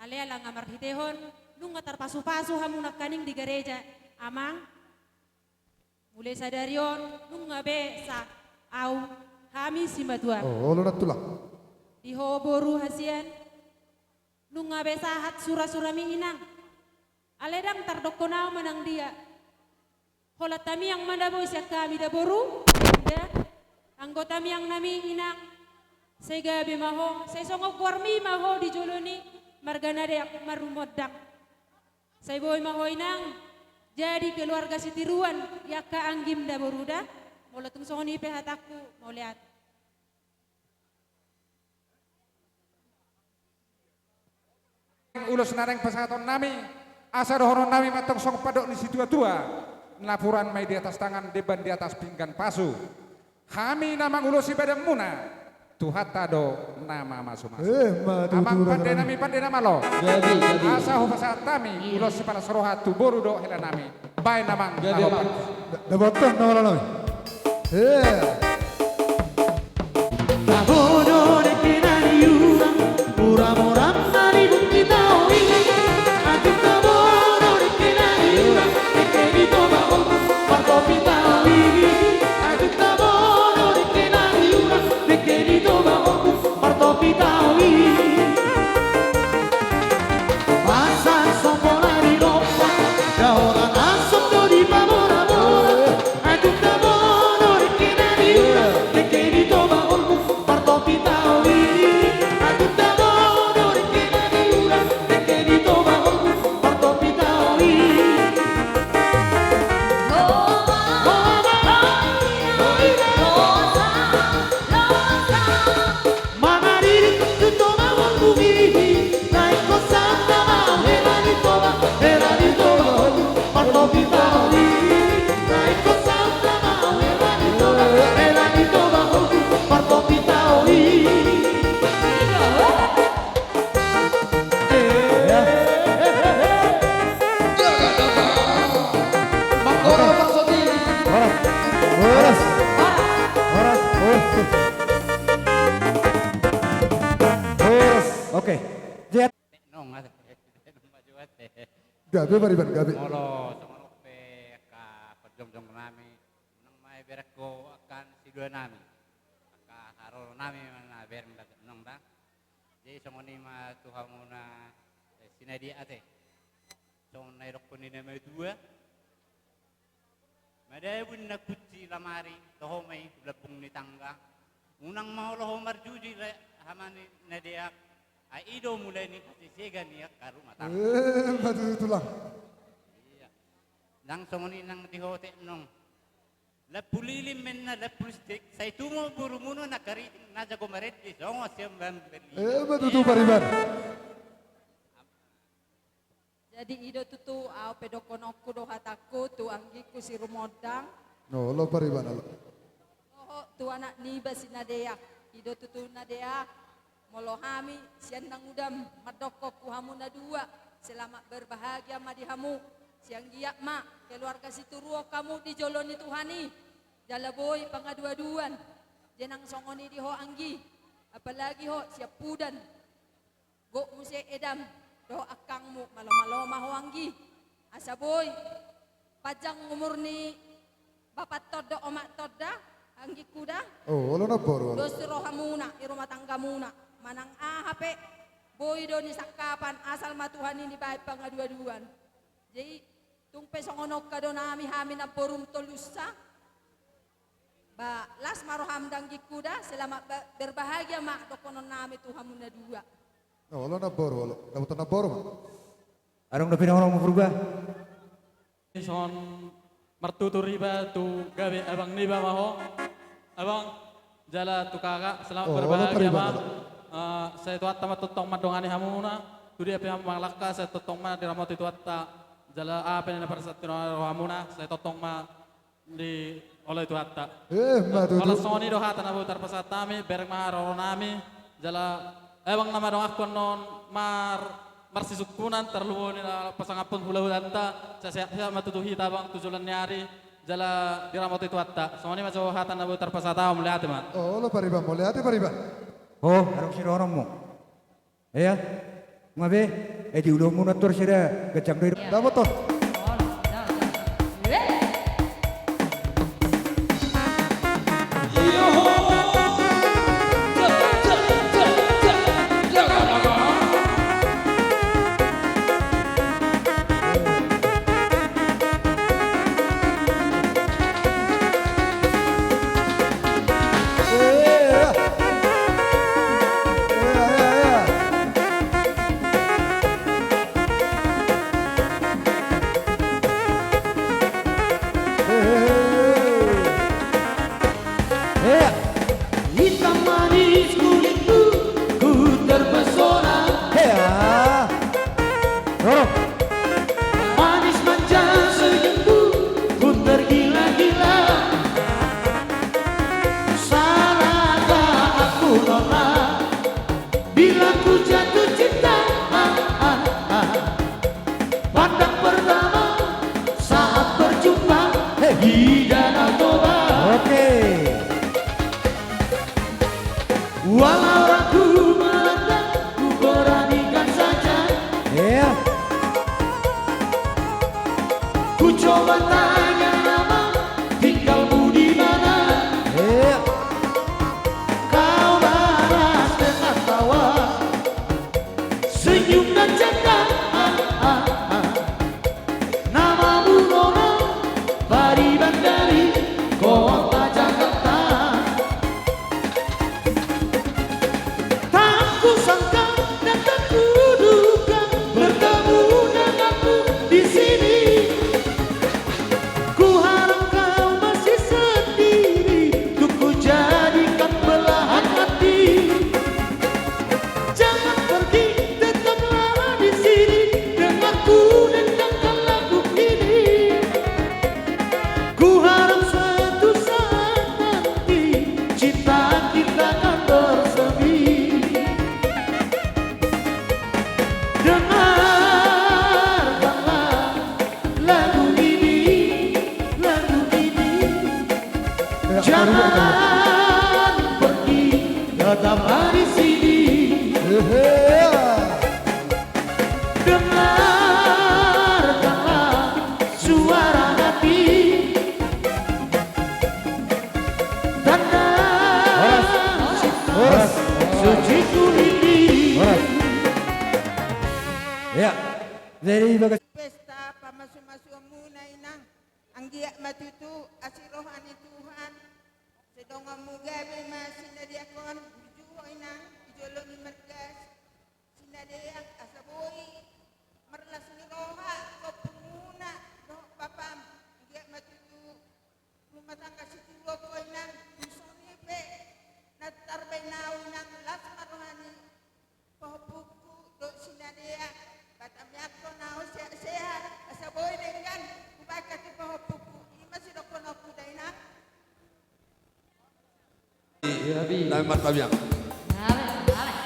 Alai ala nga marhitehon, nunga tarpasupasu hamu nangkaning di gareja, Amang. Mulai sadari on, nunga be sa au, hami simatuam. Oh, olo na tulang. Di ho boru hasian, nunga be sahat surasuram i, Inang. Alai ndang tardokkon au manang dia. Holan tamiang ma na boi sian hami da boru, da anggo tamiang nami, Inang. Sai gabe ma ho, sai songon goarmi ma ho di jolo ni marga Nadeak Marumondang. Sai boi ma ho, Inang, jadi keluarga sitiruan di angka anggim da boru da. Molo tung songon i pe hatangku, mauliate. Ulos na naeng pasahaton nami, asa dohonon nami ma antong songon pandok ni situatua, napuran ma i di atas tangan, demban di atas pinggan pasu. Hami na mangulosi badanmuna, Tuhanta do na mamasumasu. Eh, ma tutu. Amang, pande nami, pande na malo. Gabe, gabe. Asa hupasahat hami, iya, ulos sipalas roha tu boru dohot hela nami. Baen, Amang. Gabe, Amang. Dapothon nama nami. Eh. Tabo do dengke na niula, mura-mura ma di bukti tao i. Atik tabo do dengke na niula, dengke di Toba Ombun, martopi tao i. Atik tabo do dengke na niula, dengke di Toba Ombun, martopi tao i. Masa sombola di lompa, daola na sombo di pabora-bora. Atik tabo do dengke na niula, dengke di Toba Ombun, martopi tao i. Atik tabo do dengke na niula, dengke di Toba Ombun, martopi tao i. Mangariri tu Toba Ombun i, na ingkon sahat ma hela ni Toba, hela ni Toba Ombun, martopi tao i. Na ingkon sahat ma hela ni Toba, hela ni Toba Ombun, martopi tao i. Horas. Horas. Horas. Horas. Horas. Oke. Jet. Nong, ate. Nong maju, ate. Gabe, pariban, gabe. Molo songon on pe angka parjongjong nami, unang ma iberengko angka ni sidua nami. Angka haroro nami ma na bereng da, nong da. Jadi songon i ma tu hamuna, eh, si Nadeak, ate. Songon na idokkon ni na matua. Madabu na kunci lamari, toho ma i tu lambung ni tangga. Unang ma olo ho marjuji, le, hama ni Nadeak. Ai i do mula ni hasisegan ni angka rumah tangga. Eh, ma tutu, tulang. Iya. Ndang songon i nang di ho, ate, nong. Lampu lilin ma inna, lampu listrik, sai tubu borumuna na kariting, na jago marende, songon sian Bambang Berlin. Eh, ma tutu, pariban. Jadi i do tutu au pe dohononku dohot hatangku tu anggingku si Rumondang. Olo, pariban, olo. Dohot tu anak niba si Nadeak. I do tutu, Nadeak. Molo hami sian nangudam mandokkon tu hamu na dua, selamat berbahagia ma di hamu. Sai anggiat ma keluarga sitiruon hamu di jolo ni Tuhan i. Jala boi pangaduaduan. Jenang songon i di ho, anggi. Apalagi ho siampudan. Gok muse edam dohot angkangmu, malo-malo ma ho, anggi. Asa boi panjang umur ni bapakton dohot omakton da, anggingku da. Oh, olo na boru. Dos rohamuna, i rumah tanggamuna. Manang aha pe Boi do ni sangkapan, asal ma Tuhan i dibaen pangaduaduan. Jadi tung pe songon on do nami hami namborum tolusa. Ba las ma roham danggi kuda, selamat ba-, berbahagia ma dohonon nami tu hamu na dua. Olo namboru, olo. Dapotan namboru ma. Adong dope na olo ma Purba. Songon martutur iba tu gabe abang niba ma ho. Abang, jala tu kakak, selamat berbahagia ma. Eh, sai Tuhanta ma tongtong mandongani hamuna. Tu dia pe hamu mangalangka, sai tongtong ma diramoti Tuhanta. Jala aha pe na parsanti ni rohamuna, sai tongtong ma dioloi Tuhanta. Eh, ma tutu. Holan songon i do hata na boi tarpasahat hami, bereng ma haroro nami, jala, eh, abang na madongankon on mar-, marsisungkunan, tarlumobi na pasangaphon hulahulanta, sai sehat-sehat ma tutu hita abang tu joloan ni ari, jala diramoti Tuhanta. Songon i ma jo hata na boi tarpasahat hami, mauliate ma. Olo pariban, mauliate pariban. Ho, adong sidohononmu. Ia, nga be, eh, di ulaonmuna tor sada ganjang do i. Dapotan. Hitam manis kulitmu, ku terpesona. Hea. Dorong. Manis manja senyummu, ku tergila-gila. Salahkah aku nona bila ku jatuh cinta? Ah, ah, ah. Pandang pertama saat berjumpa, hei, di Danau Toba. Oke. Walau ragu melanda, ku beranikan saja. Iya. Ku coba tanya nama, tinggalmu di mana? Iya. Kau balas dengan tawa, senyum dan canda. Ah, ah, ah. Namamu nona Pariban dari kota Jakarta. Tak kusangka dan tak kuduga bertemu denganmu di sini. Kuharap kau masih sendiri, untuk kujadikan belahan hati. Jangan pergi, tetaplah di sini. Dengar ku dendangkan lagu ini. Kuharap suatu saat nanti cinta kita kan bersemi. Dengarkanlah lagu ini, lagu ini. Ya, jangan pergi, tetaplah di sini. Dengarkanlah suara hati. Tanda cinta suci ku ini. Ya, jadi bagas. Pesta pamasumasuonmuna, Inang. Anggiat ma tutu asi roha ni Tuhan. Sai donganmu gabe ma sinadiakon burju ho, Inang, di jolo ni margas. Sinadeak asa boi marlas ni roha ompungmuna dohot bapam. Anggiat ma tutu rumah tangga sitiruon ho, Inang. Dung songon i pe na tarbaen ahu, Inang, las ma roha ni pahompungku dohot sinadeak. Batam i angkon ahu sehat-sehat asa boi denggan hubaen hata tu pahompungku. I ma sidohononku da, Inang. Dame martabiang.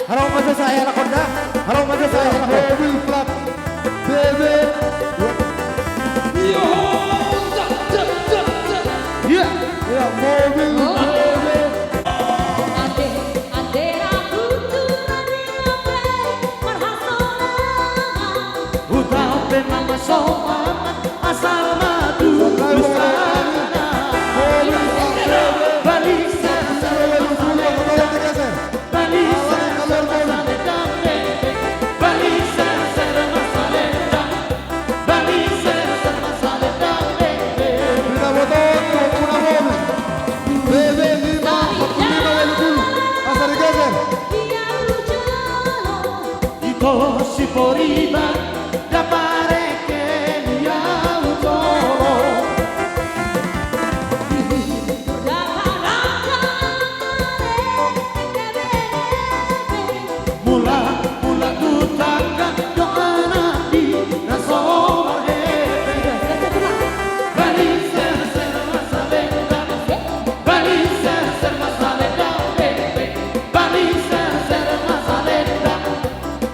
Halo, masa saya anak Honda. Halo, masa saya anak Honda. Mobil plat B B. Iya. Iya, mobil B B. Ate, ate, aku tuh tadi apa? Marhasolangan. Huta pe mangasoman asal ma tu sana. Balisa, balisa, balisa. Siporiban, da pareke ni au jolo. Mula, mula tu tangga, dohot anak di na so marhepeng. Bali serser ma salendang, bali serser ma salendang, bali serser ma salendang,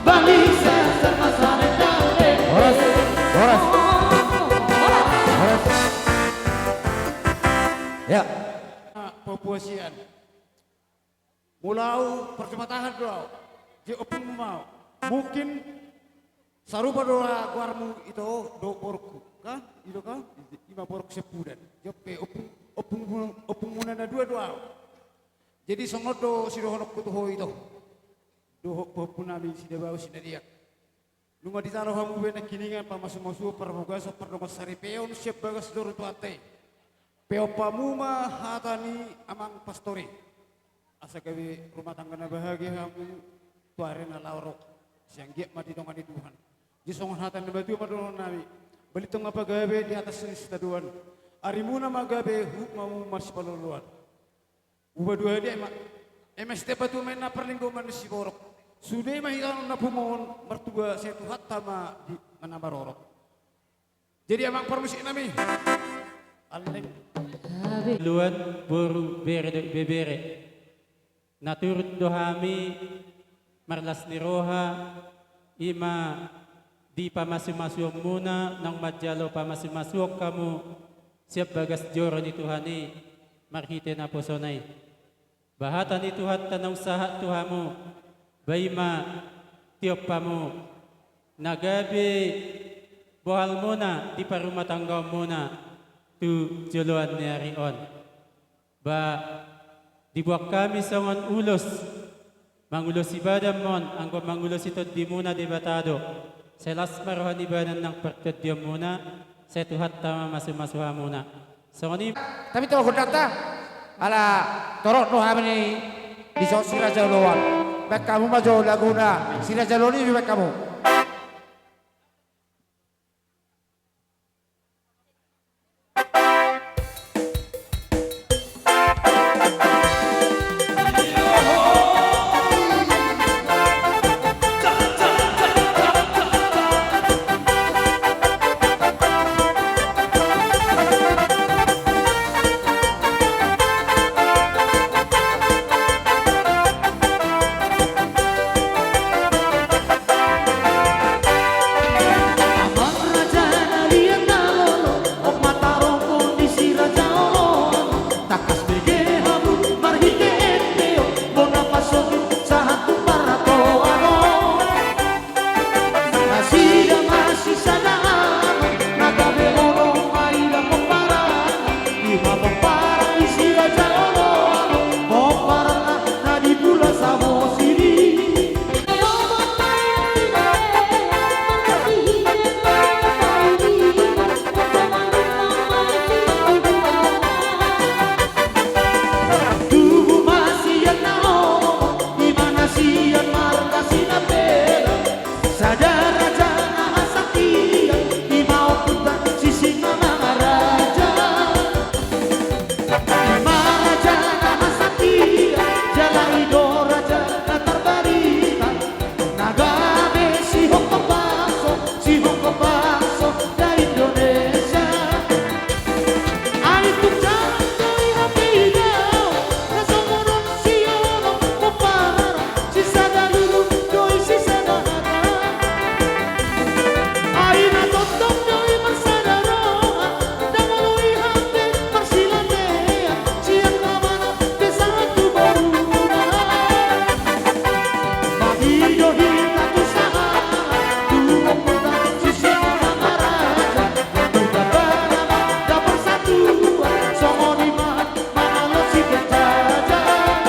bali serser ma salendang. Horas, horas. Horas. Ya. Papua sian. Molo au parjumatahan do au. Jadi ompungmu ma au. Mungkin sarupa do goarmu ito dohot borungku. Kan? Ito kan? Ima borungku Sempudan. Jadi pe ompung, ompungmu, ompungmuna na dua do au. Jadi songon on do sidohononku tu ho ito. Dohot pahompu nami Sidabaus Sinadiak. Nunga ditalo hamu be nangkiningan pamasumasuon, parbogason, pardongansaripeon sian bagas joro ni Tuhanta i. Peop hamu ma hata ni amang pastor i. Asa gabe rumah tangga na bahagia hamu tu ari na laho ro. Sai anggiat ma didongani Tuhan. Jadi songon hata ni natuatua ma dohonon nami. Balintang ma pagabe di atas ni sitadoan. Arimuna ma gabe, huhut ma hamu marsipaloloan. Upa dua hadiah ma. Eme sitamba tu ma inna parlinggoman ni siborok. Sude ma hita on na pungu on martua sai Tuhanta ma di na marorot. Jadi amang parmusik nami. Aleng. Luat boru bere dohot ibebere. Na turut do hami marlas ni roha, ima di pamasumasuonmuna, naung manjalo pamasumasuon hamu sian bagas joro ni Tuhan i, marhite naposona i. Ba hata ni Tuhanta naung sahat tu hamu, ba ima tiop hamu, na gabe bohalmuna di parumatanggaonmuna tu joloan ni ari on. Ba diboan hami songon ulos, mangulosi badanmon, anggo mangulosi tondimuna Debata do. Sai las ma roha ni badan nang partondionmuna, sai Tuhanta ma masumasu hamuna. Songon i. Tapi tong gondangta, ala torop do hami ni dison si Raja Oloan. Baen hamu ma jo laguna si Raja Oloan i, baen hamu. Amang raja na liat na lolo, on ma tarongkon ni si Raja Oloan. Tangkas bege hamu marhite ende on, bona pasogit sahat tu paratoan on. Nasida ma sisada anak, na gabe onom ma i da pomparan. Ima pomparan ni si Raja Oloan, pomparan na di Pulo Samosir i. Tubu ma sian na onom, ima na sian marga Sinambela. Sada raja na hasangapon, ima ompunta si Singamangaraja. Ima raja na hasangapon, jala i do raja na tarbarita. Na gabe sihongkop baso, sihongkop baso da Indonesia. Ai tung jalang do i hape i da, na songon on si onom pomparan, sisada lulu do i sisada hata. Ai na tongtong do i marsada roha, ndang olo i hape marsilamean, sian na manat pe sahat tu boruna. Mangido hita tu sahala, tu ompunta si Singamangaraja, tu Tabanan, da parsatuan, songon i ma mangalo si penjajahan.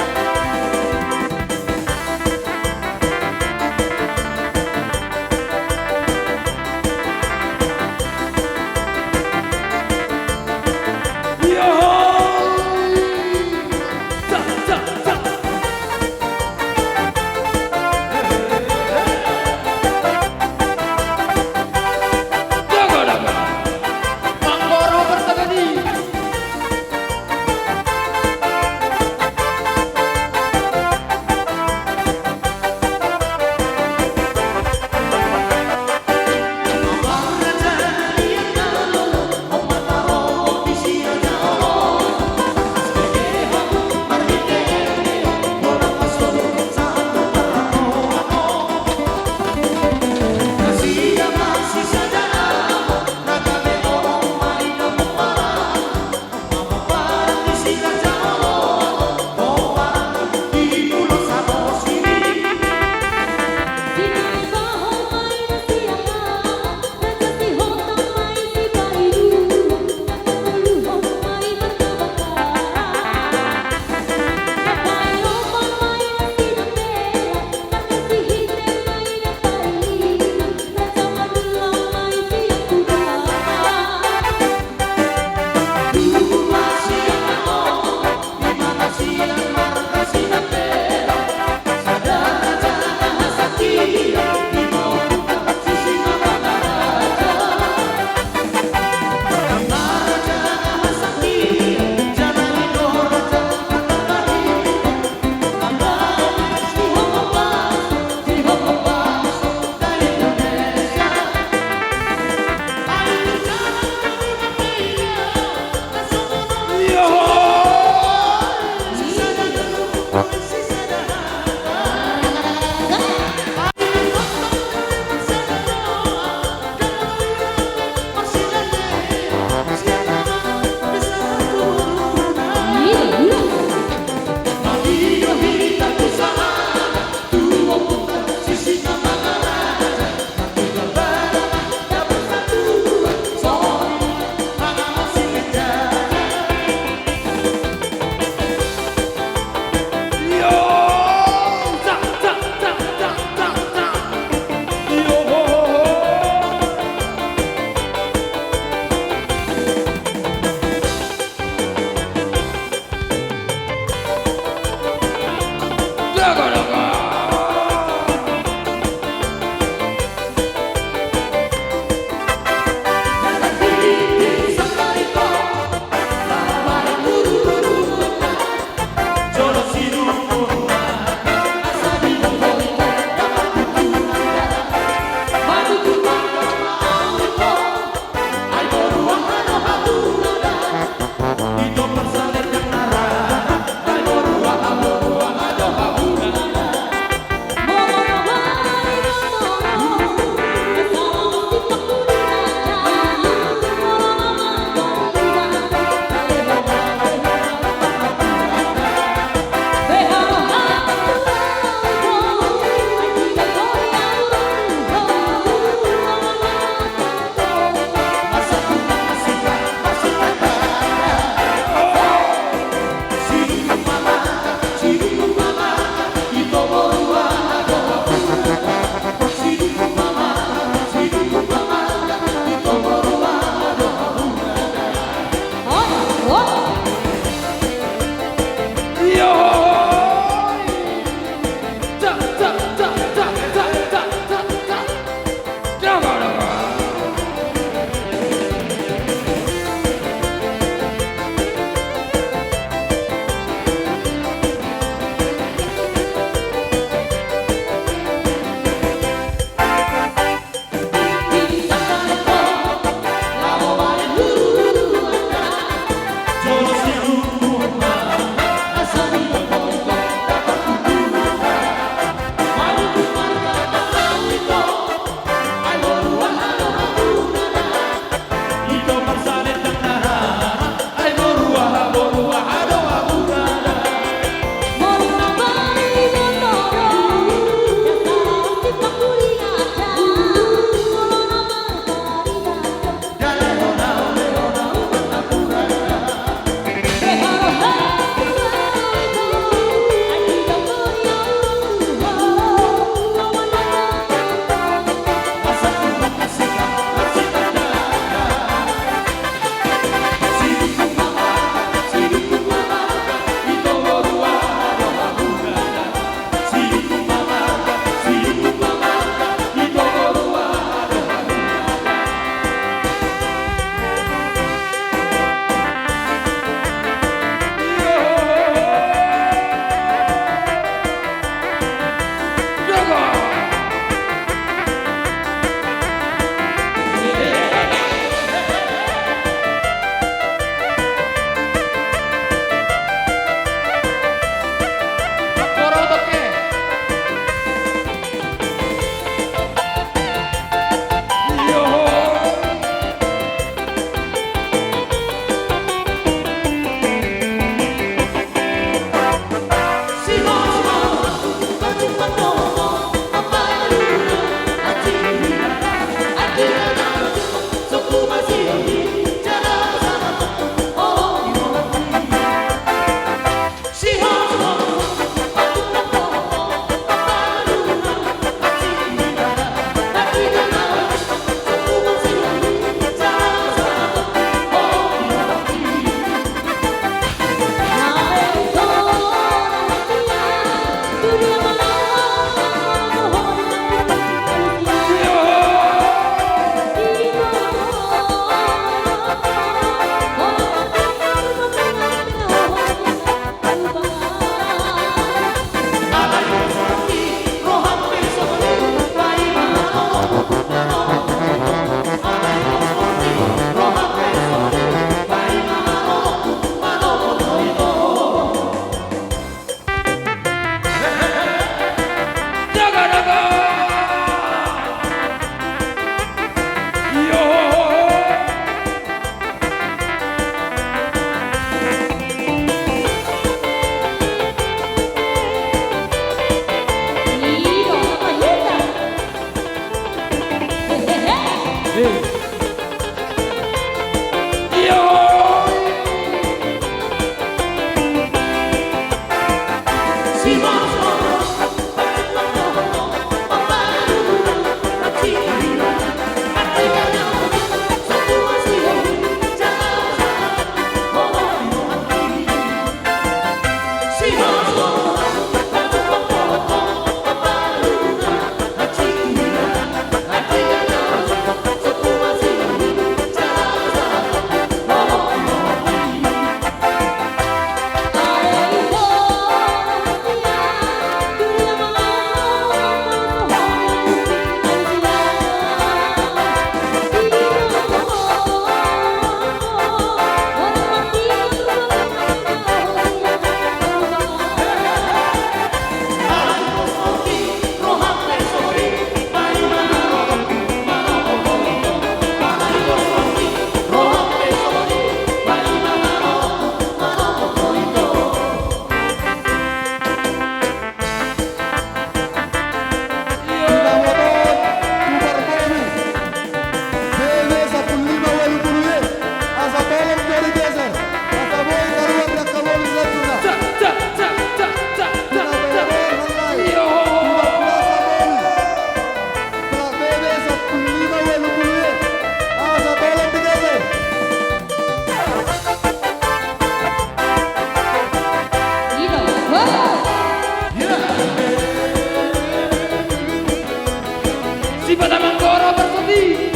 Di Batam Anggoro Bersodi.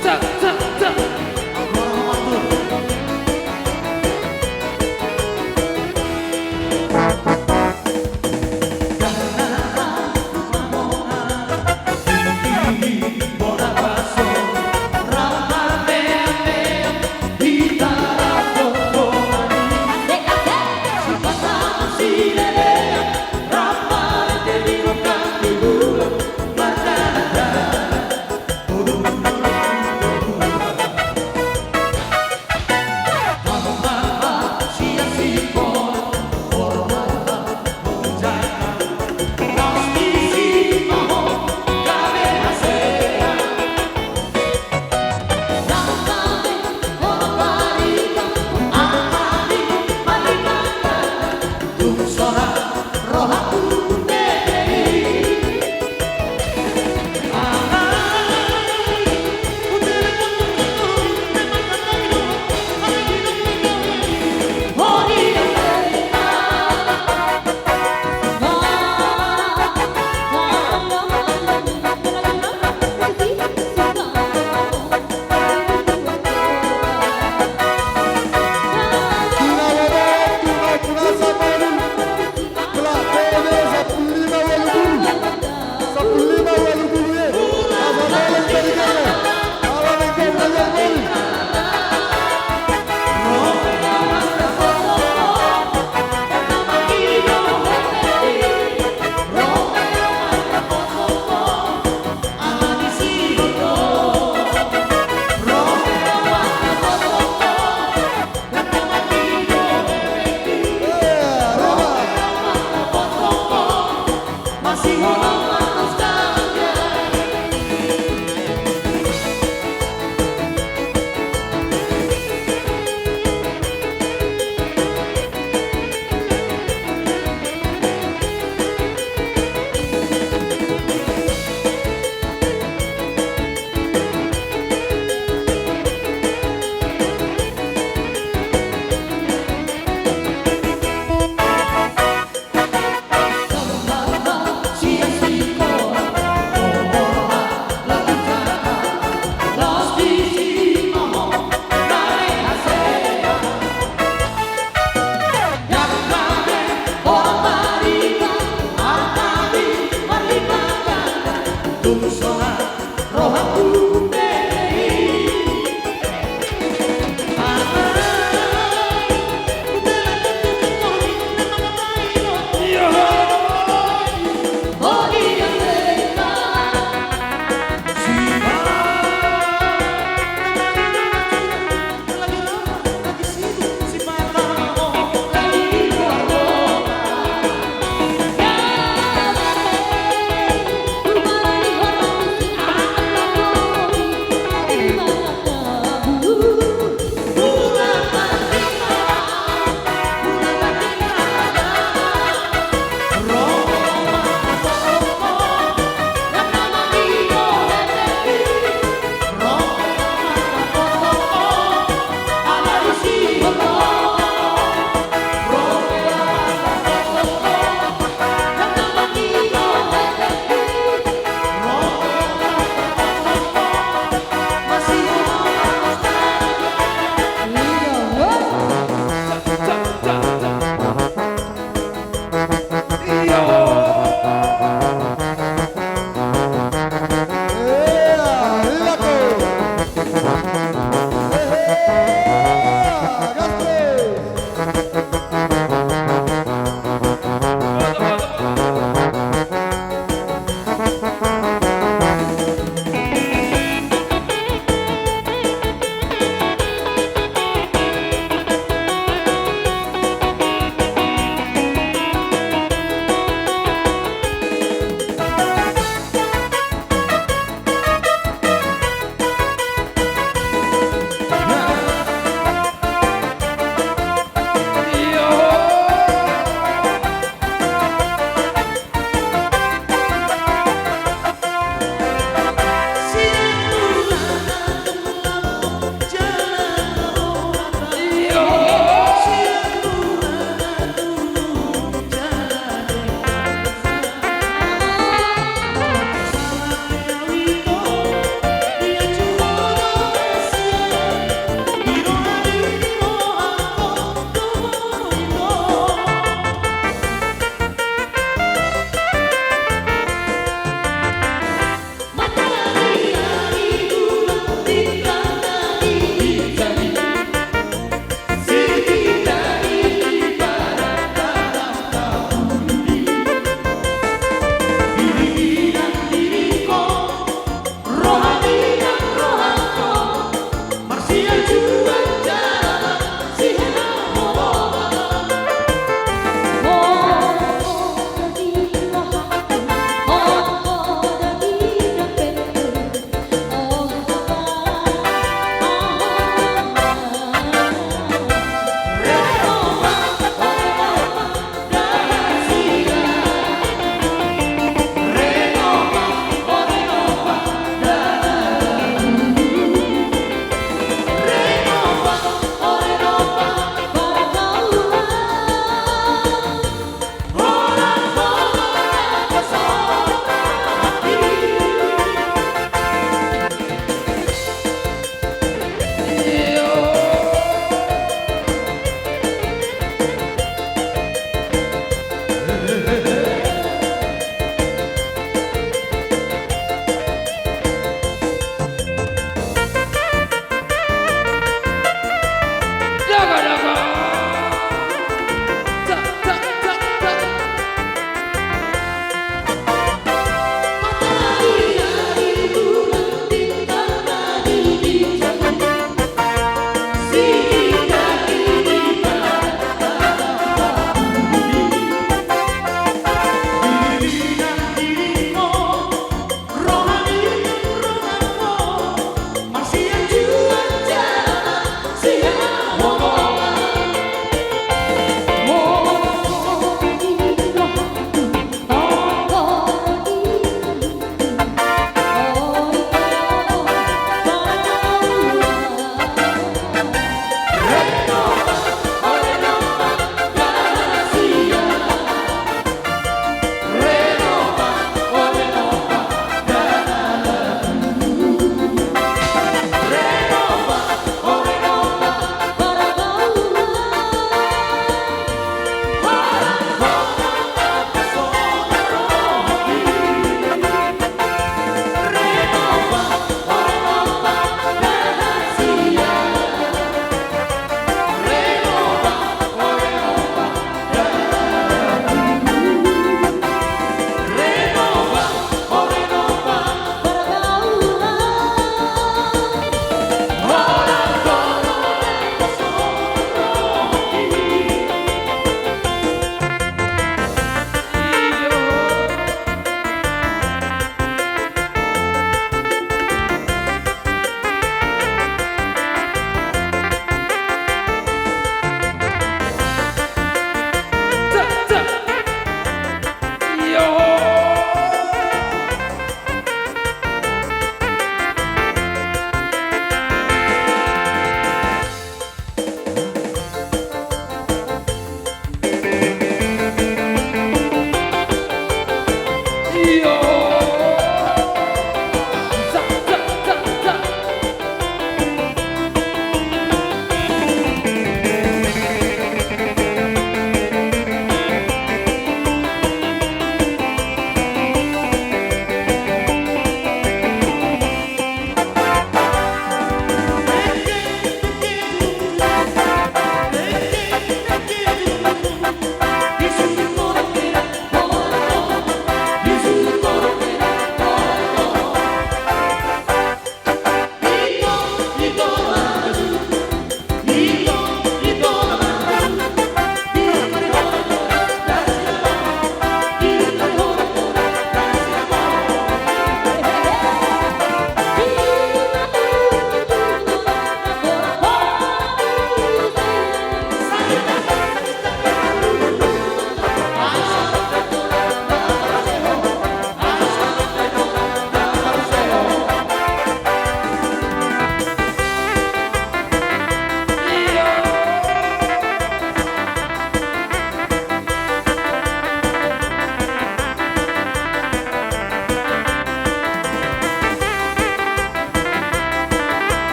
Cak, cak, cak.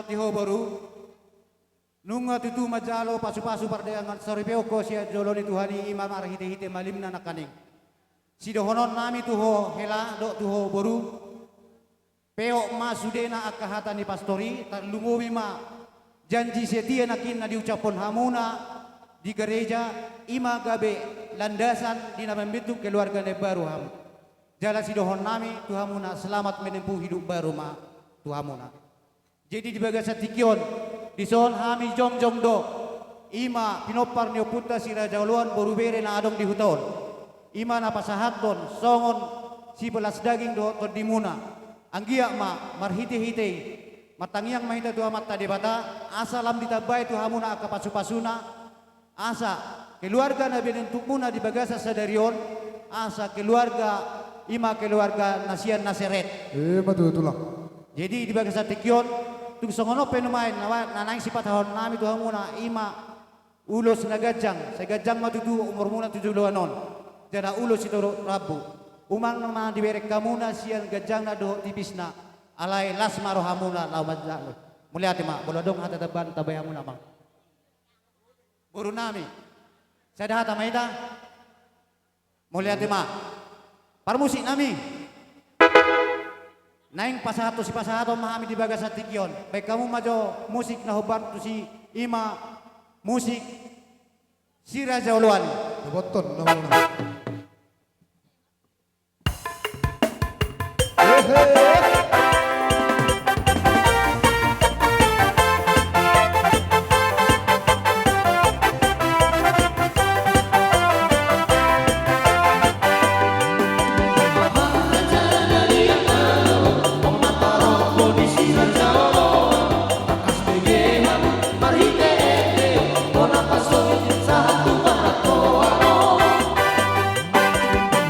Di ho boru, nunga tutu manjalo pasupasu pardagangan saripeon ho sian jolo ni Tuhan i, ima marhitehite malimna nangkaning. Sidohononnami tu ho hela dohot tu ho boru, peop ma sudena angka hata ni pastor i, tarlumobi ma janji setia nangkin na diucaphon hamuna di gareja, ima gabe landasan di na mambentuk keluarga na imbaru hamu. Jala sidohononnami tu hamuna, selamat menempuh hidup baru ma tu hamuna. Jadi di bagasan tingki on, dison hami jongjong do, ima pinompar ni ompunta Si Raja Oloan boru bere na adong di huta on, ima na pasahathon songon sipelas daging dohot tondimuna. Anggiat ma marhitehite i, martangiang ma hita tu Amanta Debata, asa lam ditambai tu hamuna angka pasupasuna, asa keluarga na binahenmuna di bagasan sadari on, asa keluarga, ima keluarga na sian Nasaret. Ima tutu, Tulang. Jadi di bagasan tingki on, tung songon on pe nuaeng na, na naeng sipatahonnami tu hamuna, ima ulos na ganjang, sai ganjang ma tutu umurmuna tu joloan on. Jala ulos sitorop rambu. Unang ma dibereng hamuna sian ganjangna dohot tipisna, alai las ma rohamuna laho manjalo. Mauliate ma, molo adong hata tambahan, tambai hamuna, Amang. Borunami. Sada hata ma hita. Mauliate ma. Parmusiknami. Naeng pasahathon, sipasahathon ma hami di bagasan tingki on. Baen hamu ma jo musik na hombar tusi, ima musik Si Raja Oloan. Dobothon, dobothon.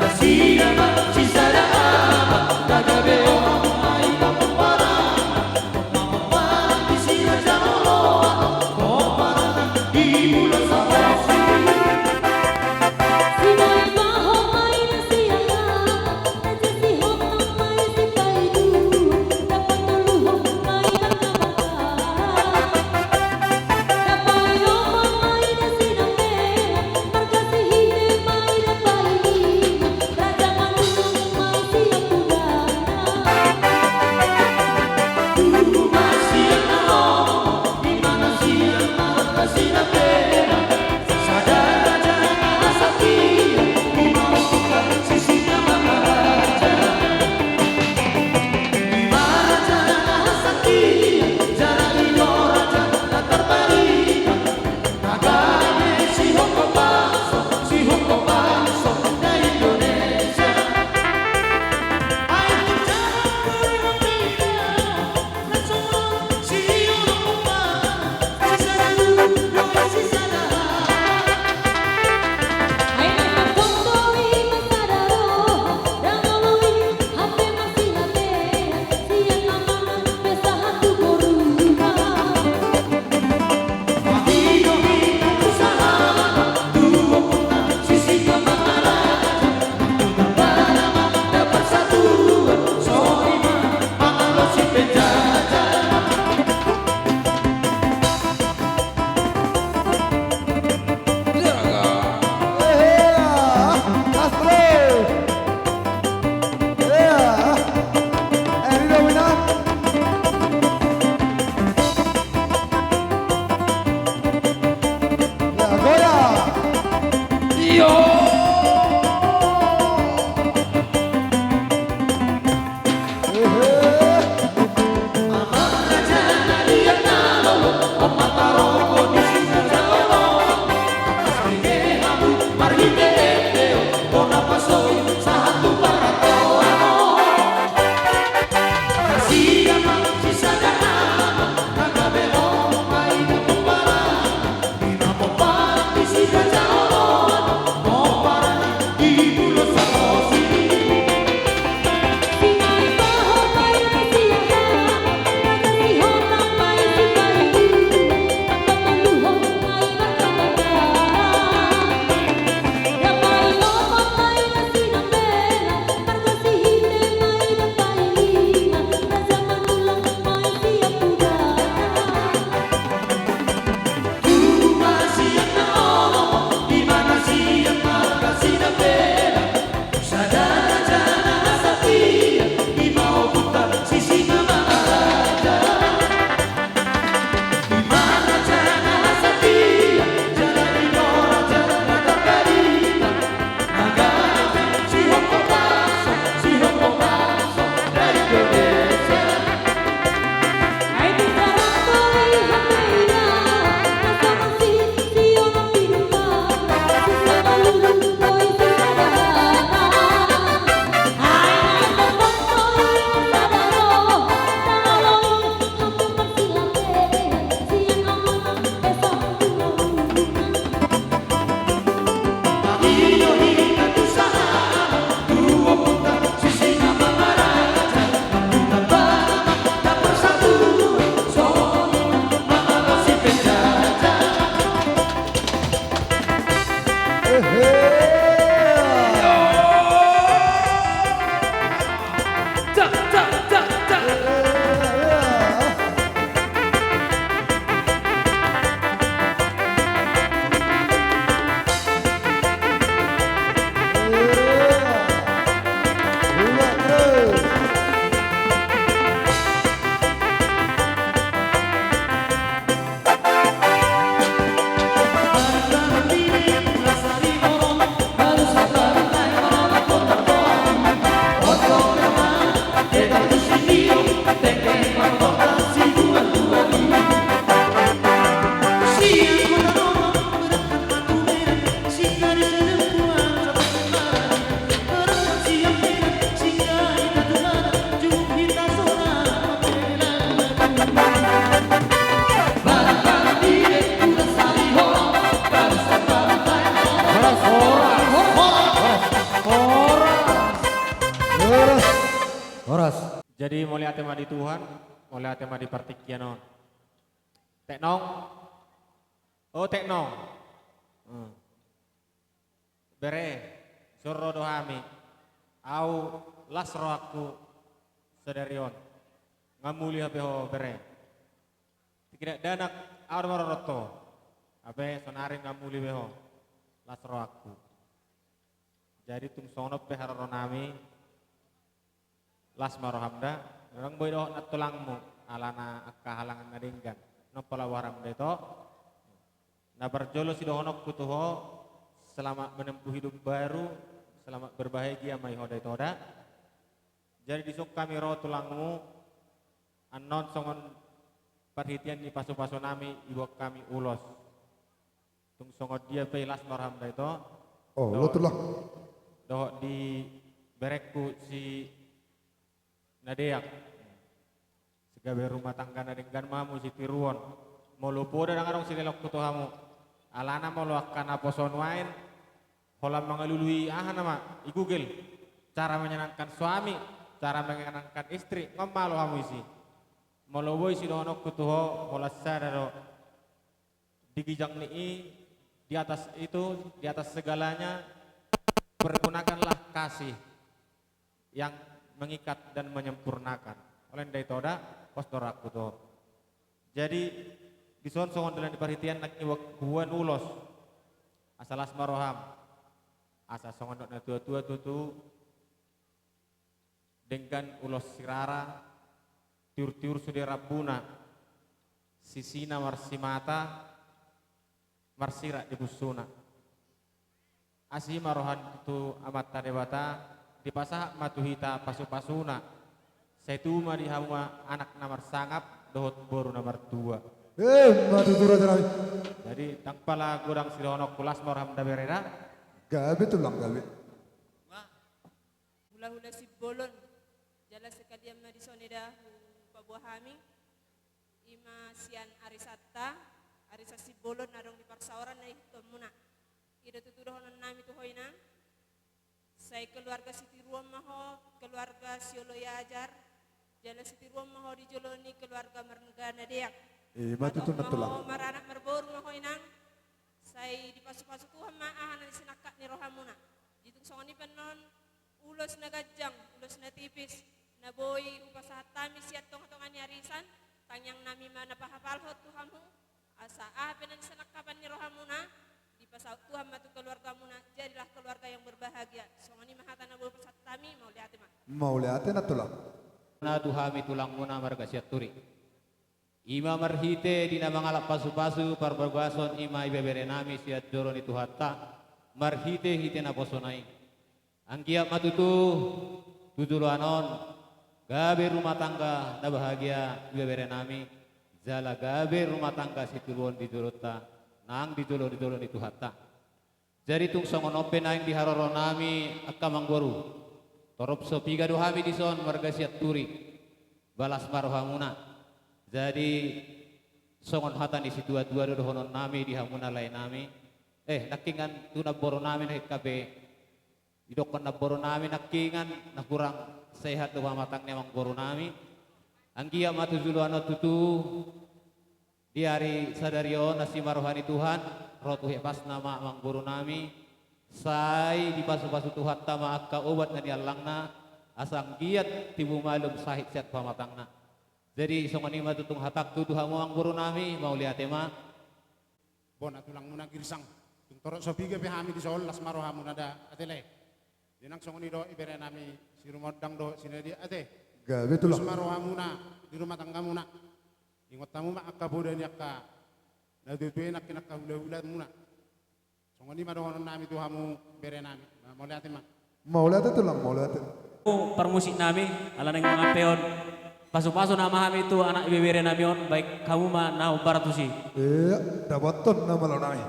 Nasida ma sisada ama, na gabe omak Horas. Horas. Jadi mauliate ma di Tuhan, mauliate ma di partingkian on. Teknong. Oh, Teknong. Hmm. Bere, dison ro do hami. Au las rohangku sadari on. Nga muli hape ho, bere. Tingki dakdanak au do marorot ho. Hape sonari nga muli be ho. Las rohangku. Jadi tung songon on pe haroronami, las ma roham da, ndang boi dohot nantulangmu, alana angka halangan na denggan. Non pola boha hamu da ito. Na parjolo sidohononku tu ho, selamat menempuh hidup baru, selamat berbahagia ma i ho da ito da. Jadi dison hami ro tulangmu, annon songon parhitean ni pasupasunami diboan hami ulos. Tung songon dia pe las ma roham da ito. Oh, dohot, lo tulang. Dohot di berengku si na deak. Sai gabe rumah tangga na denggan ma hamu sitiruon. Molo poda ndang adong silelengku tu hamu. Alana molo angka naposo nuaeng, holan mangalului aha nama, i Google. Cara menyenangkan suami, cara menyenangkan istri, nga malo hamu disi. Molo boi sidohononku tu ho, holan sada do. Di ginjang ni i, di atas itu, di atas segalanya, pergunakanlah kasih yang mengikat dan menyempurnakan. Olo da ito da, pos do rohangku tu ho. Jadi, dison songon dalan ni parhitean nangkin huboan ulos. Asa las ma roham. Asa songon dok natuatua tutu, denggan ulos sirara, tiurtiur sude rambuna, sisina marsimata, marsirat di bunsuna. Asi ma roha tu Amanta Debata, dipasahat ma tu hita pasupasuna, sai tubu ma di hamu anak na marsangap dohot boru na martua. Emma tutu, rajanami. Jadi ndang pola godang sidohononku, las ma roham da, bere da. Gabe tulang, gabe. Hulahula Simbolon, jala sekalian ma dison da hupaboa hami, i ma sian arisanta, arisan Simbolon na adong di parsaoran na ihuthonmuna. I do tutu dohononnami tu ho, inang. Sai keluarga sitiruon ma ho, keluarga sioloi ajar, jala sitiruon ma ho di jolo ni keluarga marga na deak. Ima tutu, tulang. Maranak marboru ma ho, inang. Sai dipasupasu Tuhan ma aha na sinangkap ni rohamuna. Jadi tung songon i pe annon, ulos na ganjang, ulos na tipis, na boi hupasahat hami sian tongatonga ni arisan, tangiangnami ma na pahapalhon tu hamu, asa aha pe na sinangkapan ni rohamuna, dipasaut Tuhan ma tu keluargamuna, jadilah keluarga yang berbahagia. Songon i ma hata na boi hupasahat hami, mauliate ma. Mauliate, nantulang. Na tu hami tulangmuna marga Sianturi. I ma marhite di na mangalap pasupasu parbagason, i ma ibeberenami sian joro ni Tuhanta, marhitehite naposona i. Anggiat ma tutu tu joloan on gabe rumah tangga na bahagia ibeberenami, jala gabe rumah tangga sitiruon di jolonta nang di jolo, di jolo ni Tuhanta. Jadi tung songon on pe naeng di haroronami angka amangboru, torop so piga do hami dison marga Sianturi, ba las ma rohamuna. Jadi songon hata ni situatua do dohononnami di hamuna laenami. Eh, nangkingan tu namborunami na hingka pe, didokkon namborunami nangkingan na hurang sehat do pamatang ni amangborunami. Anggiat ma tu joloan on tutu di ari sadari on, asi ma roha ni Tuhan, ro tu hepasna ma amangborunami, sai dipasupasu Tuhanta ma angka obat na niallangna, asa anggiat tibu malum sahit sian pamatangna. Jadi songon i ma tutu hatangku tu hamu amangborunami, mauliate ma. Bona tulangmuna Girsang, tung torop so piga pe hami dison, las ma rohamuna da, ate lae. Jadi nang songon i do iberenami si Rumondang dohot si Nadia, ate. Gabe tulang. Las ma rohamuna di rumah tanggamuna. Ingot hamu ma angka poda ni angka natuatua i nangkin angka hulahulamuna. Songon i ma dohononnami tu hamu berenami. Mauliate ma. Mauliate tulang, mauliate. Parmusiknami, ala naeng mangampehon pasupasu nama hami tu anak ibeberenami on, baen hamu ma na hombar tusi. Ia, dapothon nama laenami.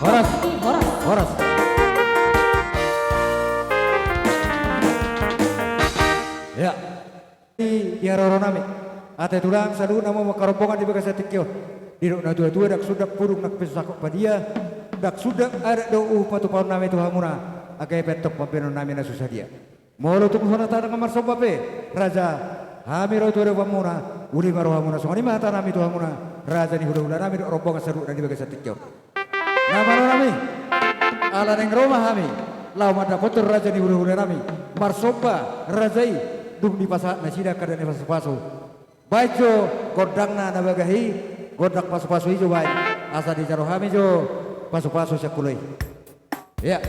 Horas. Horas. Horas. Ya. Di, di haroro nami. Ate tulang, saluhutna hamu mangkarombongan di bagasan tingki on. Didok natuatua, ndang sundat pudung na pinusangkot padia, ndang sundat adat dohot uhum patupaonnami tu hamuna, asa pe antong pambahenonnami na so sadia. Molo tung hona tadang marsomba pe, raja, hami ro tu adopanmuna, uli ma rohamuna. Songon i ma hatanami tu hamuna, raja ni hulahulanami dohot rombongan saluhutna di bagasan tingki on. Na malo nami, ala naeng ro ma hami laho mandapothon raja ni hulahulanami, marsomba raja i, dung dipasahat nasida angka dame ni pasupasu. Baen jo gondangna na bagah i, gondang pasupasu i jo baen, asa dijalo hami jo pasupasu sian kulo i. Ya.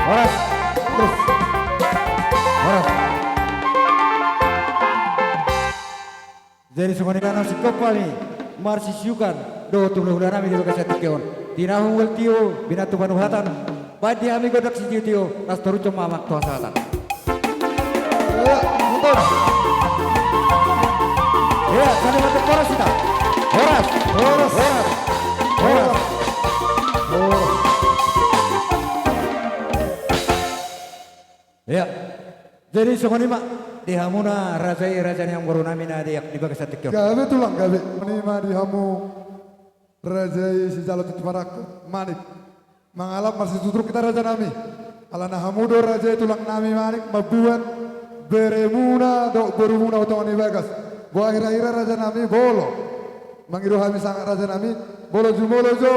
Horas. Terus. Horas. Jadi songon i ma na singkop hami marsisiukan dohot tu hulahulanami di bagasan tingki on. Tinahu mual tio, binatu panuhatan, baen di hami gondang sitiotio, las torus ma amang tu hasahatan. Iya, betul. Iya, sani mantap, horas hita. Horas. Horas. Horas. Horas. Horas. Iya. Jadi songon i ma di hamuna raja i, raja ni amangborunami na di, di bagasan tingki on. Gabe tulang, gabe. Songon i ma di hamu raja i sijalo tintin marangkup, Manik. Mangalap marsituturuk hita rajanami. Alana hamu do raja i tulangnami Manik, mambuat beremuna dohot borumuna tu tonga ni bagas. Boha hirahira rajanami, molo mangido hami sangap rajanami, molo jumolo jo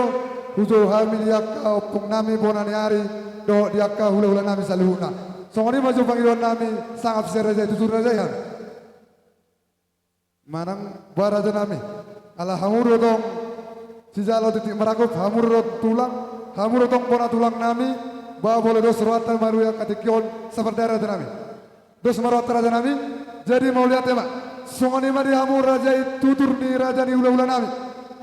hujou hami di angka ompungnami bona ni ari dohot di angka hulahulanami saluhutna. Songon i ma jo pangidoan nami, sangap sian raja i, tutur raja i hami. Manang ba raja nami, ala hamu do tong sijalo titik marangkup, hamu do tulang, hamu do tong bona tulang nami, ba molo dos rohanta marui angka tingki on, sabar da raja nami. Dos ma rohanta raja nami, jadi mauliate ma. Songon i ma di hamu raja i, tutur ni raja ni hulahula nami.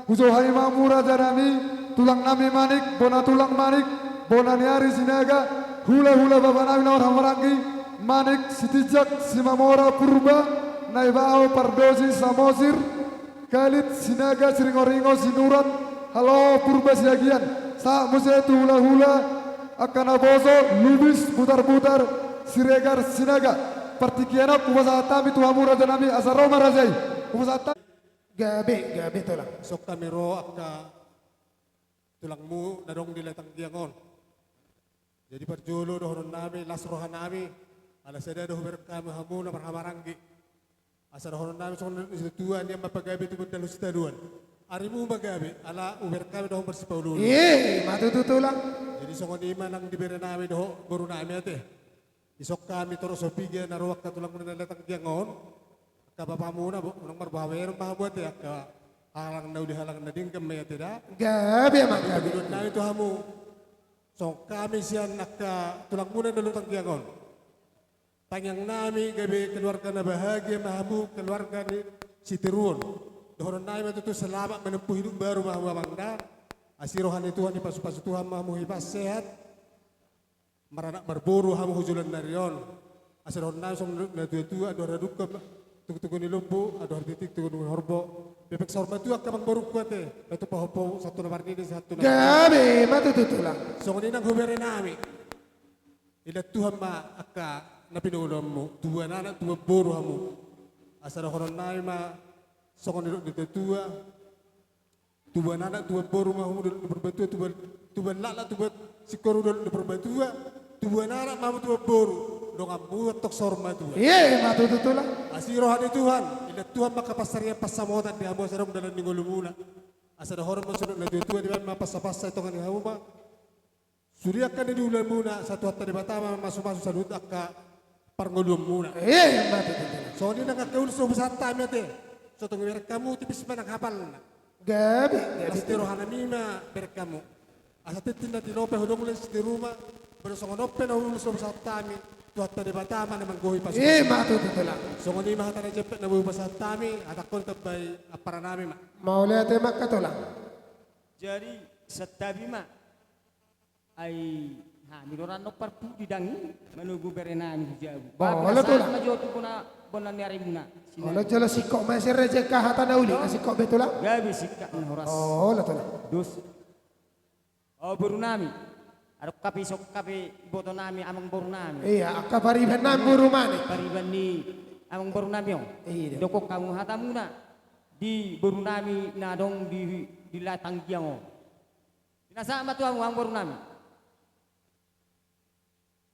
Hujou hami ma hamu raja nami, tulang nami Manik, bona tulang Manik, bona ni Ari Sinaga, hulahula bapa nami na marhahamaranggi, Manik, Sitinjak, Simamora, Purba, Naibaho, Pardosi, Samosir, Kalit, Sinaga, Siringoringo, Sinurat, Halo, Purba Siagian, sahat muse tu hulahula angka naposo, Lubis, Butarbutar, Siregar, Sinaga. Partingkian on hupasahat hami tu hamu raja nami, asa ro ma raja i. Hupasahat hami. Gabe, gabe tulang. Songon hami ro angka tulangmu na adong di Lae Tanggiang on. Jadi parjolo dohonon nami, las roha nami, ala sada do hubereng hami hamu na marhahamaranggi. Asa dohonon nami songon na nidok ni natuatua, nian ma pagabe tumundalhon sitadoan. Arimu ma gabe, ala hubereng hami do hamu marsipaolooloan. Ima tutu tulang. Jadi songon i ma nang di bere nami dohot boru nami ate. Dison hami torop so piga na ro angka tulangmuna na Lae Tanggiang on. Angka bapamuna bo, unang marboha bereng ma hamu ate, angka halang na uli halang na denggan ma i ate da. Gabe ma gabe. Jadi pangidoan nami tu hamu, songon hami sian angka tulangmuna na Lae Tanggiang on. Tangiang nami gabe keluarga na bahagia ma hamu, keluarga ni sitiruon. Dohonon nami ma tutu selamat menempuh hidup baru ma hamu amang da. Asi roha ni Tuhan, dipasupasu Tuhan ma hamu, hipas sehat. Maranak marboru hamu tu joloan ni ari on. Asa dohonon nami songon na nidok ni natuatua, andor hadungka, tungkotungko ni lombu, andor hatintin, tungkotungko ni horbo. Pepeng saur matua angka amangborungku ate, na tupa hompo, sahat tu na marnini, sahat tu na. Gabe ma tutu tulang. Songon i nang hubere nami. Idaon Tuhan ma angka na pinaulaonmu, tubuan anak, tubuan boru hamu. Asa dohonon nami ma songon na nidok ni natuatua, tubuan anak, tubuan boru ma hamu di Purbatua, tubuan, tubuan laklak, tubuan singkoru di Purbatua, tubuan anak ma hamu, tubuan boru, donganmu antong saur matua. Ima tutu tulang. Asi roha ni Tuhan, idaon Tuhan ma angka pansarian pansamotan di hamu asa adong dalan ni ngolumuna. Asa dohonon ma songon na nidok ni natuatua, dibaen ma pansapansa di tonga ni hamu ma. Sude angka na di ulaonmuna, sai Tuhanta Debata ma mamasumasu saluhut angka parngoluonmuna. Ima tutu tulang. Songon i nang angka ulos na hupasahat hami ate. So tung hubereng hamu, tipis ma nang hapalna. Gabe, gabe. Las ni roha nami ma bereng hamu. Asa tintin na tinopa, hudong leleng sitiruon ma. Molo songon on pe na ulos na hupasahat hami, Tuhanta Debata ma na manggohi pasupasu. Ima tutu tulang. Songon i ma hata na jempek na boi hupasahat hami, hatangkon tambai ampara nami ma. Mauliate ma angka tulang. Jadi santabi ma. Ai hami do rap dohot parpudi dang i manogu bere nami tu jabu. Olo tulang. Ba pinasahat ma jo tu bona, bona ni arimuna. Olo, jolo singkop ma sian raja i angka hata na uli, na singkop be tulang. Gabe singkat na horas. Olo tulang. Dos. O boru nami. Adong hape, ison hape iboto nami, amangboru nami. Iya, angka pariban nami boru Manik. Pariban ni amangboru nami on. Iya. Dokkon hamu hatamuna di boru nami na adong di, di Lae Tanggiang on. Pinasahat ma tu hamu, amangboru nami.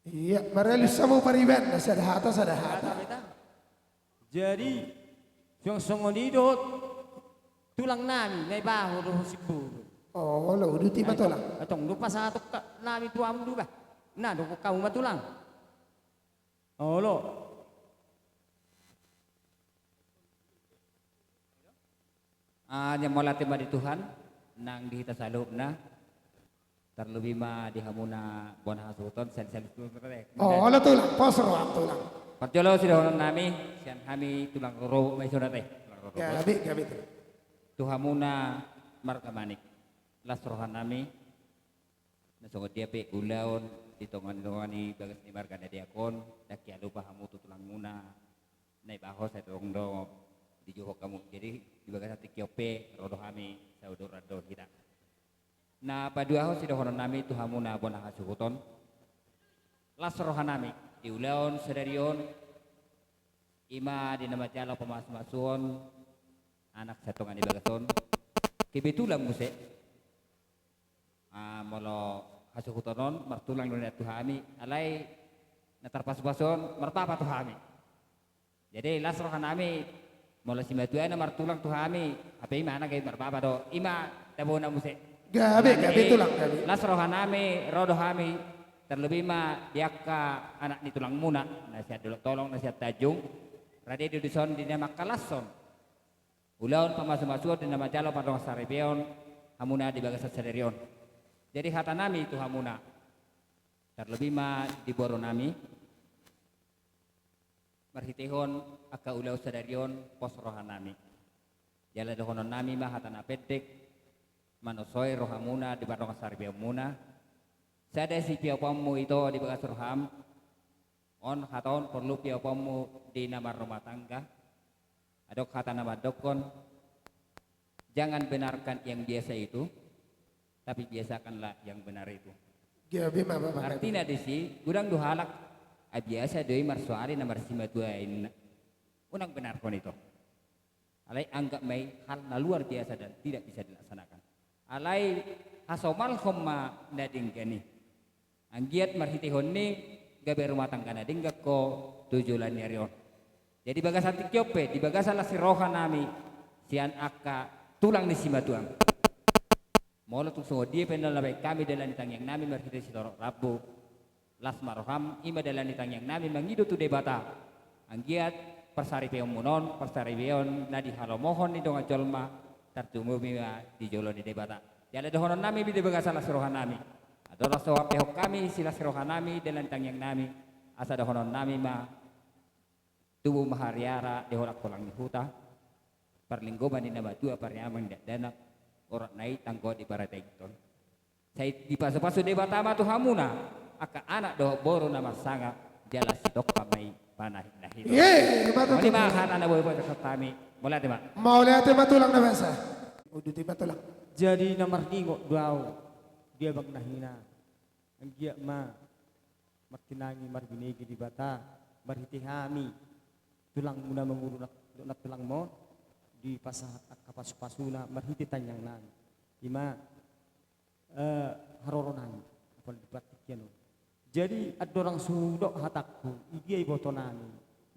Iya, maralus hamu paribanna, sada hata, sada hata. Hata beta. Jadi, suang songon i dohot tulang nami, Naibaho dohot Simboru. Olo, uduti ma tulang. Antong do pasahaton nami tu hamu do bah. Nah, dokkon hamu ma tulang. Olo. Ah, nian mauliate ma di Tuhan, nang di hita saluhutna, tarlobi ma di hamuna bona hasuhuton, sian, sian, olo tulang, pos roham tulang. Parjolo sidohonon nami, sian hami tulang rorobot ma i songon i ate, tulang rorobot. Gabe, gabe tulang. Tu hamuna marga Manik, las roha nami, na songon dia pe ulaon di tonga ni, tonga ni bagas ni marga na deak on, ndang hea lupa hamu tu tulangmuna, Naibaho, sai tong do dijouhon hamu. Jadi di bagasan tingki on pe ro do hami, saudara do hita. Na paduahon sidohonon nami tu hamuna bona hasuhuton. Las roha nami di ulaon sadari on, i ma di na manjalo pamasumasuon anak sian tonga ni bagas on. Kebetulan muse, ah, molo hasuhuton on martulang do nian tu hami, alai na tarpasupasu on marpapa tu hami. Jadi las roha nami, molo simatuana martulang tu hami, hape i ma na gabe marpapa do, i ma tabona muse. Gabe, gabe tulang, gabe. Las roha nami, ro do hami Tarlobi ma di angka anak ni tulangmuna na sian Dolok Tolong, na sian Tanjung. Rade do dison di na mangkalashon ulaon pamasumasuon di na manjalo pardongansaripeon hamuna di bagasan sadari on. Jadi hatanami tu hamuna, tarlobi ma di boru nami, marhitehon angka ulaon sadari on pos rohanami. Jala dohononnami ma hata na pendek, manosoi rohamuna di pardongansaripeonmuna. Sada sipioponmu ito di bagas roham, on hata on porlu pioponmu di na marrumah tangga. Adong hata na mandokkon, jangan benarkan yang biasa itu, tapi biasakanlah yang benar itu. Gabe ma, Bapak. Artina disi, godang do halak, ah, biasa do i marsoali na marsimatua inna. Unang benarhon ito. Alai anggap ma i hal na luar biasa dan tidak bisa dilaksanakan. Alai hasomalhon ma na denggan i. Anggiat marhitehon ni i gabe rumah tangga na denggan ho tu joloan ni ari on. Jadi bagasan tingki on pe, di bagasan las ni rohanami sian angka tulang ni simatuam. Molo tung songon dia pe na naeng hami dalani tangiangnami marhite sitorop rambu, las ma roham, i ma dalani tangiangnami mangido tu Debata. Anggiat parsaripeonmuna on, parsaripeon na dihalomohon ni dongan jolma, tartumobi ma di jolo ni Debata. Jala dohononnami di bagasan las rohanami, andorang so hampehon hami silas rohanami dalani tangiangnami, asa dohononnami ma, tubu ma hariara di holang-holang ni huta, parlinggoman ni na matua, pariaman ni dakdanak, orat na i tanggo di parataington. Sai dipasupasu Debata ma tu hamuna angka anak dohot boru na marsangap, jala sitongka ma i panahi na hido. Ye, mauliate ma tulang. Hata na boi-boi hami. Mauliate ma. Mauliate ma tulang na basa. Uduti ma tulang. Jadi na marningot do au di abang na hina. Anggiat ma martinangi marbinege Debata marhite hami tulangmuna manguruna, dohot nantulangmuna, dipasahat angka pasupasuna marhite tangiangnami. I ma, eh, haroronami apala di partingkian on. Jadi andorang so hudok hatangku, i dia ibotonami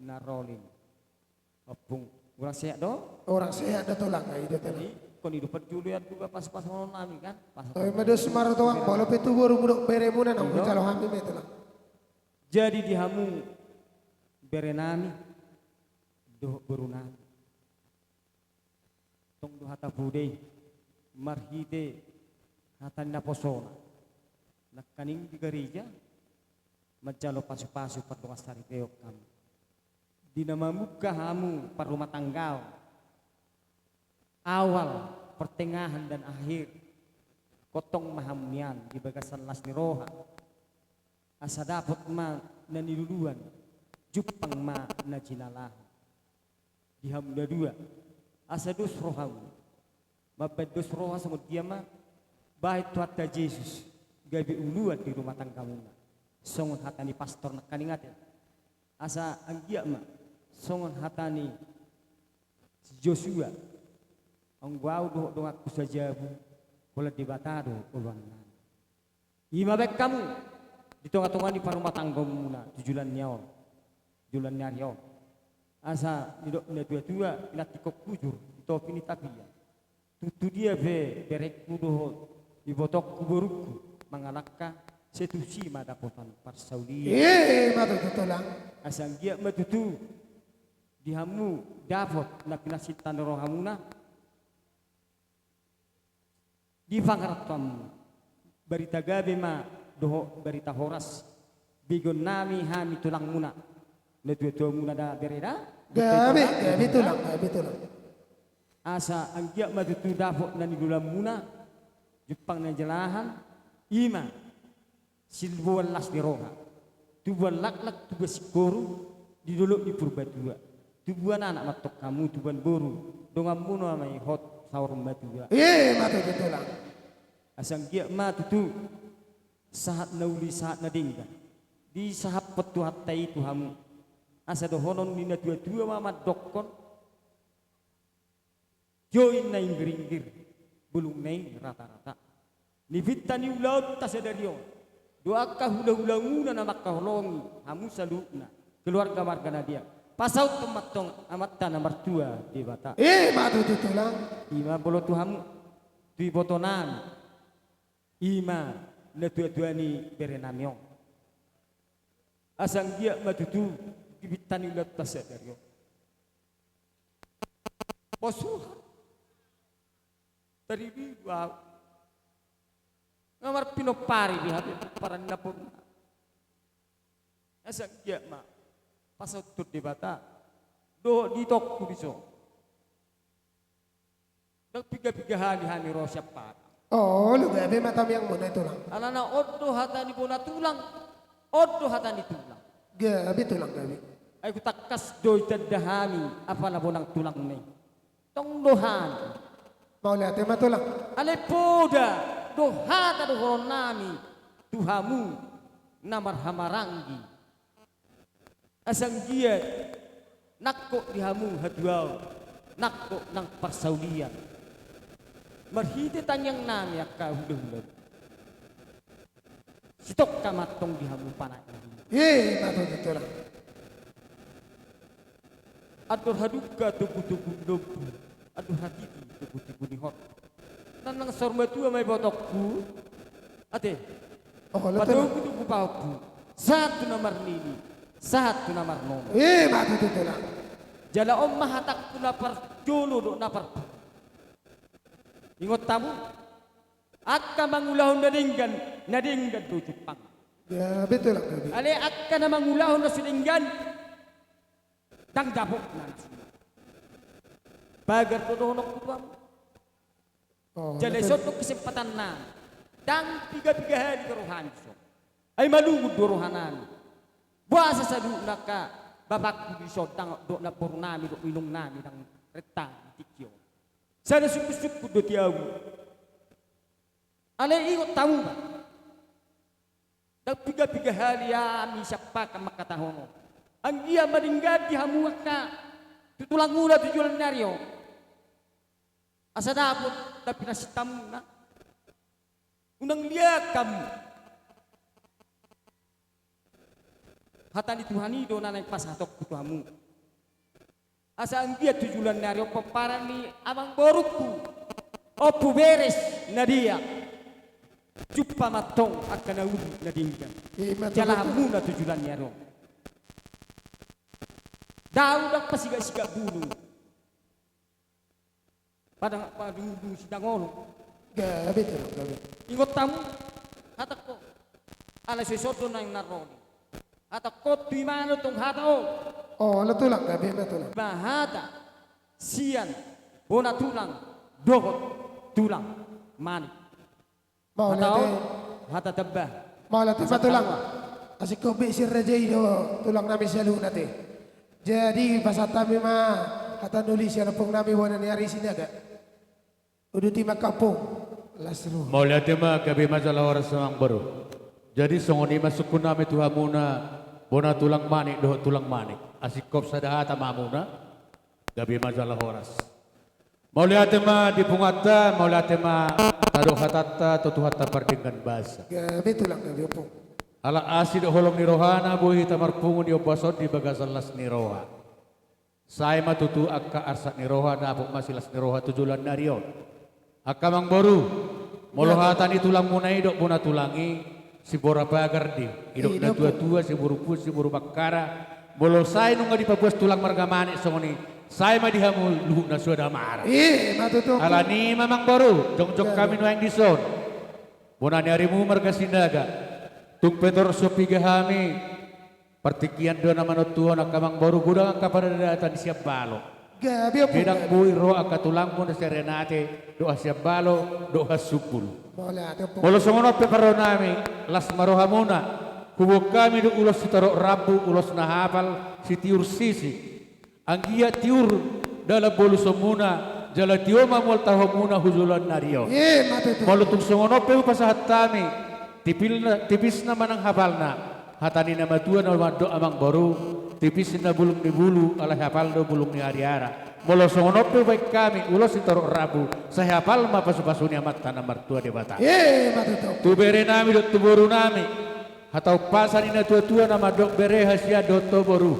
na rolin. Ompung, urang sehat do? Urang sehat do tulang, i do tulang. Jadi, kon i do parjolo i, an tu ba pas-pas nami kan. Pas-pas. Oi, ma dos martoang, molo pe tu borumu dohot beremuna na hujalo hami ma i tulang. Jadi di hamu berenami dohot borunami, tong do hata poda i marhite hata ni naposona nangkaning di gareja manjalo pasupasu pardongansaripeon hamu. Di na mamungka hamu parrumatanggaon, awal, pertengahan, dan akhir, tongtong ma hamu nian di bagasan las ni roha. Asa dapot ma na niluluan, jumpang ma na jinalahan. Di hamu na dua, asa dos rohamu. Mambahen dos roha songon dia ma, bahen Tuhanta Jesus gabe uluan di rumah tanggamuna. Songon hata ni pastor nangkaning ate. Asa anggiat ma songon hata ni si Josua, anggo au dohot donganku sajabu, holan Debata do oloannami. I ma bahen hamu di tongatonga ni parrumatanggaonmuna tu joloan ni on, joloan ni ari on. Asa didok ni natuatua, pinantikhon hujur di topi ni tapian. Tung tu dia pe berengku dohot ibotongku, borungku mangalangka, sai tusi ma dapotan parsaulian. I ma tutu tulang. Asa anggiat ma tutu di hamu dapot na pinasinta ni rohamuna. Di pangarantoanmu, barita gabe ma dohot barita horas begeonnami hami tulangmuna, natuatuamuna da bere da? Gabe, gabe tulang, gabe tulang. Asa anggiat ma tutu dapot na niluluanmuna, jumpang na jinalahan, i ma siboan las ni roha. Tubuan laklak, tubuan singkoru di dolok ni Purbatua. Tubuan anak ma antong hamu, tubuan boru, donganmuna ma i hot saur matua. I ma tutu tulang. Asa anggiat ma tutu sahat na uli, sahat na denggan disahaphon Tuhanta i tu hamu. Asa dohonon ni natuatua ma mandokkon, tio inna inggiringgir, bulungna i ratarata. Nipinta ni ulaonta sadari on dohot angka hulahulamuna na mangkaholongi hamu saluhutna, keluarga marga Nababan, pasauthon ma antong Amanta na martua Debata. I ma tutu tulang. I ma molo tu hamu, tu ibotonami, i ma natuatua ni berenami on. Asa anggiat ma tutu dipinta ni ulaonta sadari on. Pos roha. Taribi ahu. Nga marpinompari di hami pomparan na pomparan. Asa anggiat ma pasahathon Debata dohot di itongku dison. Ndang piga-piga hali hami ro sian pata. Olo, gabe ma tamiang muna i tulang. Alana on do hata ni bona tulang, on do hata ni tulang. Gabe tulang, gabe. Ai hutangkas do ditanda hami apala bonang tulangna i. Tong do hami. Mauliate ma tulang. Alai poda do hata dohononnami tu hamu na marhahamaranggi. Asa anggiat nangkok di hamu hatuaon, nangkok nang parsaulian. Marhite tangiangnami angka hulahula. Sitongka ma antong di hamu panaek na hula. Ima tutu tulang. Andor hadungka togutogu ni lombu, andor hatiti togutogu ni horbo. Nang saur matua ma ibotongku. Ate. Olo tulang. Patogutogu pahompu. Sahat tu na marnini, sahat tu na marnono. Ima tutu tulang. Jala on ma hatangku na parjolo dohot na parpudi. Ingot hamu. Angka mangulahon na denggan, na denggan do jumpang. Gabe tulang, gabe. Alai angka na mangulahon na so denggan, ndang dapotna na sumar. Pagar do dohononku tu hamu. Olo tulang. Jala ison do kesempatanna. Ndang piga-piga hali do rohanami dison. Ai malungun do rohanami. Boasa saluhutna angka bapakku dison, dohot namborunami, dohot inongnami ndang rentang di tingki on. Sada sungkunsungkun do tu ahu. Alai ingot hamu ma. Ndang piga-piga hali hami sian pata mangkatahon on. Anggiat ma denggan di hamu angka tu tulangmuna tu joloan ni ari on. Asa dapot na pinansinta muna. Unang liat hamu. Hata ni Tuhan i do na naeng pasahatonku tu hamu. Asa anggiat tu joloan ni ari on pomparan ni amangborungku, Ompu Beres Nadia. Jumpa ma antong angka na uli na denggan. Ima tutu. Jala hamuna tu joloan ni ari on. Dao ndang pasigasigak bulu. Padang, padang, padang sidangolong. Gabe tulang, gabe. Ingot hamu, hatangkon. Alai so ison do naeng na ro. Hatangkon tu imana tong hata on. Olo tulang, gabe ma tulang. Ima hata sian bona tulang dohot tulang manik. Mauliate. Hata on, hata tamba. Mauliate ma tulang. Asing hobi si raja i do tulangnami saluhutna te. Jadi pasahat hami ma hata na uli sian ompungnami bona ni ari Sinaga. Uduti ma angka ompung, las roha. Mauliate ma, gabe ma jala horas amangboru. Jadi songon i ma sungkunnami tu hamuna bona tulang manik dohot tulang manik. Asing hop sada hata ma hamuna, gabe ma jala horas. Mauliate ma di punguanta, mauliate ma tadok hatanta tu Tuhanta pardenggan basa. Gabe tulang, gabe ompung. Ala asi dohot holong ni rohana boi hita marpungu di ombas on di bagasan las ni roha. Sai ma tutu angka arsak ni roha, dapot ma silas ni roha tu joloan ni ari on. Angka amangboru, molo hata ni tulangmuna i dohot bona tulang i, simbora pagar do i. Didok natuatua, siboru pus, siboru bangkara. Molo sai nunga dipabuas tulang marga manik songon i, sai ma di hamu luhut na suada mara. Ima tutu. Alani i ma amangboru, jongjong hami nuaeng dison. Bona ni arimu marga Sinaga. Tung pe torop so piga hami. Partingkian do na manontuhon angka amangboru, godang angka paradaton sian balo. Gabe ompung. Ndang boi ro angka tulangmu na si Renate dohot Hasiambalo dohot Hasumbul. Mauliate ompung. Molo songon on pe parrohanami, las ma rohamuna. Huboan hami do ulos sitorop rambu, ulos na hapal, sitiur sisi. Anggiat tiur dalan bolusonmuna, jala tio ma mual tahomuna hu joloan ni ari on. Ima tutu. Molo tung songon on pe hupasahat hami, tipilna, tipisna manang hapalna, hata ni na matua na mandok amangboru, tipis na bulung ni bulu, alai hapal do bulung ni ariara. Molo songon on pe hubaen hami, ulos sitorop rambu, sai hapal ma pasupasu ni Amanta na martua Debata. Ima tutu. Tu berenami dohot tu borunami. Hata umpasa ni natuatua na mandok, bere, hasian dohot ho boru,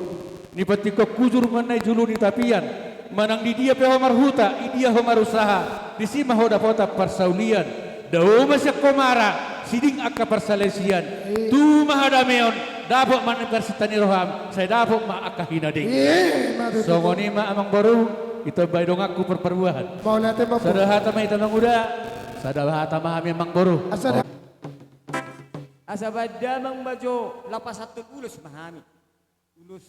nipantikhon hujur ma na i julu ni tapian, manang di dia pe ho marhuta, di dia ho marusaha, disi ma ho dapotan parsaulian. Dao ma sian ho mara, siding angka parsalisian. Tu ma hadameon, Dapot ma na parsinta ni roham, sai dapot ma angka hinadei. Ima tutu. Songon i ma amangboru, ito baen donganku parparubahan. Mauliate ma. Sada hata ma hita manguda, sada hata ma hami amangboru. Asa da- Asa baen damang ma jo, lapasan tu ulos ma hami. Ulos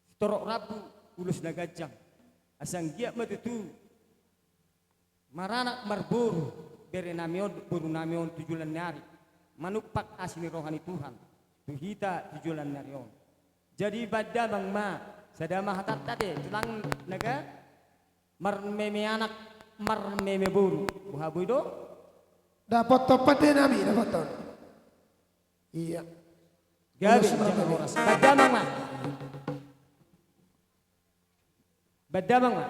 sitorop rambu, ulos na ganjang. Asa anggiat ma tutu maranak marboru, bere nami on, boru nami on tu joloan ni ari. Manumpak asi ni roha ni Tuhan tu hita tu joloan ni ari on. Jadi baen damang ma, sada ma hatanta ate, tulang naga, marmeme anak, marmeme boru. Boha boi do? Dapothon pande nami, dapothon. Ia. Gabe. Ulos ma jala nami. Horas. Baen damang ma. Baen damang ma.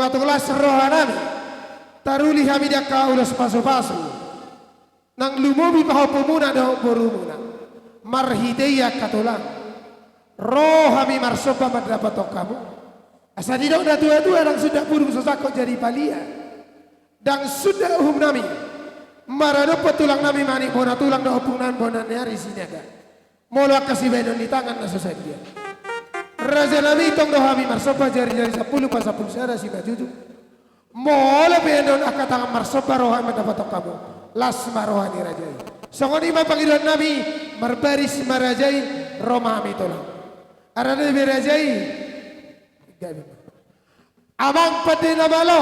Tongtong las rohanami, taruli hami di angka ulos pasupasu nang lumobi pahompu muna dohot boru muna. Marhite i angka tulang, ro hami marsomba mandapothon hamu. Asa didok natuatua, ndang sundat pudung so sangkot jadi palia. Ndang sundat uhumnami maradophon tulangnami Manik, bona tulang dohot ompungnami bona ni ari Sinaga. Molo angka sibahenon ni tangan na so sadia, rajanami, tong do hami marsomba jarijari sampulu pasampulu sada simanjujung. Molo pe annon angka tangan marsomba, ro hami mandapothon hamu. Las ma roha ni raja i. Songon i ma pangidoannami, marbaris ma raja i, ro ma hami tulang. Arana be raja i. Amang pande na malo.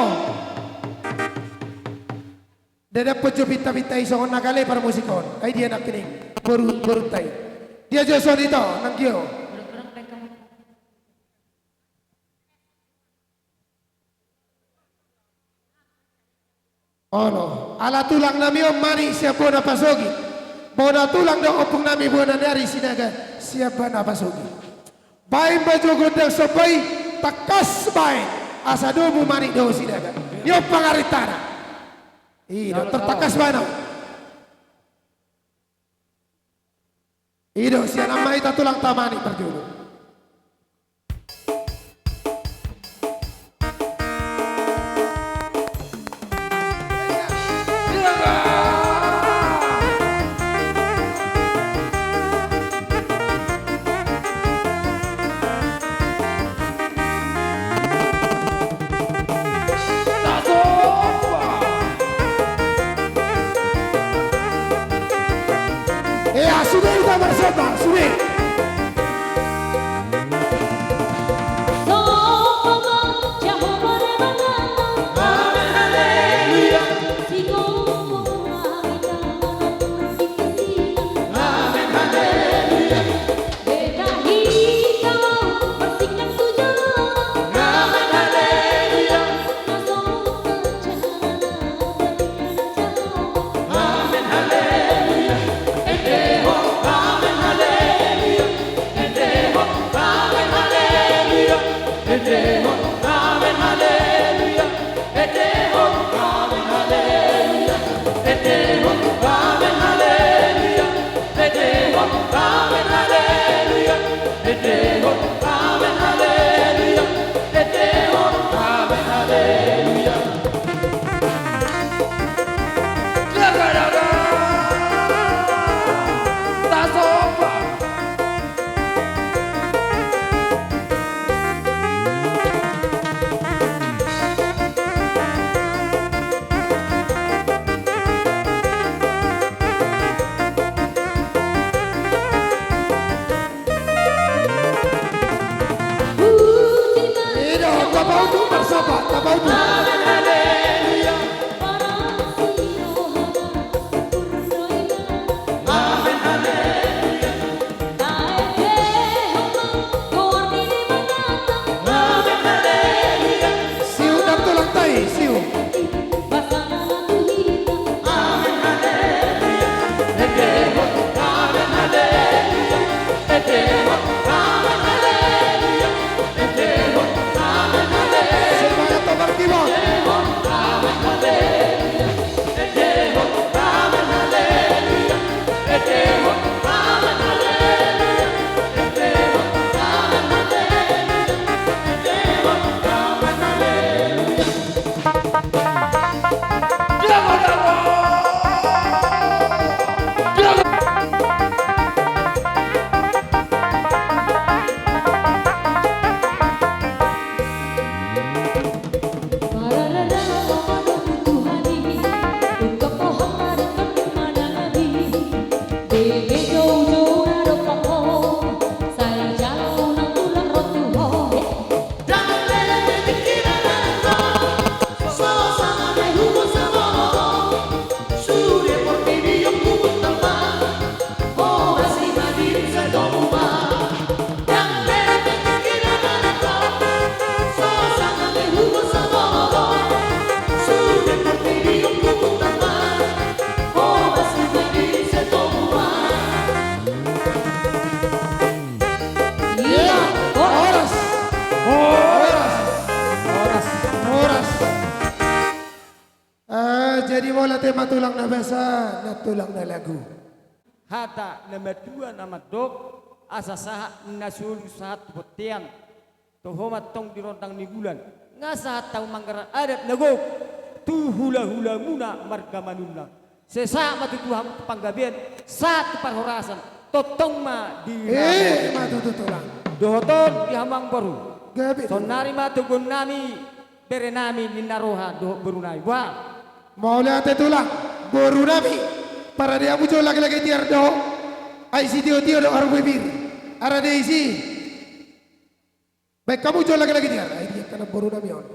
Ndada pojok pintapinta i songon na gale parmusik on. Ai dia nangkining boru, borunta i? Dia jo songon i, to nang dia. Olo, ala tulangnami on Manik sian bona pasogit, bona tulang dohot ompungnami bona ni ari Sinaga sian bona pasogit. Baen ma jo gondang somba i, tangkas baen, asa domu Manik dohot Sinaga. Ni on pangarintana. I do, tartangkas baen on. I do, sian amanta i, tulangta Manik parjolo. Ea, sude hita marsomba, sude. Basa na tulang na lagu. Hata na matua na mandok, asa sahat na solu sahat tu bontean. Toho ma antong di rondang ni bulan, nga sahat hamu manggarar adat na gok tu hulahulamuna marga Manullang. Sai sahat ma tutu hamu tu panggabean, sahat tu parhorasan, tongtong ma di... Eh, ma tutu tulang. Dohot on di hamu amangboru. Gabe. Saonnari ma toguonnami, berenami ninna roha dohot borunami. Boha? Mauliate tulang, borunami. Parade hamu jo lagelage tiar dohot aek sitiotio dohot harbue pir. Parade isi. Baen hamu jo lagelage tiar, ai dia kanan borunami on.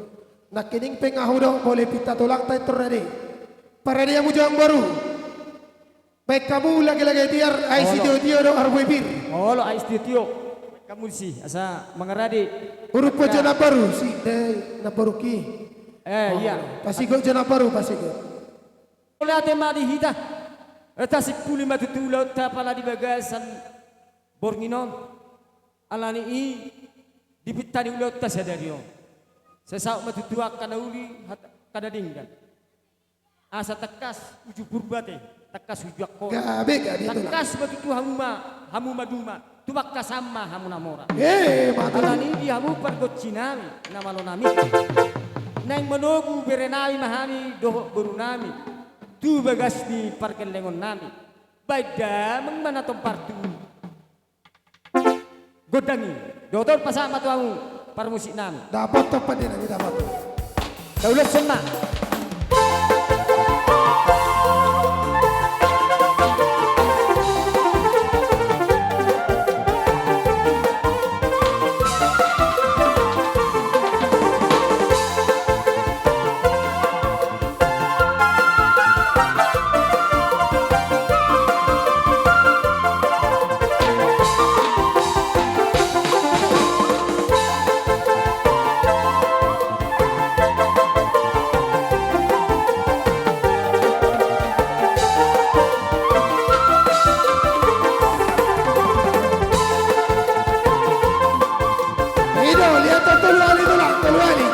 Nangkining pe nga hudok molo pinta tulangta intor ade. Parade hamu jo amangboru. Baen hamu lagelage tiar, aek sitiotio dohot harbue pir. Olo, aek sitiotio. Baen hamu disi asa mangarade. Uruk po jo namboru, si dai namboruki. Eh, ia. Pasigot jo namboru, pasigot. Mauliate ma di hita. Eh, tasimpuli ma tutu ulaonta pala di bagasan borngin on. Alani i, di pinta ni ulaonta sadari on, sai saut ma tutu angka na uli, hata angka na denggan. Asa tangkas uju Purba te, tangkas uju Angkola. Gabe, gabe tulang. Tangkas ma tutu hamu ma, hamu maduma, tumangkasan ma hamu na mora. Eh, ma tulang. Alani i di hamu pargonsinami, na malonami, naeng manogu berenami ma hami dohot borunami tu bagas ni pargellengonnami. Baen damang ma na tompar tu gondang i. Dohot on pasahat ma tu hamu parmusiknami. Dapot tompar di nami, dapot. Daulat sema. I do, lihat tolu hali tulang, tolu hali.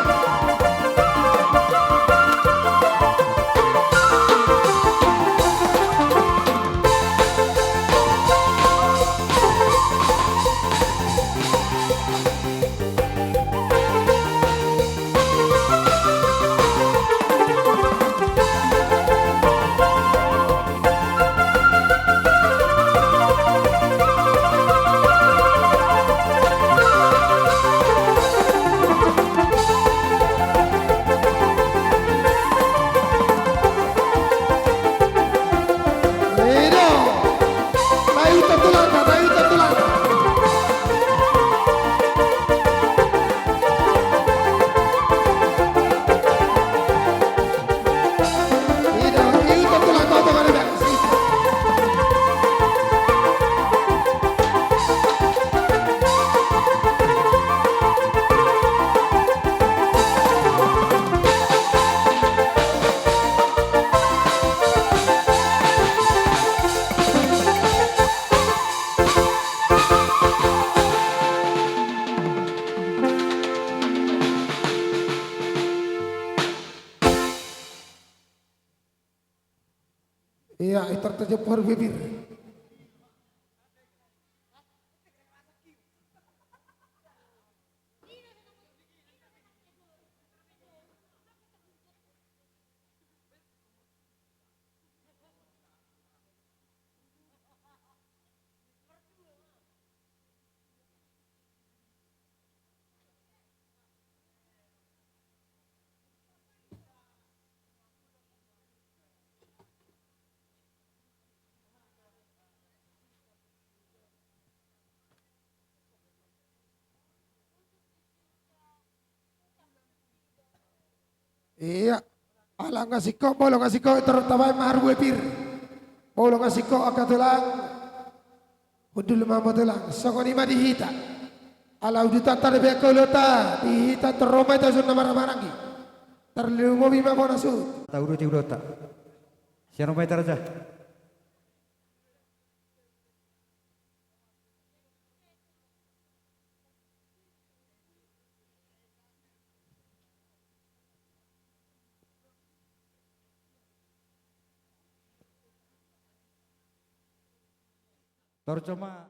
Ia, i tartajempar bibir. Ia, ala nga singkop, molo nga singkop, tor tabaen ma harbue pir. Molo nga singkop angka tulang, hundul ma hamu tulang, songon i ma di hita. Ala udutan ta dope angka ulaonta, di hita tor ro ma hita songon na marhahamaranggi. Tarlumobi ma bona suhut. Tahu do ti ulaonta. Sian ro ma hita raja. Torjo ma